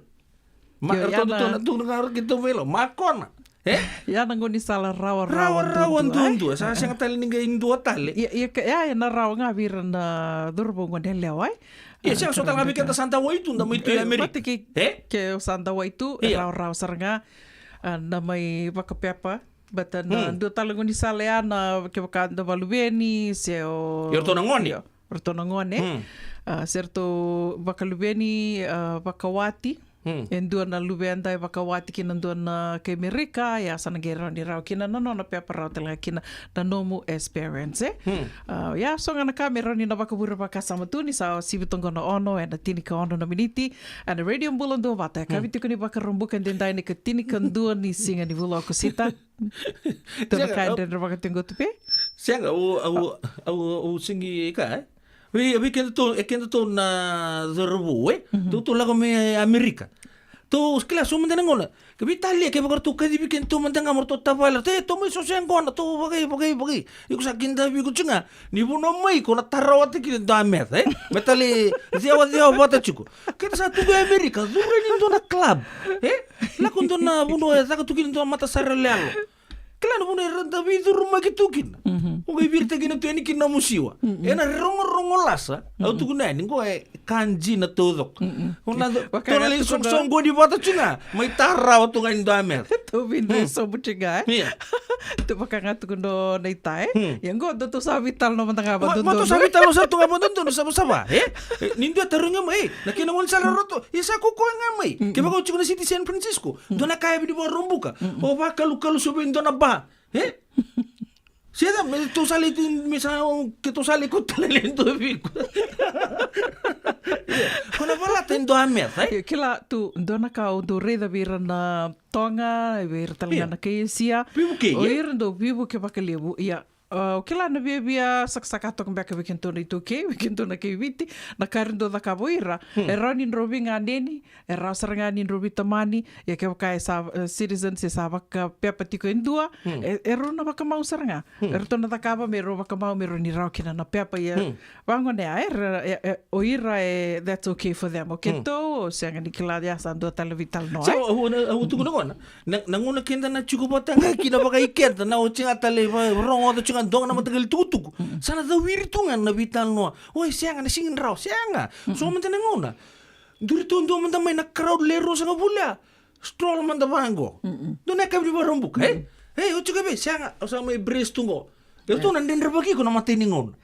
Ma, io, ratou ia na- tukuna ga keitou vei lau. Makona. E? Ia na gaunisala rawa, rawa, rawa duadua. Duadua. Sa sega tale ni qai dua tale. Ia, ia, ke- ia, ia na rawa ga vei ira na cauravou gone yalewa, e? Ia, sega so tale ga vei keda sa dawai tu, da mai tu i Amerika. Vata kei- e? Ke sa dawai tu, e rawa, rawa sara ga, a, na mai vakapepa. But na dua tale gaunisala ya na kevaka da vakaluveni, se o- io, ratou na gone. Io, ratou na gone. A, se ratou vakaluveni, a, vakawati. E dua na luveda e vakawati kina dua na kai Merika, ia sa na qai rawa ni rawa kina na nona pepa, rawa tale ga kina na nomu as parents, e? A, ia so ga na ka me rawa ni na vakavure vakasama tu ni sa sivi toqo na ono ena tinikaono na miniti. Ena Radio Bula Duavata, e kavi tiko ni Vakarubuka edaidai na ikatinikadua ni siga ni vula o Okosita. Tou na kaya dredre vakateqo tu pe? Sega, au, au, au, au sigi ka, e? Vei, vei kedatou, e kedatou na cauravou, e? Tou, tou lako mai Amerika. Tou kila so mada na gauna. Ke veitalia, kevaka ratou kacivi kedatou mada ga mo ratou tavale, e, tou mai so se gona, tou vakai, vakai, vakai. Iko sa kida vei iko tiko ga. Ni vanua mai iko na tarawata kina dua meca, e? Me tale cewacewa vata tiko. Keda sa tu qo e Amerika, curu ni dua na club, e? Lako dua na vanua e caka tu kina dua matasara yaloyalo. Kila na vanua era da veicurumaki tu kina. O qai viritaki na tu yani kina nomu siwa. Ena rogorogo lasa, au tukuna yani, qo e ka dina taucoko. Tou na lai soqosoqoni vata tu ga, mai tarawa tu ga ni dua meca. Tou vidre sobu tu ga, e? Ia. Tou vaka ga tukuna o Naita, e? Ia qo dou tou sa veitalanoa mada ga vakadodonu. Ma tou sa veitalanoa sara tu ga vakadodonu, savasava, e? E, ni dua tarogi au mai, e, na kena gaunisala ratou, ia sa ko koya ga mai. Kevaka o tiko na city San Francisco, dua na ka e vini Vakarubuka, o vakalukalu sobu e dua na ba, e? Se da, me tou sa lai tu, me sa, ke tou sa lai ko tale le dua viko. Ia, ko na valata e dua meca, e? Ia, kila tu, dua na ka au dau raica vei ira na Toga, vei ira tale ga na kai Esia. Veivuke, o ira dau veivuke vakalevu, ia. A, o kila na viavia sakasaka toka beka vei kedatou na iTaukei, vei kedatou na kai Viti, na ka era dau cakava o ira, e rawa ni drau veiganeni, e rawa sara ga ni drau veitamani, ia kevaka e sa, e, citizen se sa vakapepa tiko e dua, e, e rau na vakamau sara ga. E ratou na cakava me rau vakamau, me rau ni rawa kina na pepa, ia. Vagone ya, e, e, e, o ira e, that's okay for them. O keitou, o sega ni kila, ia sa dua tale veitalanoa, e? Au, au, au tukuna gona. Na, na gauna keda na tiko vata ga kina vakaikeda, na oti ga tale, va-, rogoca tiko ga dua ga na mataqali tukutuku. Sa na cawiri tu ga na veitalanoa. Oi, sega, na sigi ni rawa, sega. So mada na gauna. Duri tu dua mada mai na crowd le rua sa ga vuli a. Stroll mada vaqo. Dua na yakavi ni Vakaraubuka, e? Ei, o tiko vei, sega, o sa mai brace tu qo. E ratou na dredrevaki iko na matai ni gauna.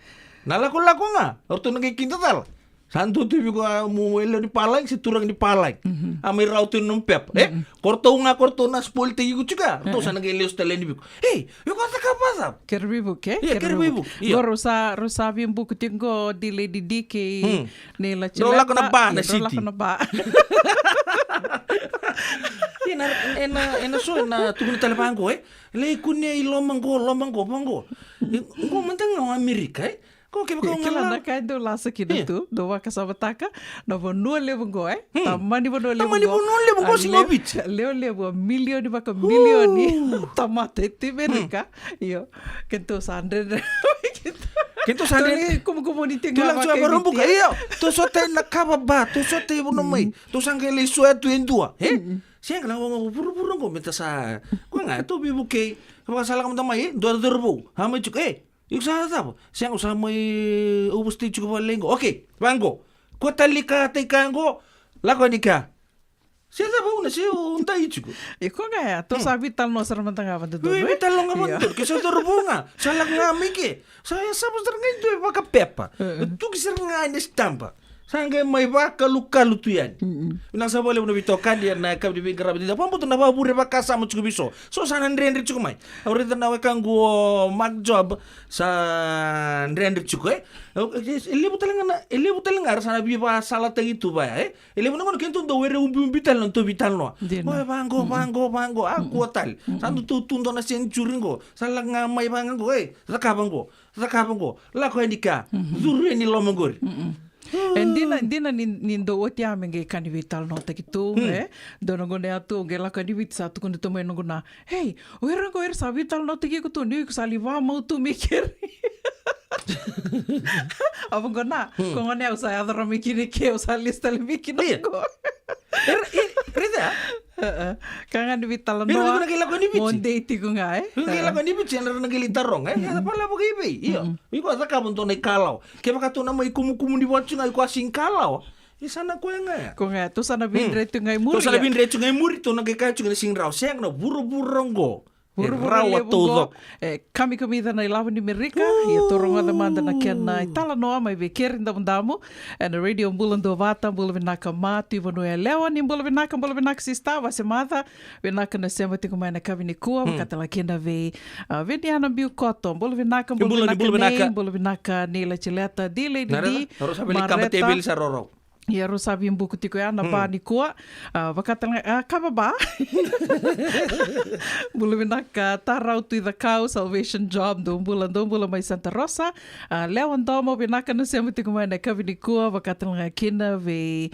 Na lakolako ga, o ratou na qai kida cala. Sa dua tu vei iko a mu e lewe ni palagi, se turaga ni palagi. A mai rawa tu na nomu pepa, e? Ko ratou ga, ko ratou na spoil taki iko tiko, a ratou sa na qai lesu tale yani vei iko. Ei, iko a cakava cava? Kere veivuke, e? Ia, kere veivuke, io. Qo rau sa, rau sa veibuku tiko qo, D Lady D kei Nei Lati Lata. Rau lako na ba na city. Rau lako na ba. Ena, ena, ena so, ena tukuna tale vaqo, e? Lai kunea i loma qo, loma qo, vaqo. E, qo mada ga o Amerika, e? Ko kevaka o kila na ka e dau lasa kina tu, dau vakasamataka na vanua levu qo, e? Tamani vanua levu qo. Tamani vanua levu qo, siga o Viti. Lewe levu, a milioni vakamilioni tamata e tu Amerika. Io, keitou sa dredre. Keitou sa dredre. Kumukumuni tiko ga Vakaraubuka. Io, tou sota ena kava ba, tou sota i vanua mai. Tou sa qai lai soya tu e dua, e? Sega na vuravura qo, me ta sa, ko ga tou veivukei. Vakasalaka mada mai, e? Dua na cauravou. A mai tiko, e? Iko sa cava? Sega, au sa mai overstay tiko vale qo. Okei, vaqo. Ko talika tai ka qo. Lako yani ka. Se cava una se u dai tiko. Iko ga ya, tou sa veitalanoa sara mada ga vakadodonu. Veitalanoa ga vakadodonu. Ke sa cauravou ga. Sa lako ga mai ke. Sa ya sa sara ga e dua e vakapepa. Tuki sara ga ena sitaba. Sa qai mai vakalukalu tu yani. Vinaka sa vakalevu na veitokani ena yakavi ni veiqaravi. Vakabauta na vakavure vakasama tiko vei so. So sa na dredre tiko mai. Au raica na wekaqu o Mark Job sa dredre tiko, e. E levu tale ga na, e levu tale ga era sa na veivakasalataki tu vaya, e. E levu na gauna keitou dau were ubiubi tale na nodatou veitalanoa. Dina. O, e vaqo, vaqo, vaqo. A kua tale. Sa dau tu dua na century qo. Sa lako ga mai vaqo, e. Cakava qo. Cakava qo, lako yani ka, curu yani loma qori. E dina, dina ni, ni dau oti a me qai ka ni veitalanoataki tu, e? Dua na gauna ya tu, qai lako yani Viti sa tukuna tu mai noqu na, hei, o ira qo era sa veitalanoataki iko tu, ni iko sa lai vakamau tu mai keri. A vaqo na, ko gone au sa yaco ra mai kina ke, au sa lesu tale mai kina qo. Raica. Ka ga ni veitalanoa. Ira na qai lako ni Viti. Mo dei tiko ga, e? Ira na qai lako ni Viti, ena ra na qai lai taroga, e? Ia, vala vakaivei, io. Iko a cakava dua na ikalawa. Kevaka tou na mai kumukumuni vua tiko ga, iko a sega ni kalawa. Isa na koya ga ya. Ko ga ya, tou sa na veidre tiko ga i muri. Tou sa na veidre tiko ga i muri, tou na qai kaya tiko ga na sega ni rawa. Sega na vuravura qo. Vuravura levu qo. E rawa taucoko. E kamikamica na ilavo ni Merika. Ia tou rogoca mada na kena italanoa mai vei Keri Damudamu. Ena Radio Bula Duavata, bula vinaka Matu i Vanua Yalewa, ni bula vinaka, bula vinaka sista, Vasemaca, vinaka na sema tiko mai na kavi nikua, vakatala kina vei, a, Viniana Biukoto, bula vinaka, bula vinaka Nei, bula vinaka Nei Latileta, D Lady D, Mareta. Ia rau sa veibuku tiko ya na ba nikua, a, vakatala, a, kava ba. Bula vinaka Tarau Tui Cakau, Salvation Job, dou bula, dou bula mai Santa Rosa. A, Lewa Domo, vinaka na sema tiko mai na kavi nikua, vakatala ga kina vei,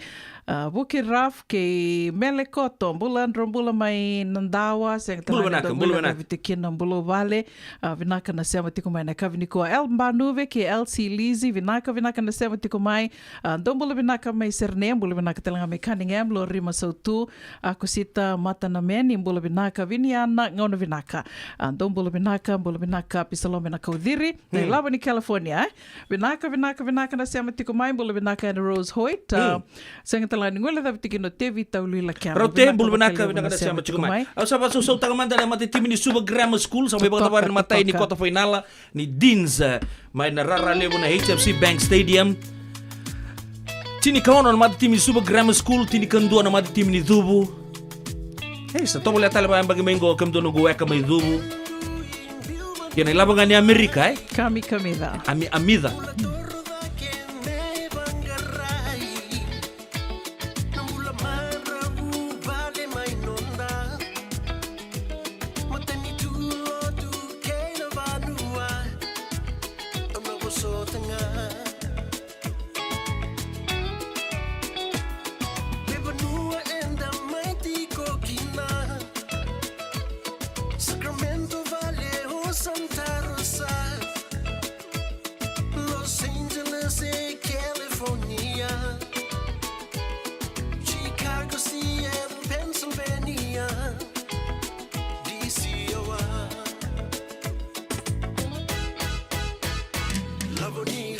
a, Vuki Raf kei Mele Koto, bula, drau bula mai Nadawa, sega tale ga ni dou bula vinaka vei kina bula vale, a, vinaka na sema tiko mai na kavi nikua. El Banuve kei L C Lizzy, vinaka, vinaka na sema tiko mai, a, dou bula vinaka mai Serene, bula vinaka tale ga mai Cunningham, Lorima Sautu, a, Kusita Matanameni, bula vinaka, Viniana, gauna vinaka. A, dou bula vinaka, bula vinaka, Pisalome na Kauciri, na ilavo ni California, e? Vinaka, vinaka, vinaka na sema tiko mai, bula vinaka ena Rose Hoyt, a, sega tale ga ni guilecavi tiko kina o Tevi Taului Lakena. Rau te bula vinaka, vinaka na sema tiko mai. Au sa vakasausautaka mada na mata timi ni Suva Grammar School, sa mai vakatavari na matai ni kota fainala ni Deans, e, mai na rara levu na H F C Bank Stadium. Tinikaono na mata timi ni Suva Grammar School, tinikadua na mata timi ni Cuvu. E, sa tovolea tale vakayabaki mai qo kemudou noqu weka mai Cuvu. Ia na ilavo ga ni Amerika, e? Kamikamica. Ami, amica. Sacramento Valley, o Santa Rosa, Los Angeles e California, Chicago, Seattle, Pennsylvania, D C, Iowa. Lavo ni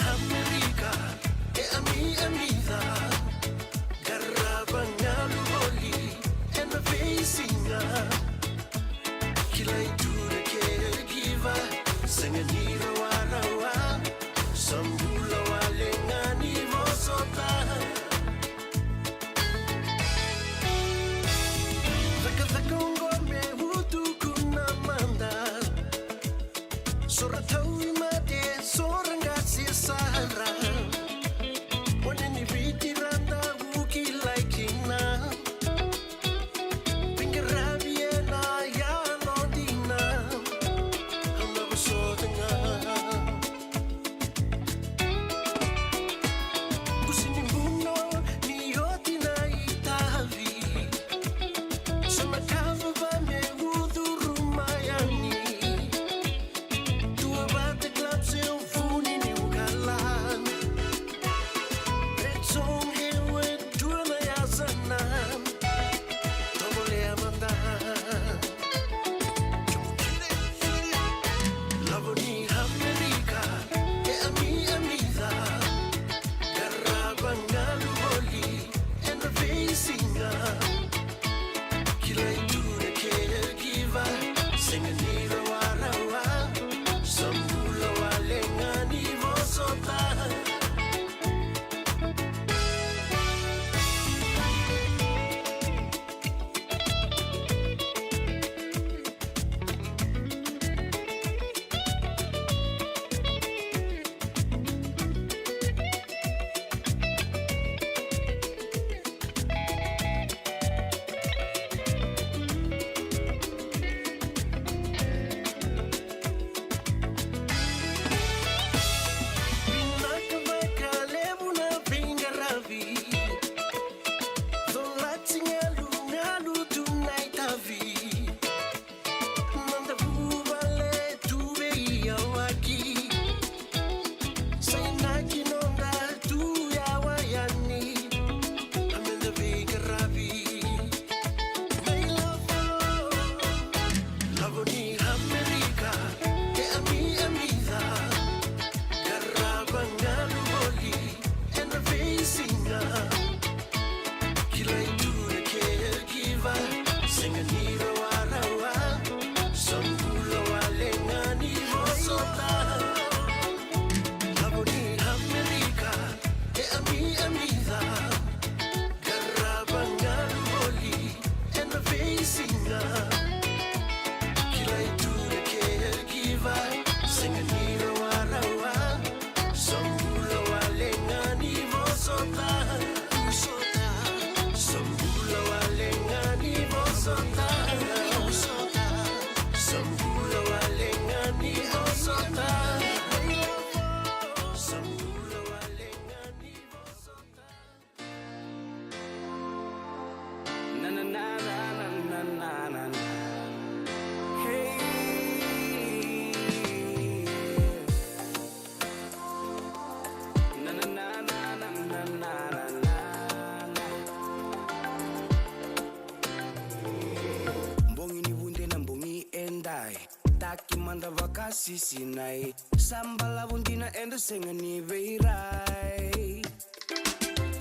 Sisinai. Sa balavu dina, eda sega ni veirai.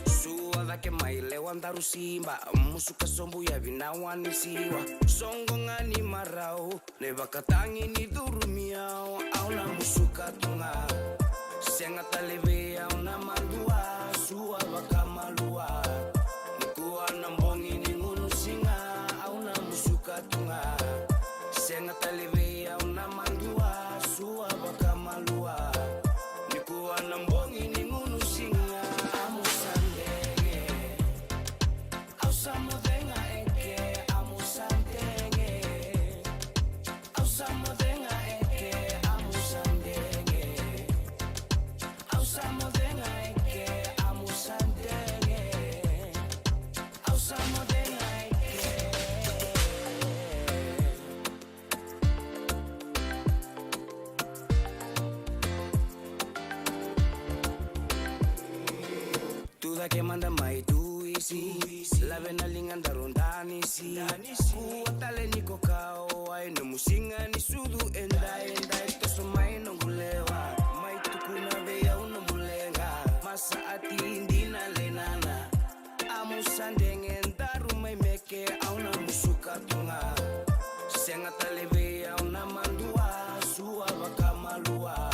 Sua cake mai lewa daru siba, musuka sobu yavi na wa ni siwa. Soqo ga ni marau, na ivakatagi ni curumi au, au na musuka tu ga. Sega tale vei au na madua, sua vakamalua. Nikua na bogi ni gunu siga, au na musuka tu ga. Sega tale vei au na madua, sua vakamalua. Nikua na bogi ni gunu siga, amu sa dege. Au sa moce ga eke, amu sa dege. Au sa moce ga eke, amu sa dege. Au sa moce ga eke, amu sa dege. Au sa moce ga eke. Tu cake mada mai tu isi, lave na liga daru danisi. Kua tale ni ko kauwai, nomu siga ni sucu e dai, e dai, toso mai noqu lewa. Mai tukuna vei au nomu leqa, masa ati dina le nana. Amu sa dege daru mai meke, au na musuka tu ga. Sega tale vei au na madua, sua vakamalua.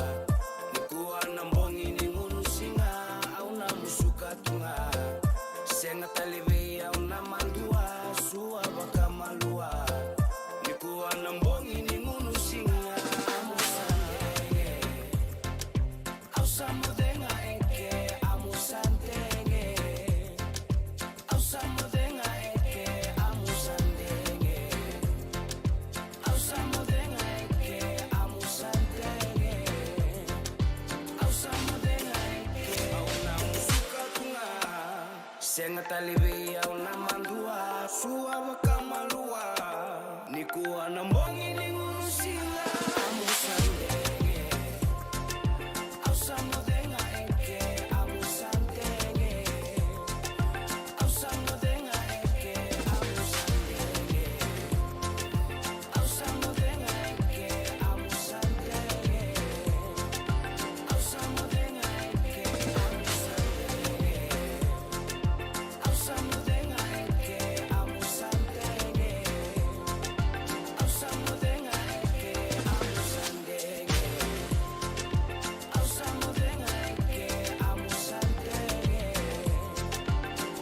Nikua na bogi ni gunu siga, au na musuka tu ga. Sega tale vei au na madua, sua vakamalua. Nikua na bogi ni gunu siga, amu sa dege. Au sa moce ga eke, amu sa dege. Au sa moce ga eke, amu sa dege. Au sa moce ga eke, amu sa dege. Au sa moce ga eke, au na musuka tu ga. Sega tale vei au na madua, sua vakamalua. Nikua na bogi ni gunu siga, amu sa dege. Au sa moce ga eke, amu sa dege. Au sa moce ga eke, amu sa dege. Au sa moce ga eke, amu sa dege. Au sa moce ga eke, amu sa dege. Au sa moce ga eke, amu sa dege. Au sa moce ga eke, amu sa dege. Au sa moce ga eke, amu sa dege.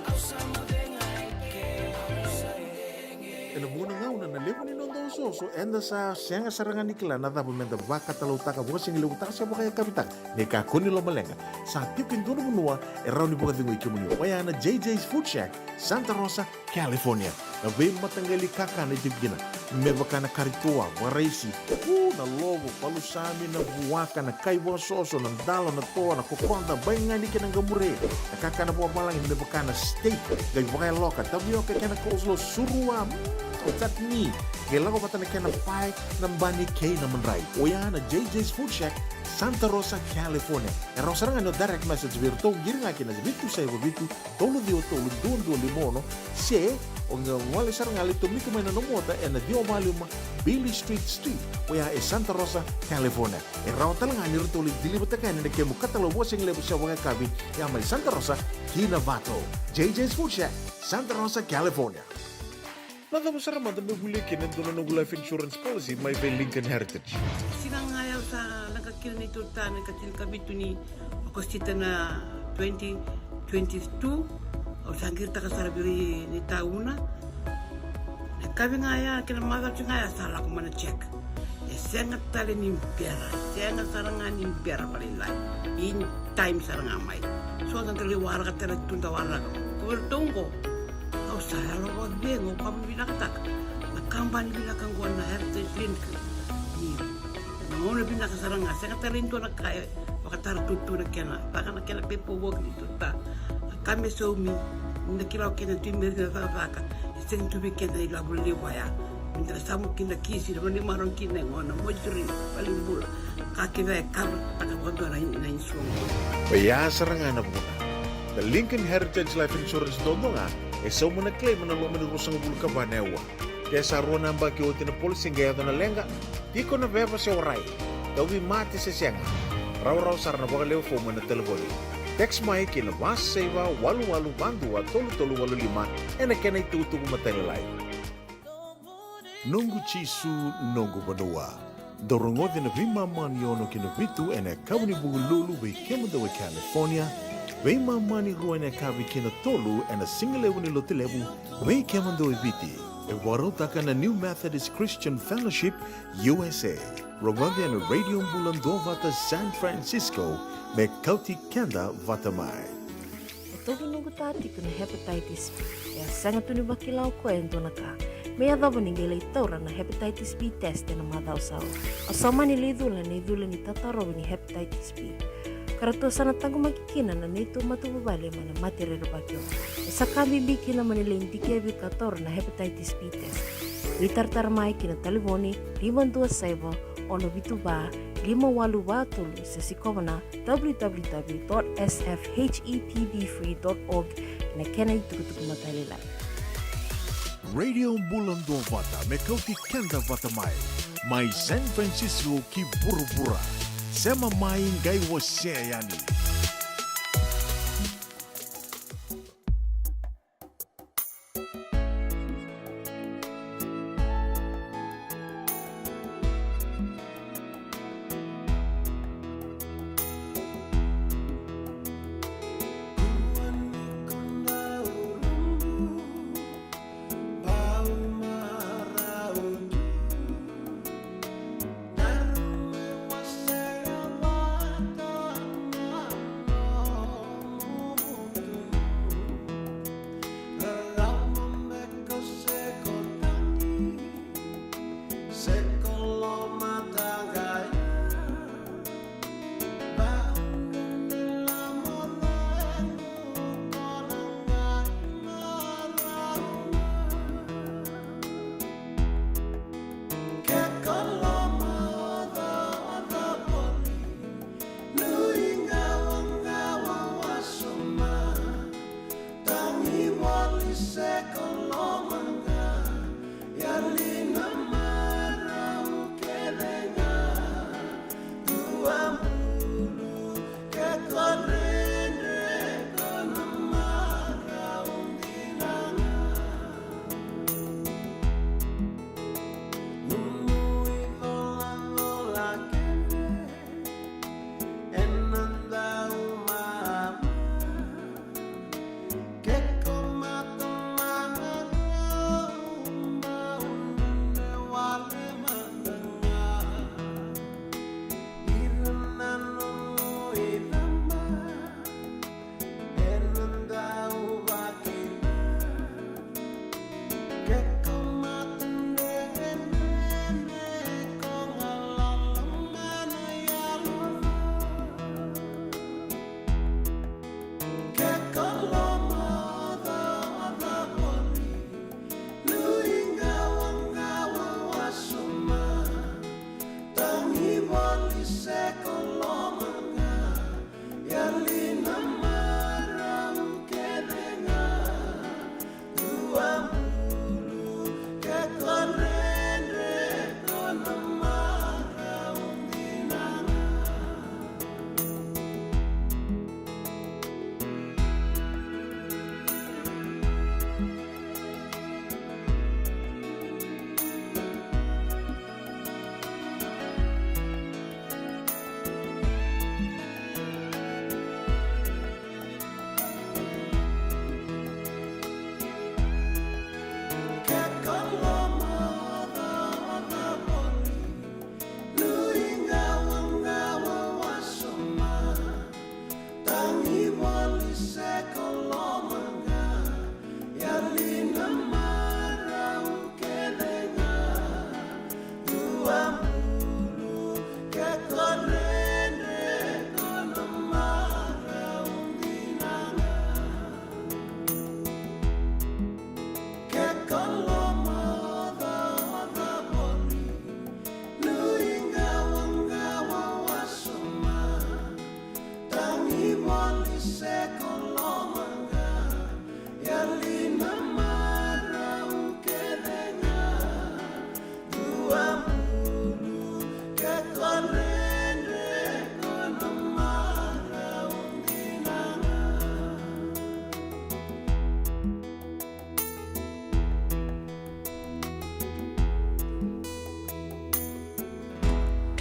Au sa moce ga eke, amu sa dege. Ena vuqa na gauna na levu ni noda osooso, eda sa sega sara ga ni kila na cava meda vakatalautaka, vakasigalevu taka se vakayakavi taka. Ni kakua ni lomaleqa, sa tiko e dua na vanua e rawa ni vakacegui kemuni. Oya na J J's Food Shack, Santa Rosa, California. Na veimataqali kakana e tiko kina, me vaka na kari toa, vakaraisi, u, na lovo, palusami, na vuaka, na kai vakasoso, na dalo, na toa, na kokoda, baigani kei na qamure. Na kakana vakavalagi me vaka na steak, qai vakayaloka, tavioka kei na coleslaw, surua, mm, chutney. Qai lako vata na kena pae, na bani kei na madrai. Oya na J J's Food Shack, Santa Rosa, California. E rawa sara ga ni o direct message vei iratou, qiri ga ki na vitu saiva vitu, tolu ciwa tolu, dua dua lima ono, se o qai gole sara ga lai tomika mai na nomu ota ena ciwa walu lima Beale Street Suite, oya e Santa Rosa, California. E rawa tale ga ni ratou lai deliver-taka yani na kemu katalau vakasigalevu se vakayakavi, ya mai Santa Rosa ki Novato. J J's Food Shack, Santa Rosa, California. Na cava sara mada meu volia kina e dua na noqu life insurance policy mai vei Lincoln Heritage? Siga ga ya au sa leqa kina neitou ta na ikatinikavitu ni Okosita na twenty twenty-two. Au sa qiritaka sara vei ira ni tauna. Na yakavi ga ya kei na macawa ga ya sa lako mai na check. E sega tale ni bera, sega sara ga ni bera vakalailai. In time sara ga mai. So da qai waraka tale tu da waraka. Ko iratou oqo, au sa yalo vakacegu, au vakavinavinakataka na kabani vinaka oqo na Heritage Link. Ni na gauna vinaka sara ga, sega tale ni dua na ka e vakatara tu na kena, vaka na kena paperwork ni tu ta. Na ka me saumi, ni da kila o keda tu me rina cakacaka, e sega tu vei keda na ilavo levu ya. Me da samu kina kisi, na vanimaro kina e gona, moituri, valenibula. Ka kece e cover taka vakadua na, na insurance. Oya sara ga na vuna. Na Lincoln Heritage Life Insurance duadua ga e sauma na claim ena loma ni ruasagavulu ka va na aua. Ke sa rua na yabaki oti na policy qai yaco na leqa, tiko na veva se warai, Tauvimate se sega, rawarawa sara na vakalewe fomu ena talevoni. Text mai ki na va saiva walu walu va dua tolu tolu walu lima ena kena itukutuku matailalai. Noqu Jisu, noqu vanua. Dou rogoci na veimama ni ono ki na vitu ena yakavi ni Vukelulu vei kemudou e California. Veimama ni rua ena yakavi ki na tolu ena sigalevu ni Lotulevu vei kemudou e Viti. E vakarautaka na New Methodist Christian Fellowship U S A. Rogoci ena Radio Bula Duavata San Francisco, me kauti keda vata mai. E toki noqu ta tiko na hepatitis B. E a sega tu ni vakila o koya e dua na ka. Me yacova ni qai lai taura na hepatitis B test ena macawa sa oti. Au sa mani lai cula na icula ni tatarovi ni hepatitis B. Ka ratou sa na taqomaki kina na neitou matavuvale mai na mate rerevaki oqo. E sa ka bibi kina mo ni lai dikevi ka taura na hepatitis B test. Veitaratara mai ki na talevoni lima dua saiva, ono vitu va, lima walu va tolu se sikova na w w w dot s f h e p b free dot org ena kena itukutuku matailalai. Radio Bula Duavata me kauti keda vata mai, mai San Francisco ki vuravura. Sema mai, qai wasea yani.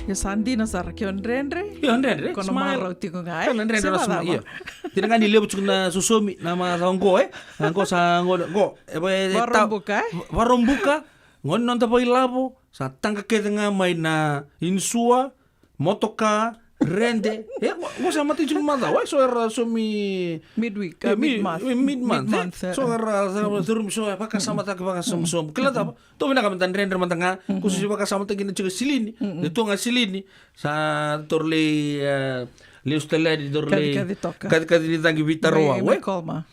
Ia sa dina sara ke o dredre. Io, dredre, ko na smile. Marau tiko ga, e? Ka na dredre, se na smile, io. Dina ga ni levu tiko na sosomi na macawa qo, e? Na qo sa qo, qo. E, e, e, ta-, varobuka, e? Varobuka. Qo ni noda vailavo, sa taqa kece ga mai na insua, motoka, rede. E, qo, qo sa matai tiko macawa, e? So era somi midweek, e, mid-month. Mid-month, e? Mid-month, e. So era, era, era, so era vakasamataki, vakasamataki. Kila cava? Tou vinaka meda dredre mada ga, ko sisi vakasamataki na tiko silini, na tu ga silini, sa tou lai, e, lesu tale yani, tou lai kacikaci toka. Kacikaci ni cagi vei Tarawa, e? Mai Colma.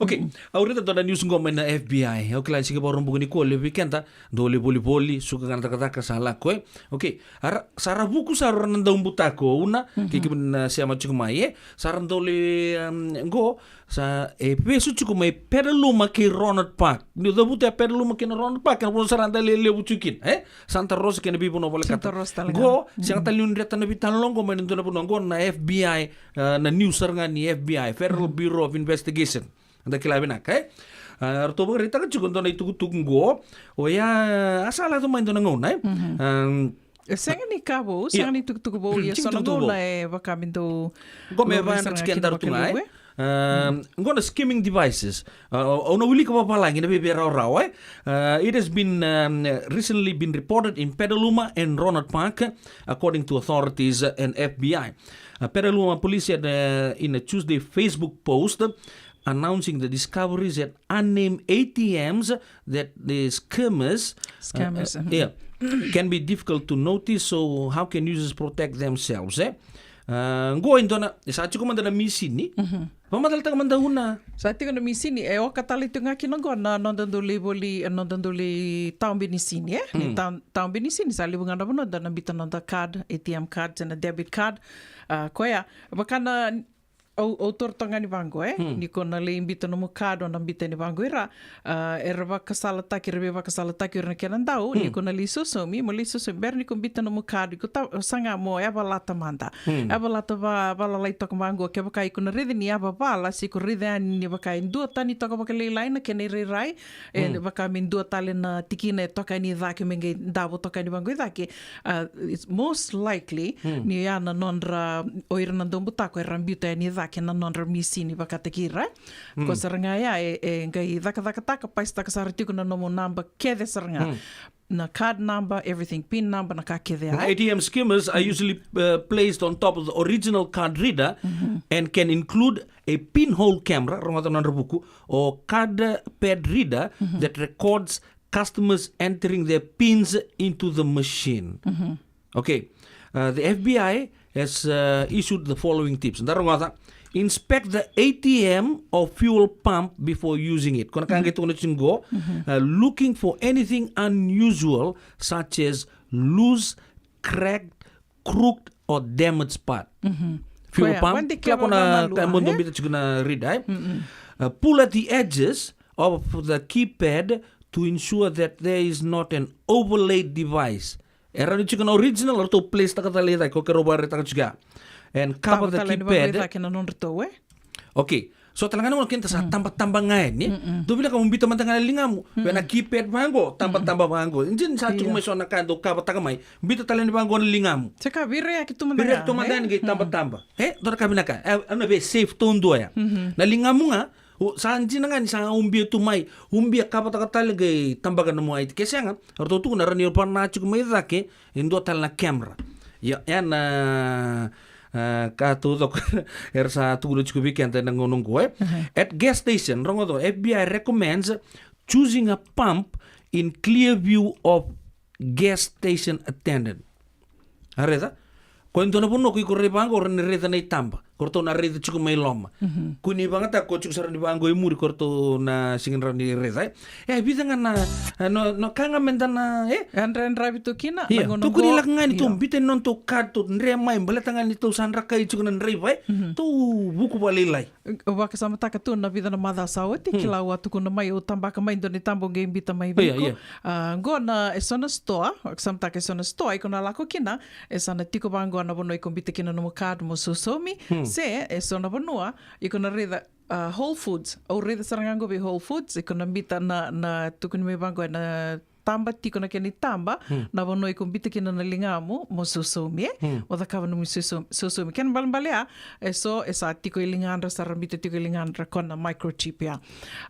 Okay, au raica dua na news qo mai na F B I. Au kila ni sega ni vakarobuka nikua levu vei keda, dou lai volivoli, suka ga na cakacaka sa lako, e? Okay, ara, sa ra vuku sara na daubutako, Una, kei kemuni na sema tiko mai, e? Sa ra dau lai, um, qo, sa e vesu tiko mai Petaluma kei Ronald Park. Niu cavuta ya Petaluma kei na Ronald Park, ena vanua sara eda lewe levu tiko kina, e? Santa Rosa kei na veivanua volekata. Santa Rosa tale ga. Qo, sega tale niu dreta na veitalanoa qo mai na dua na vanua qo na F B I, e, na news sara ga ni F B I, Federal Bureau of Investigation. Eda kila vinaka, e? A, ratou vakaraitaka tiko dua na itukutuku qo, oya, a sa lako mai dua na gauna, e? Um, E sega ni ka vou, sega ni tukutuku vou, ia so na gauna e vaka me dau. Qo me vaka e dredre tiko e daru tu ga, e? Qo na skimming devices. A, au na wilika vakavalagi na veiveiraurau, e? A, it has been, um, recently been reported in Petaluma and Ronald Park, according to authorities, uh, and F B I. Uh, Petaluma police said, uh, in a Tuesday Facebook post, announcing the discoveries at unnamed A T Ms that the scammers, uh, uh, yeah, can be difficult to notice, so how can users protect themselves, e? Uh, qo e dua na, sa tiko mada na misini. Vakamacalataka mada, Una. Sa tiko na misini, e oka tale tiko ga kina qo na noda dau lai voli, e, noda dau lai taobe ni sini, e? Ni ta-, taobe ni sini, sa levu ga na vanua da na bita noda card, A T M card, se na debit card. A, koya, vaka na Au, au toro toka ga ni vaqo, e? Ni ko na lai bita nomu card, o na bita ni vaqo ira. A, era vakasalataki, era veivakasalataki ira na kena dau, ni ko na lai sosomi, mo lai sosomi, bera ni ko bita nomu card, ko ta, saga mo yavalata mada. Yavalata va, valalai toka vaqo, kevaka iko na raica ni yavavala, se ko raica yani ni vaka e dua tani toka vakalailai na kena irairai, e vaka me dua tale na tikina e toka yani i cake me qai davo toka yani vaqo i cake. A, it's most likely ni ya na nodra, o ira na daubutako era biuta yani i cake na nodra misini vakataki ira. Ko sara ga ya e, e qai cakacakataka, pasitaka sara tiko na nomu naba kece sara ga. Na card number, everything, pin number, na ka kece ya. A T M skimmers are usually, uh, placed on top of the original card reader and can include a pinhole camera, rogoca na nodra vuku, or card pad reader that records customers entering their pins into the machine. Okay. Uh, the F B I has, uh, issued the following tips. Da rogoca, inspect the A T M or fuel pump before using it. Ko na ka qai tukuna tiko qo, uh, looking for anything unusual such as loose, cracked, crooked or damaged part. Fuel pump, kila ko na ka mo dau bita tiko na reader, e? Uh, pull at the edges of the keypad to ensure that there is not an overlaid device. E rawa ni tiko na original, ratou place taka tale i cake, ko keirau vakaraitaka tiko ya. And cover the keypad. Okay. So tale ga na gauna keda sa tabataba ga yani. Dou vinaka mo bita mada ga na ligamu. Vei na keypad vaqo, tabataba vaqo. Dina sa tiko mai so na ka dou kavataka mai. Bita tale ni vaqo na ligamu. Se ka virayaki tu mada ga. Virayaki tu mada ga ni qai tabataba. E, dou na ka vinaka. E, na vei safe taudua ya. Na ligamu ga, o, sa dina ga ni sa ubia tu mai. Ubia kavataka tale qai tabaka nomu I D. Ke sega, ratou tukuna rawa ni vana tiko mai cake, e dua tale na camera. Ia, ya na, a, ka taucoko era sa tukuna tiko vei keda ena gauna oqo, e. At gas station, rogoca, F B I recommends choosing a pump in clear view of gas station attendant. A raica? Ko e dua na vanua ko iko rai vaqo, o rawa ni raica na itaba. Ko ratou na raica tiko mai loma. Ko ni vagataka ko tiko sara ni vaqo i muri ko ratou na sega ni rawa ni raica, e. E, vica ga na, e, no, no ka ga meda na, e? E yadravi tu kina. Ia, tukuni lako ga ni tou bita ni nodatou card, tou dre mai, baleta ga ni tou sa drakai tiko na draiva, e. Tou vuku vakalailai. Au vakasamataka tu na vica na macawa sa oti, kila au a tukuna mai, au tabaka mai dua na itaba au qai bita mai vei iko. A, qo na, e so na sitoa, vakasamataka e so na sitoa iko na lako kina, e sa na tiko vaqo na vanua iko bita kina nomu card mo sosomi, se e so na vanua iko na raica, a, Whole Foods. Au raica sara ga qo vei Whole Foods, iko na bita na, na tukuni mai vaqo ena taba tiko na kena itaba, na vanua iko bita kina na ligamu mo sausaumi, e? Mo cakava nomu sausaumi. Kena ibalebale ya, e so e sa tiko e ligadra, sa ra bita tiko e ligadra ko na microchip ya.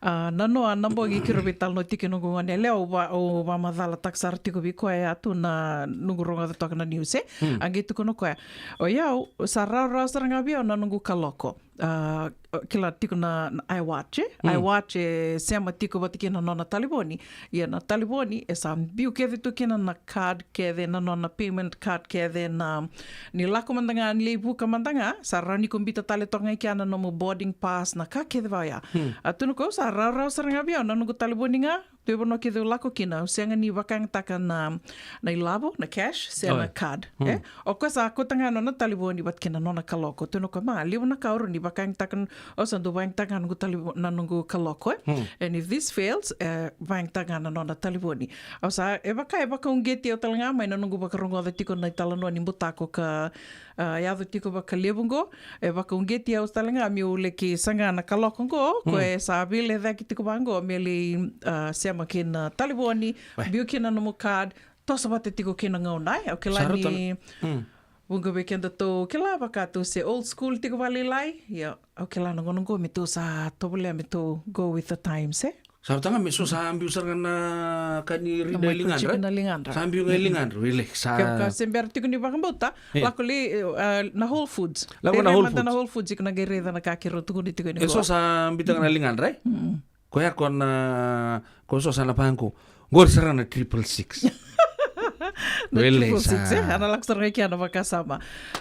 A, na noa na bogi keirau veitalanoa tiko kei noqu gone yalewa, au va, au vakamacalataka sara tiko vei koya ya tu na noqu rogoca toka na news, e? A qai tukuna o koya, o yau, sa rawarawa sara ga vei au na noqu kaloko. A, kila tiko na, na iWatch, e? iWatch e sema tiko vata kei na nona talevoni. Ia na talevoni e sa biu kece tu kina na card kece, na nona payment card kece, na ni lako mada ga, ni lai vuka mada ga, sa rawa ni ko bita tale toka ga i kea na nomu boarding pass, na ka kece vaya. A tukuna o koya, sa rawarawa sara ga vei au na noqu talevoni ga, tu e vanua kece au lako kina, au sega ni vakayagataka na, na ilavo, na cash, se na card, e? O koya sa kauta ga na nona talevoni vata kei na nona kaloko. Tukuna o koya, ma, levu na ka au rawa ni vakayagataka, au sa dau vakayagataka ga na noqu talevo-, na noqu kaloko, e? And if this fails, e, vakayagataka ga na nona talevoni. Au sa, e vaka, e vakauqeti au tale ga mai na noqu vakarogoca tiko na italanoa ni butako ka, a, yaco tiko vakalevu qo, e vakauqeti au tale ga meu laki saga na kaloko qo, ko e sa veilecayaki tiko vaqo, me lai, a, sema kina talevoni, biu kina nomu card, toso vata tiko kina gauna, e, au kila ni vuqa vei kedatou, kila vaka tou se old school tiko vakalailai, ia, au kila na gauna qo me tou sa tovolea me tou go with the times, e? Sa rauta ga me so sa biu sara ga na ka ni rida e ligadra. Microchip na ligadra. Sa biu ga e ligadra, wele, sa. Kevaka se bera tiko ni vakabauta, lako li, e, na Whole Foods. Lako na Whole Foods. Whole Foods, iko na qai raica na ka keirau tukuna tiko ni. E so sa bita ga na ligadra, e? Koya ko na, ko so sa na vaqo. Qori sara na triple six. Na triple six, e? Ana lako sara ga i kea na vakasama.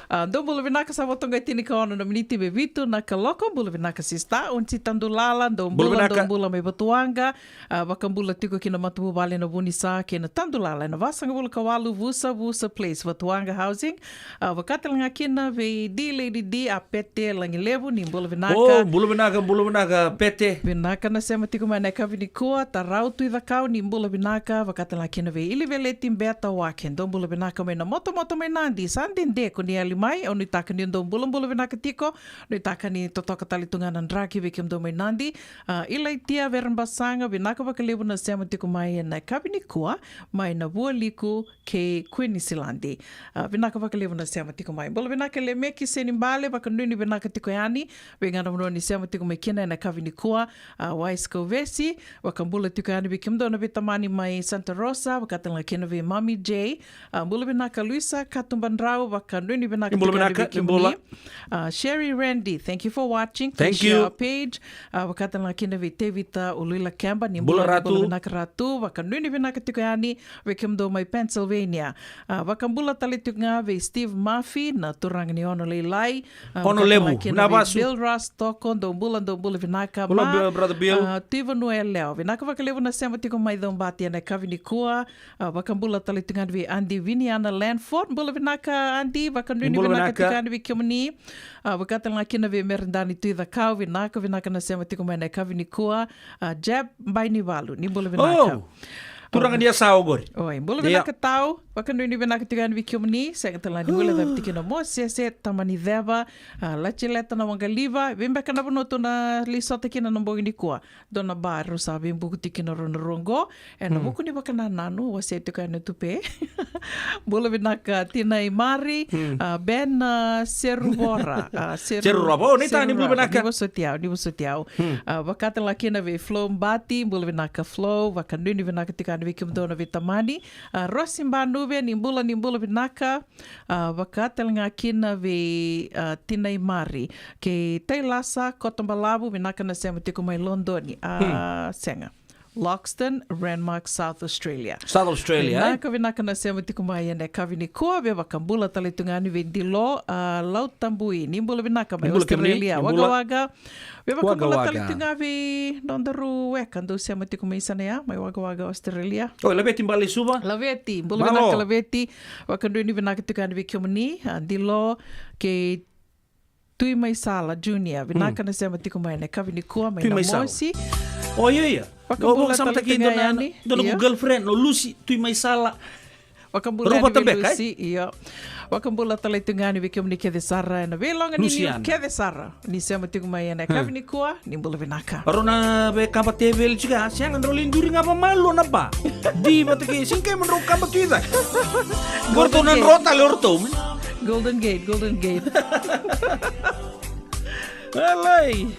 A, dou bula vinaka, sa vo toka e tinikaono na miniti me vitu na kaloko, bula vinaka sista, Aunty Tadulala, dou bula, dou bula mai Vatuwaqa, a, vakabula tiko ki na matavuvale na Vunisa kei na Tadulala, ena vasagavulu ka walu Vusa, Vusa Place, Vatuwaqa Housing, a, vaka tale ga kina vei D Lady D, a Pete Lagilevu, ni bula vinaka. O, bula vinaka, bula vinaka, Pete. Vinaka na sema tiko mai na yakavi nikua, Tarau Tui Cakau, ni bula vinaka, vaka tale ga kina vei Iliveleti Beta Wake, dou bula vinaka mai na motomoto mai Nadi, sa dede ko ni yali mai, au nuitaka ni dou bulabula vinaka tiko, nuitaka ni totoka tale tu ga na draki vei kemudou mai Nadi. A, Ilaitia Verebasaga, vinaka vakalevu na sema tiko mai ena yakavi nikua, mai na Vualiku kei Kuinisiladi. A, vinaka vakalevu na sema tiko mai. Bula vinaka Lemeki Senibale, vakanuinui vinaka tiko yani, vei ga na vanua ni sema tiko mai kina ena yakavi nikua, a, Wise Kauvesi, vakabula tiko yani vei kemudou na veitamani mai Santa Rosa, vaka tale ga kina vei Mami J. A, bula vinaka Luisa Katubadrau, vakanuinui vinaka tiko yani vei kemuni. A, Sherry Randy, thank you for watching. Thank you. Please share our page. A, vaka tale ga kina vei Tevita Uluilakeba, ni bula, ni bula vinaka Ratu, vakanuinui vinaka tiko yani vei kemudou mai Pennsylvania. A, vakabula tale tiko ga vei Steve Murphy, na turaga ni Ono Lailai. A, Ono Levu, na vasu. Bill Ross Toko, dou bula, dou bula vinaka. Bula, ma, Bill, brother Bill. A, Tui Vanua Yalewa, vinaka vakalevu na sema tiko mai Caubati ena yakavi nikua. A, vakabula tale tiko yani vei Adi Viniana Lanford, bula vinaka Adi, vakanuinui vinaka tiko yani vei kemuni. A, vaka tale ga kina vei Meredani Tui Cakau, vinaka, vinaka na sema tiko mai na yakavi nikua. A, Jeb Bainivalu, ni bula vinaka. O, turaga ni Asau qori. Oi, bula vinaka Tau, vakanuinui vinaka tiko yani vei kemuni, sega tale ga ni guilecavi tiko kina Mosese Tamaniceva, a, Lacileta na Waqaliva, vei beka na vanua tou na lai sota kina na bogi nikua. Dua na bar rau sa veibuku tiko kina rau na rua qo. Ena vuku ni vakanananu, wasea tiko yani o Tupe. Bula vinaka Tinai Mari, a, Ben, a, Seruvora, a, Seru-, Serurova. O, ni tani, bula vinaka. Ni vosoti au, ni vosoti au. A, vaka tale ga kina vei Flo Bati, bula vinaka Flo, vakanuinui vinaka tiko yani vei kemudou na veitamani. A, Rosi Banuve, ni bula, ni bula vinaka. A, vaka tale ga kina vei, a, Tinai Mari. Kei Tailasa Kotobalavu, vinaka na sema tiko mai Lodoni. A, sega. Loxton, Renmark, South Australia. South Australia, e? Vinaka, vinaka na sema tiko mai ena yakavi nikua, vei vakabula tale tu ga yani vei Dilo, a, Lautabui. Ni bula vinaka mai Australia. Ni bula kemuni, ni bula. Wagawaga. Vei vakabula tale tu ga vei nodaru weka, dou sema tiko mai sana ya, mai Wagawaga, Australia. O, Laveti Balesuva. Laveti, bula vinaka Laveti. Vakanuinui vinaka tiko yani vei kemuni, a, Dilo, kei Tui Maisala Junior, vinaka na sema tiko mai na yakavi nikua mai Namosi. O, io, io. Vakabula tale tu ga yani. Dua na noqu girlfriend, o Lucy Tui Maisala. Vakabula. Rau vata beka, e? Lucy, io. Vakabula tale tu ga yani vei kemuni kece sara ena veiloga ni niu kece sara ni sema tiko mai ena yakavi nikua, ni bula vinaka. Rau na veikaba teveli tiko ya, sega, drau lai duri ga vamalua na ba. Di vata kei, sega, keimami drau kaba tu i cake. Qo ratou na dro tale o ratou. Golden Gate, Golden Gate. Alai.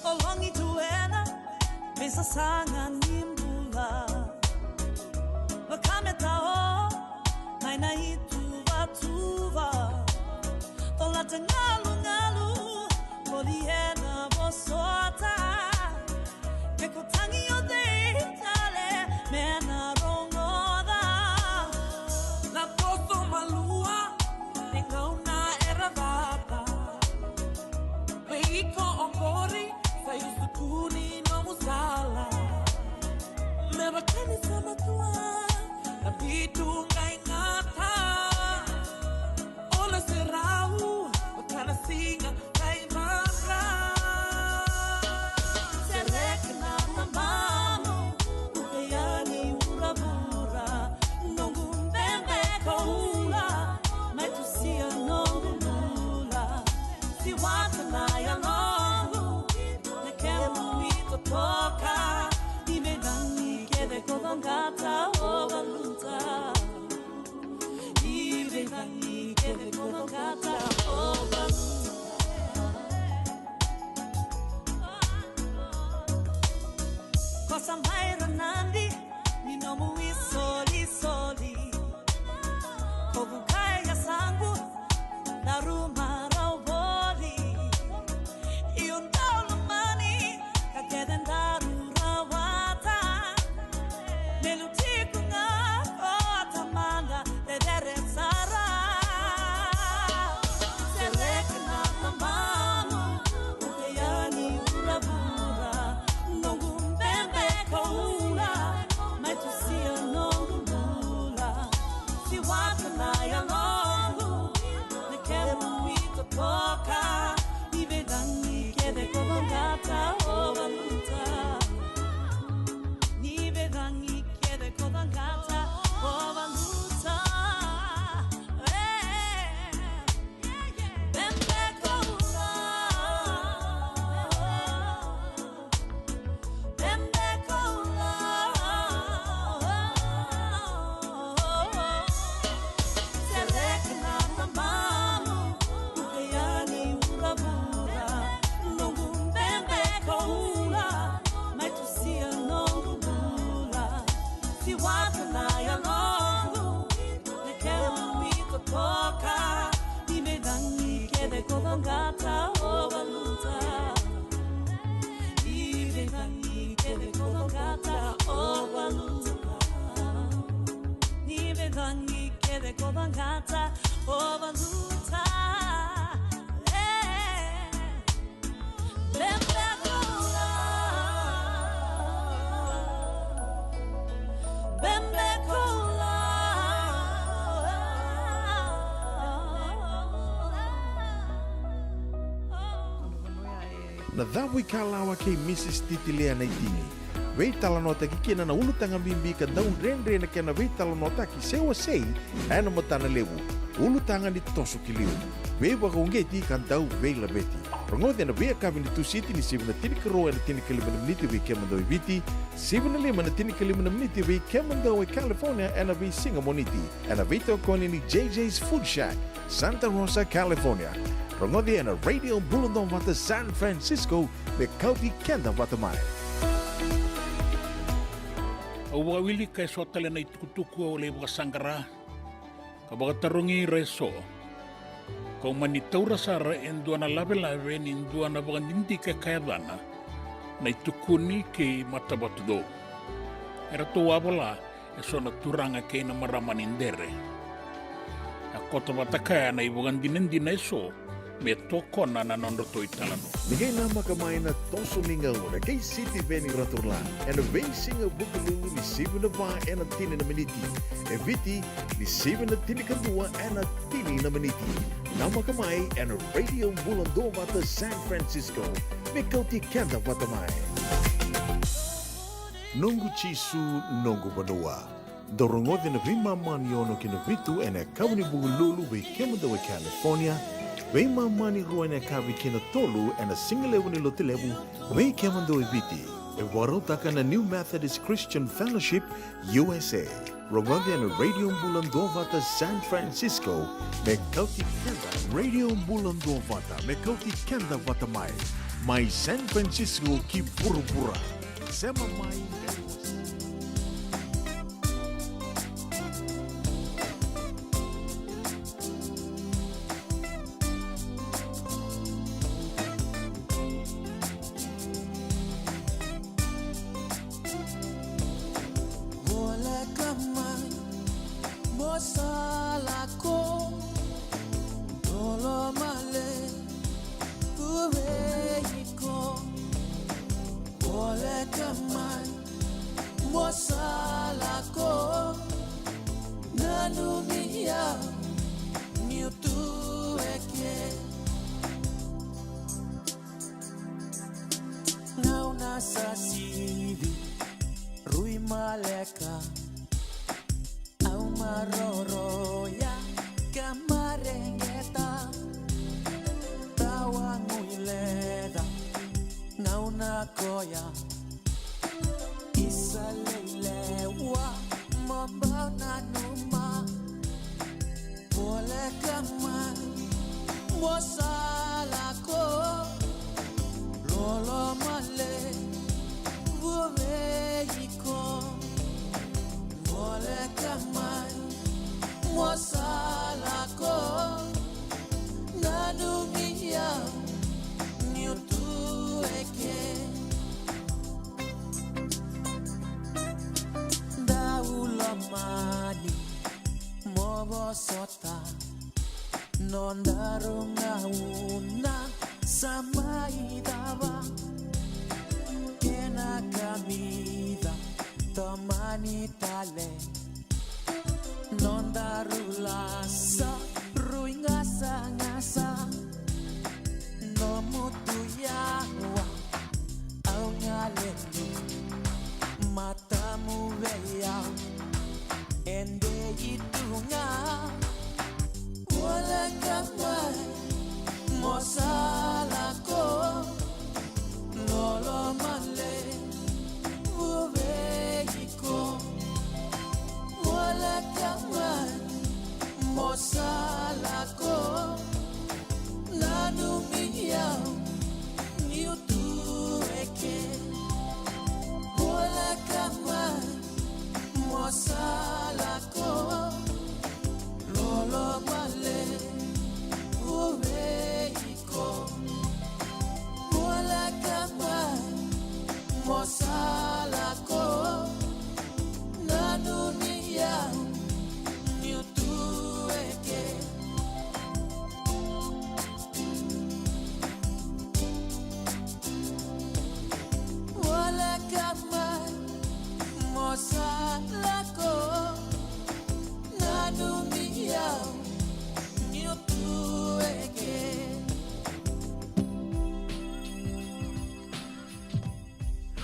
O logi tu ena veisasaga ni bula. Vaka me tao mai na ituvatuva. Colata galugalu, voli ena vosota. Me ko tagi o cei tale me na rogoca. Na toso malua, e gauna era cata. Me iko oqori, sa iusutu ni nomu sala. Me vaka ni sa matua, na vitu qai gata. O na serau, vaka na siga, qai vaka. Sereka na tabana, uka yani vuravura. Noqu bebe koula, mai tusia noqu bula. Siwata na yaloqu, na kemu itotoka. Ni me gani kece ko vaqata o valuta. Na Cavuikalawa kei Mrs Titilea Naitini. Veitalanoataki kina na ulutaga bibi ka dau dredre na kena veitalanoataki se wasei ena matana levu. Ulutaga ni toso ki liu. Veivakauqeti ka dau veilaveti. Rogoci ena veiyakavi ni Tusiti ni sivi na tinikarua ena tinikalima na miniti vei kemudou e Viti, sivi na lima na tinikalima na miniti vei kemudou e California ena veisiga Moniti. Ena veitokoni ni J J's Food Shack, Santa Rosa, California. Rogoci ena Radio Bula Duavata San Francisco, me kauti keda vata mai. Au vakawilika eso tale na itukutuku au lai vakasaqara ka vakatarogi ira eso. Kau mani taura sara e dua na lavelave ni dua na vakadidike ka yacana na iTukuni kei Matavatucou. Eratou a vola eso na turaga kei na marama ni Dere. A koto vata kaya na ivakadinadina eso me tokona na nodratou italanoa. Ni qai namaka mai na toso ni gauna kei Sitiveni Raturla ena veisiga Vukelulu ni sivi na va ena tini na miniti, e Viti ni sivi na tinikadua ena tini na miniti. Namaka mai ena Radio Bula Duavata San Francisco, me kauti keda vata mai. Noqu Jisu, noqu vanua. Dou rogoci na veimama ni ono ki na vitu ena yakavi ni Vukelulu vei kemudou e California, veimama ni rua ena yakavi ki na tolu ena sigalevu ni Lotulevu vei kemudou e Viti. E vakarautaka na New Methodist Christian Fellowship U S A. Rogoci ena Radio Bula Duavata San Francisco, me kauti keda. Radio Bula Duavata, me kauti keda vata mai, mai San Francisco ki vuravura. Sema mai. Voleka mai mo sa lako, loloma levu vei iko. Voleka mai mo sa lako, nanumi au niu tu eke. Gauna sa sivi, rui maleka, au maroroya ka mareqeta. Tawa guileca gauna koya, isa leilewa mo bau nanuma. Voleka mai mo sa lako, loloma levu vei iko. Voleka mai mo sa lako, nanumi au niu tu eke. Dau lomani mo vosota nodaru gauna sa mai cava. Kena kamica tomani tale, nodaru lasa rui gasagasa. Nomu tu yawa au galeni, matamu vei au e dei tu ga. Voleka mai mo sa lako, loloma levu vei iko. Voleka mai mo sa lako, nanumi au niu tu eke. Voleka mai mo sa lako, loloma levu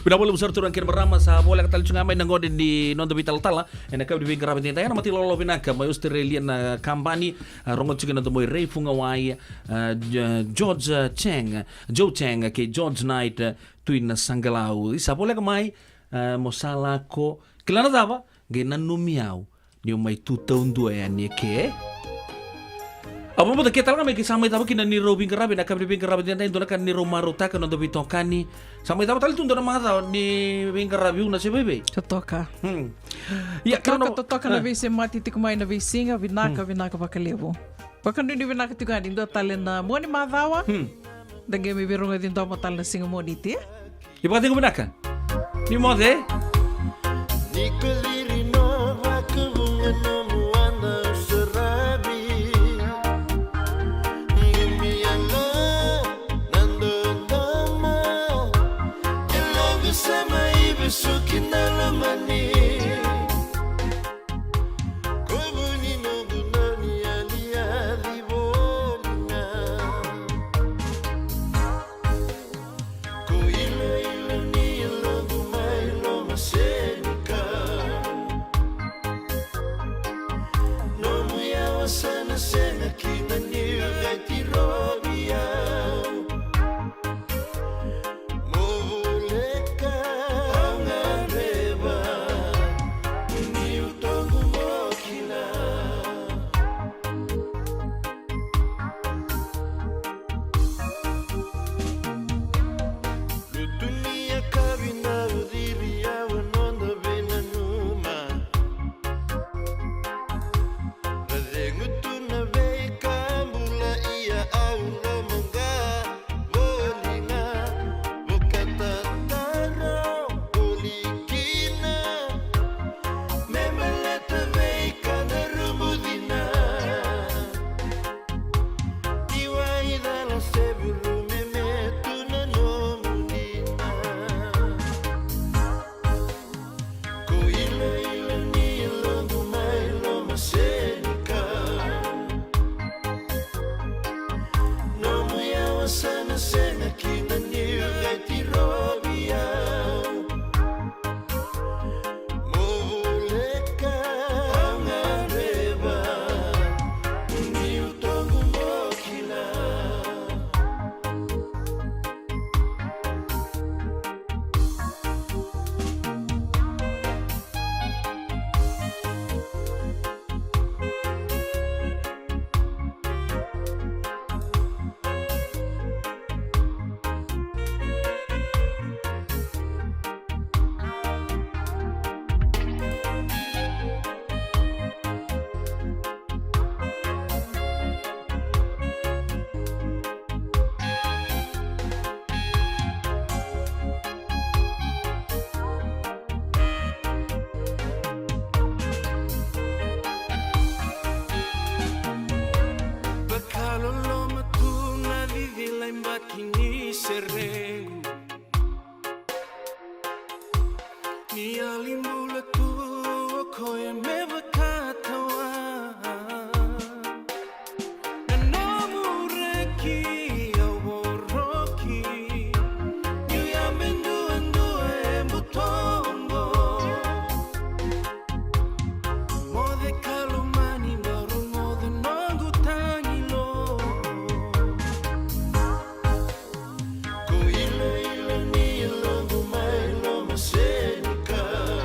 Vinaka vakalevu sara turaga kei na marama, sa voleka tale tiko ga mai na gone ni noda veitalatala ena yakavi ni veiqaravi edaidai. Ena matai lololo vinaka mai Australia na kabani, a, rogo tiko na domo i Rei Fugawai, a, J-, George, a, Chang, Joe Chang, kei George Knight, a, Tui Nasaqalau. Isa voleka mai, a, mo sa lako, kila na cava, qai nanumi au niu mai tu taudua yani eke. Au vakabauta ke tale ga mai ke sa mai cava kina ni rau veiqaravi ena yakavi ni veiqaravi edaidai, dua na ka ni rau marautaka na noda veitokani. Sa mai cava tale tu dua na macawa ni veiqaravi, una se vaivei. Totoka. Hmm. Ia, totoka, kena totoka na, ah, veisemati tiko mai na veisiga, vinaka, hmm, vinaka vakalevu. Vakanuinui vinaka tiko ga ni dua tale na mua ni macawa. Hmm. Da qai mai veirogoci domo tale na siga Moniti, e? Ni vakacegu vinaka. Ni moce. Ni ko ciri no vakavuqa nomu wada saravi. Ni mi ala na dodoma. E loqu sa mai vesuki na lomani. Ko vu ni noqu nau ni yali yali voli ga. Ko iloilo ni yaloqu mai loma senikau. Nomu yawa sa na sega kina niu qai tirovi au. Mo voleka au gadreva, niu toqu mo kila. Lutu ni yakavi na uciri au a noda veinanuma. Ra cegu tu na veika bula ia au lomaqa. Voli ga vakatataro voli kina. Me baleta veika na rumu cina. Ni waicala se vuru me metu na nomu dina. Ko iloilo ni yaloqu mai loma senikau. Nomu yawa sa na sega kina niu qai tirovi au. Mo voleka au gadreva, niu toqu mo kila. Vakaloloma tu na cicila i baki ni serequ. Ni yali bula tu o koya me vakatawa. Na nomu reki au voroki. Niu yabe duadua e butoqo. Moce ka lomani, bau rogoca noqu tagilo. Ko iloilo ni yaloqu mai loma senikau.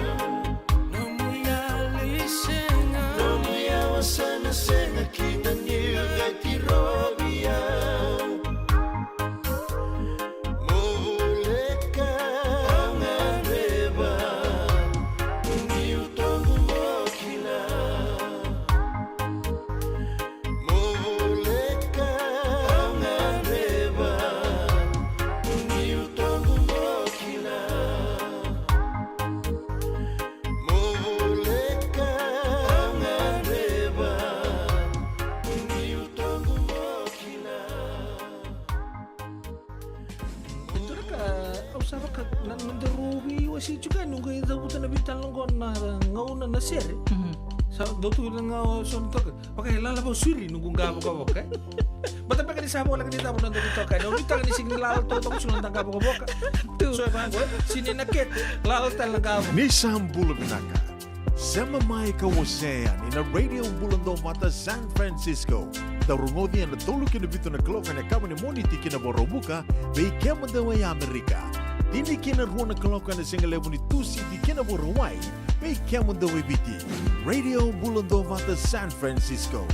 Nomu yali sega. Nomu yawa sa na sega kina niu qai tirovi au. Mo voleka au gadreva, niu toqu mo kila. Mo voleka au gadreva, niu toqu mo kila. Mo voleka au gadreva, niu toqu mo kila. Turaka, au sa vaka na, na nodaru veiwasei tiko ga ni qai cavuta na veitalanoa qo na gauna na sere. Mhm. Sa dou tu na ga o so ni toka. Vaka e lala vau suri nuqu qavokavoka, e? Bata beka ni sa voleka ni cava na dou ni toka, e? Na dou ni toka ni sigi ni lala toka, toka suri na qavokavoka. Tu. So e vaqo, e? Sini na kete, lala tale na qavo. Ni sa bula vinaka. Sema mai ka wasea yani na Radio Bula Dovata San Francisco. Dau rogoci ena tolu ki na vitu na kaloko ena yakavi ni Moniti ki na Vakaraubuka, vei kemudou e Amerika. Tini ki na rua na kaloko ena sigalevu ni Tusiti ki na Vakarauwai, vei kemudou e Viti. Radio Bula Dovata San Francisco.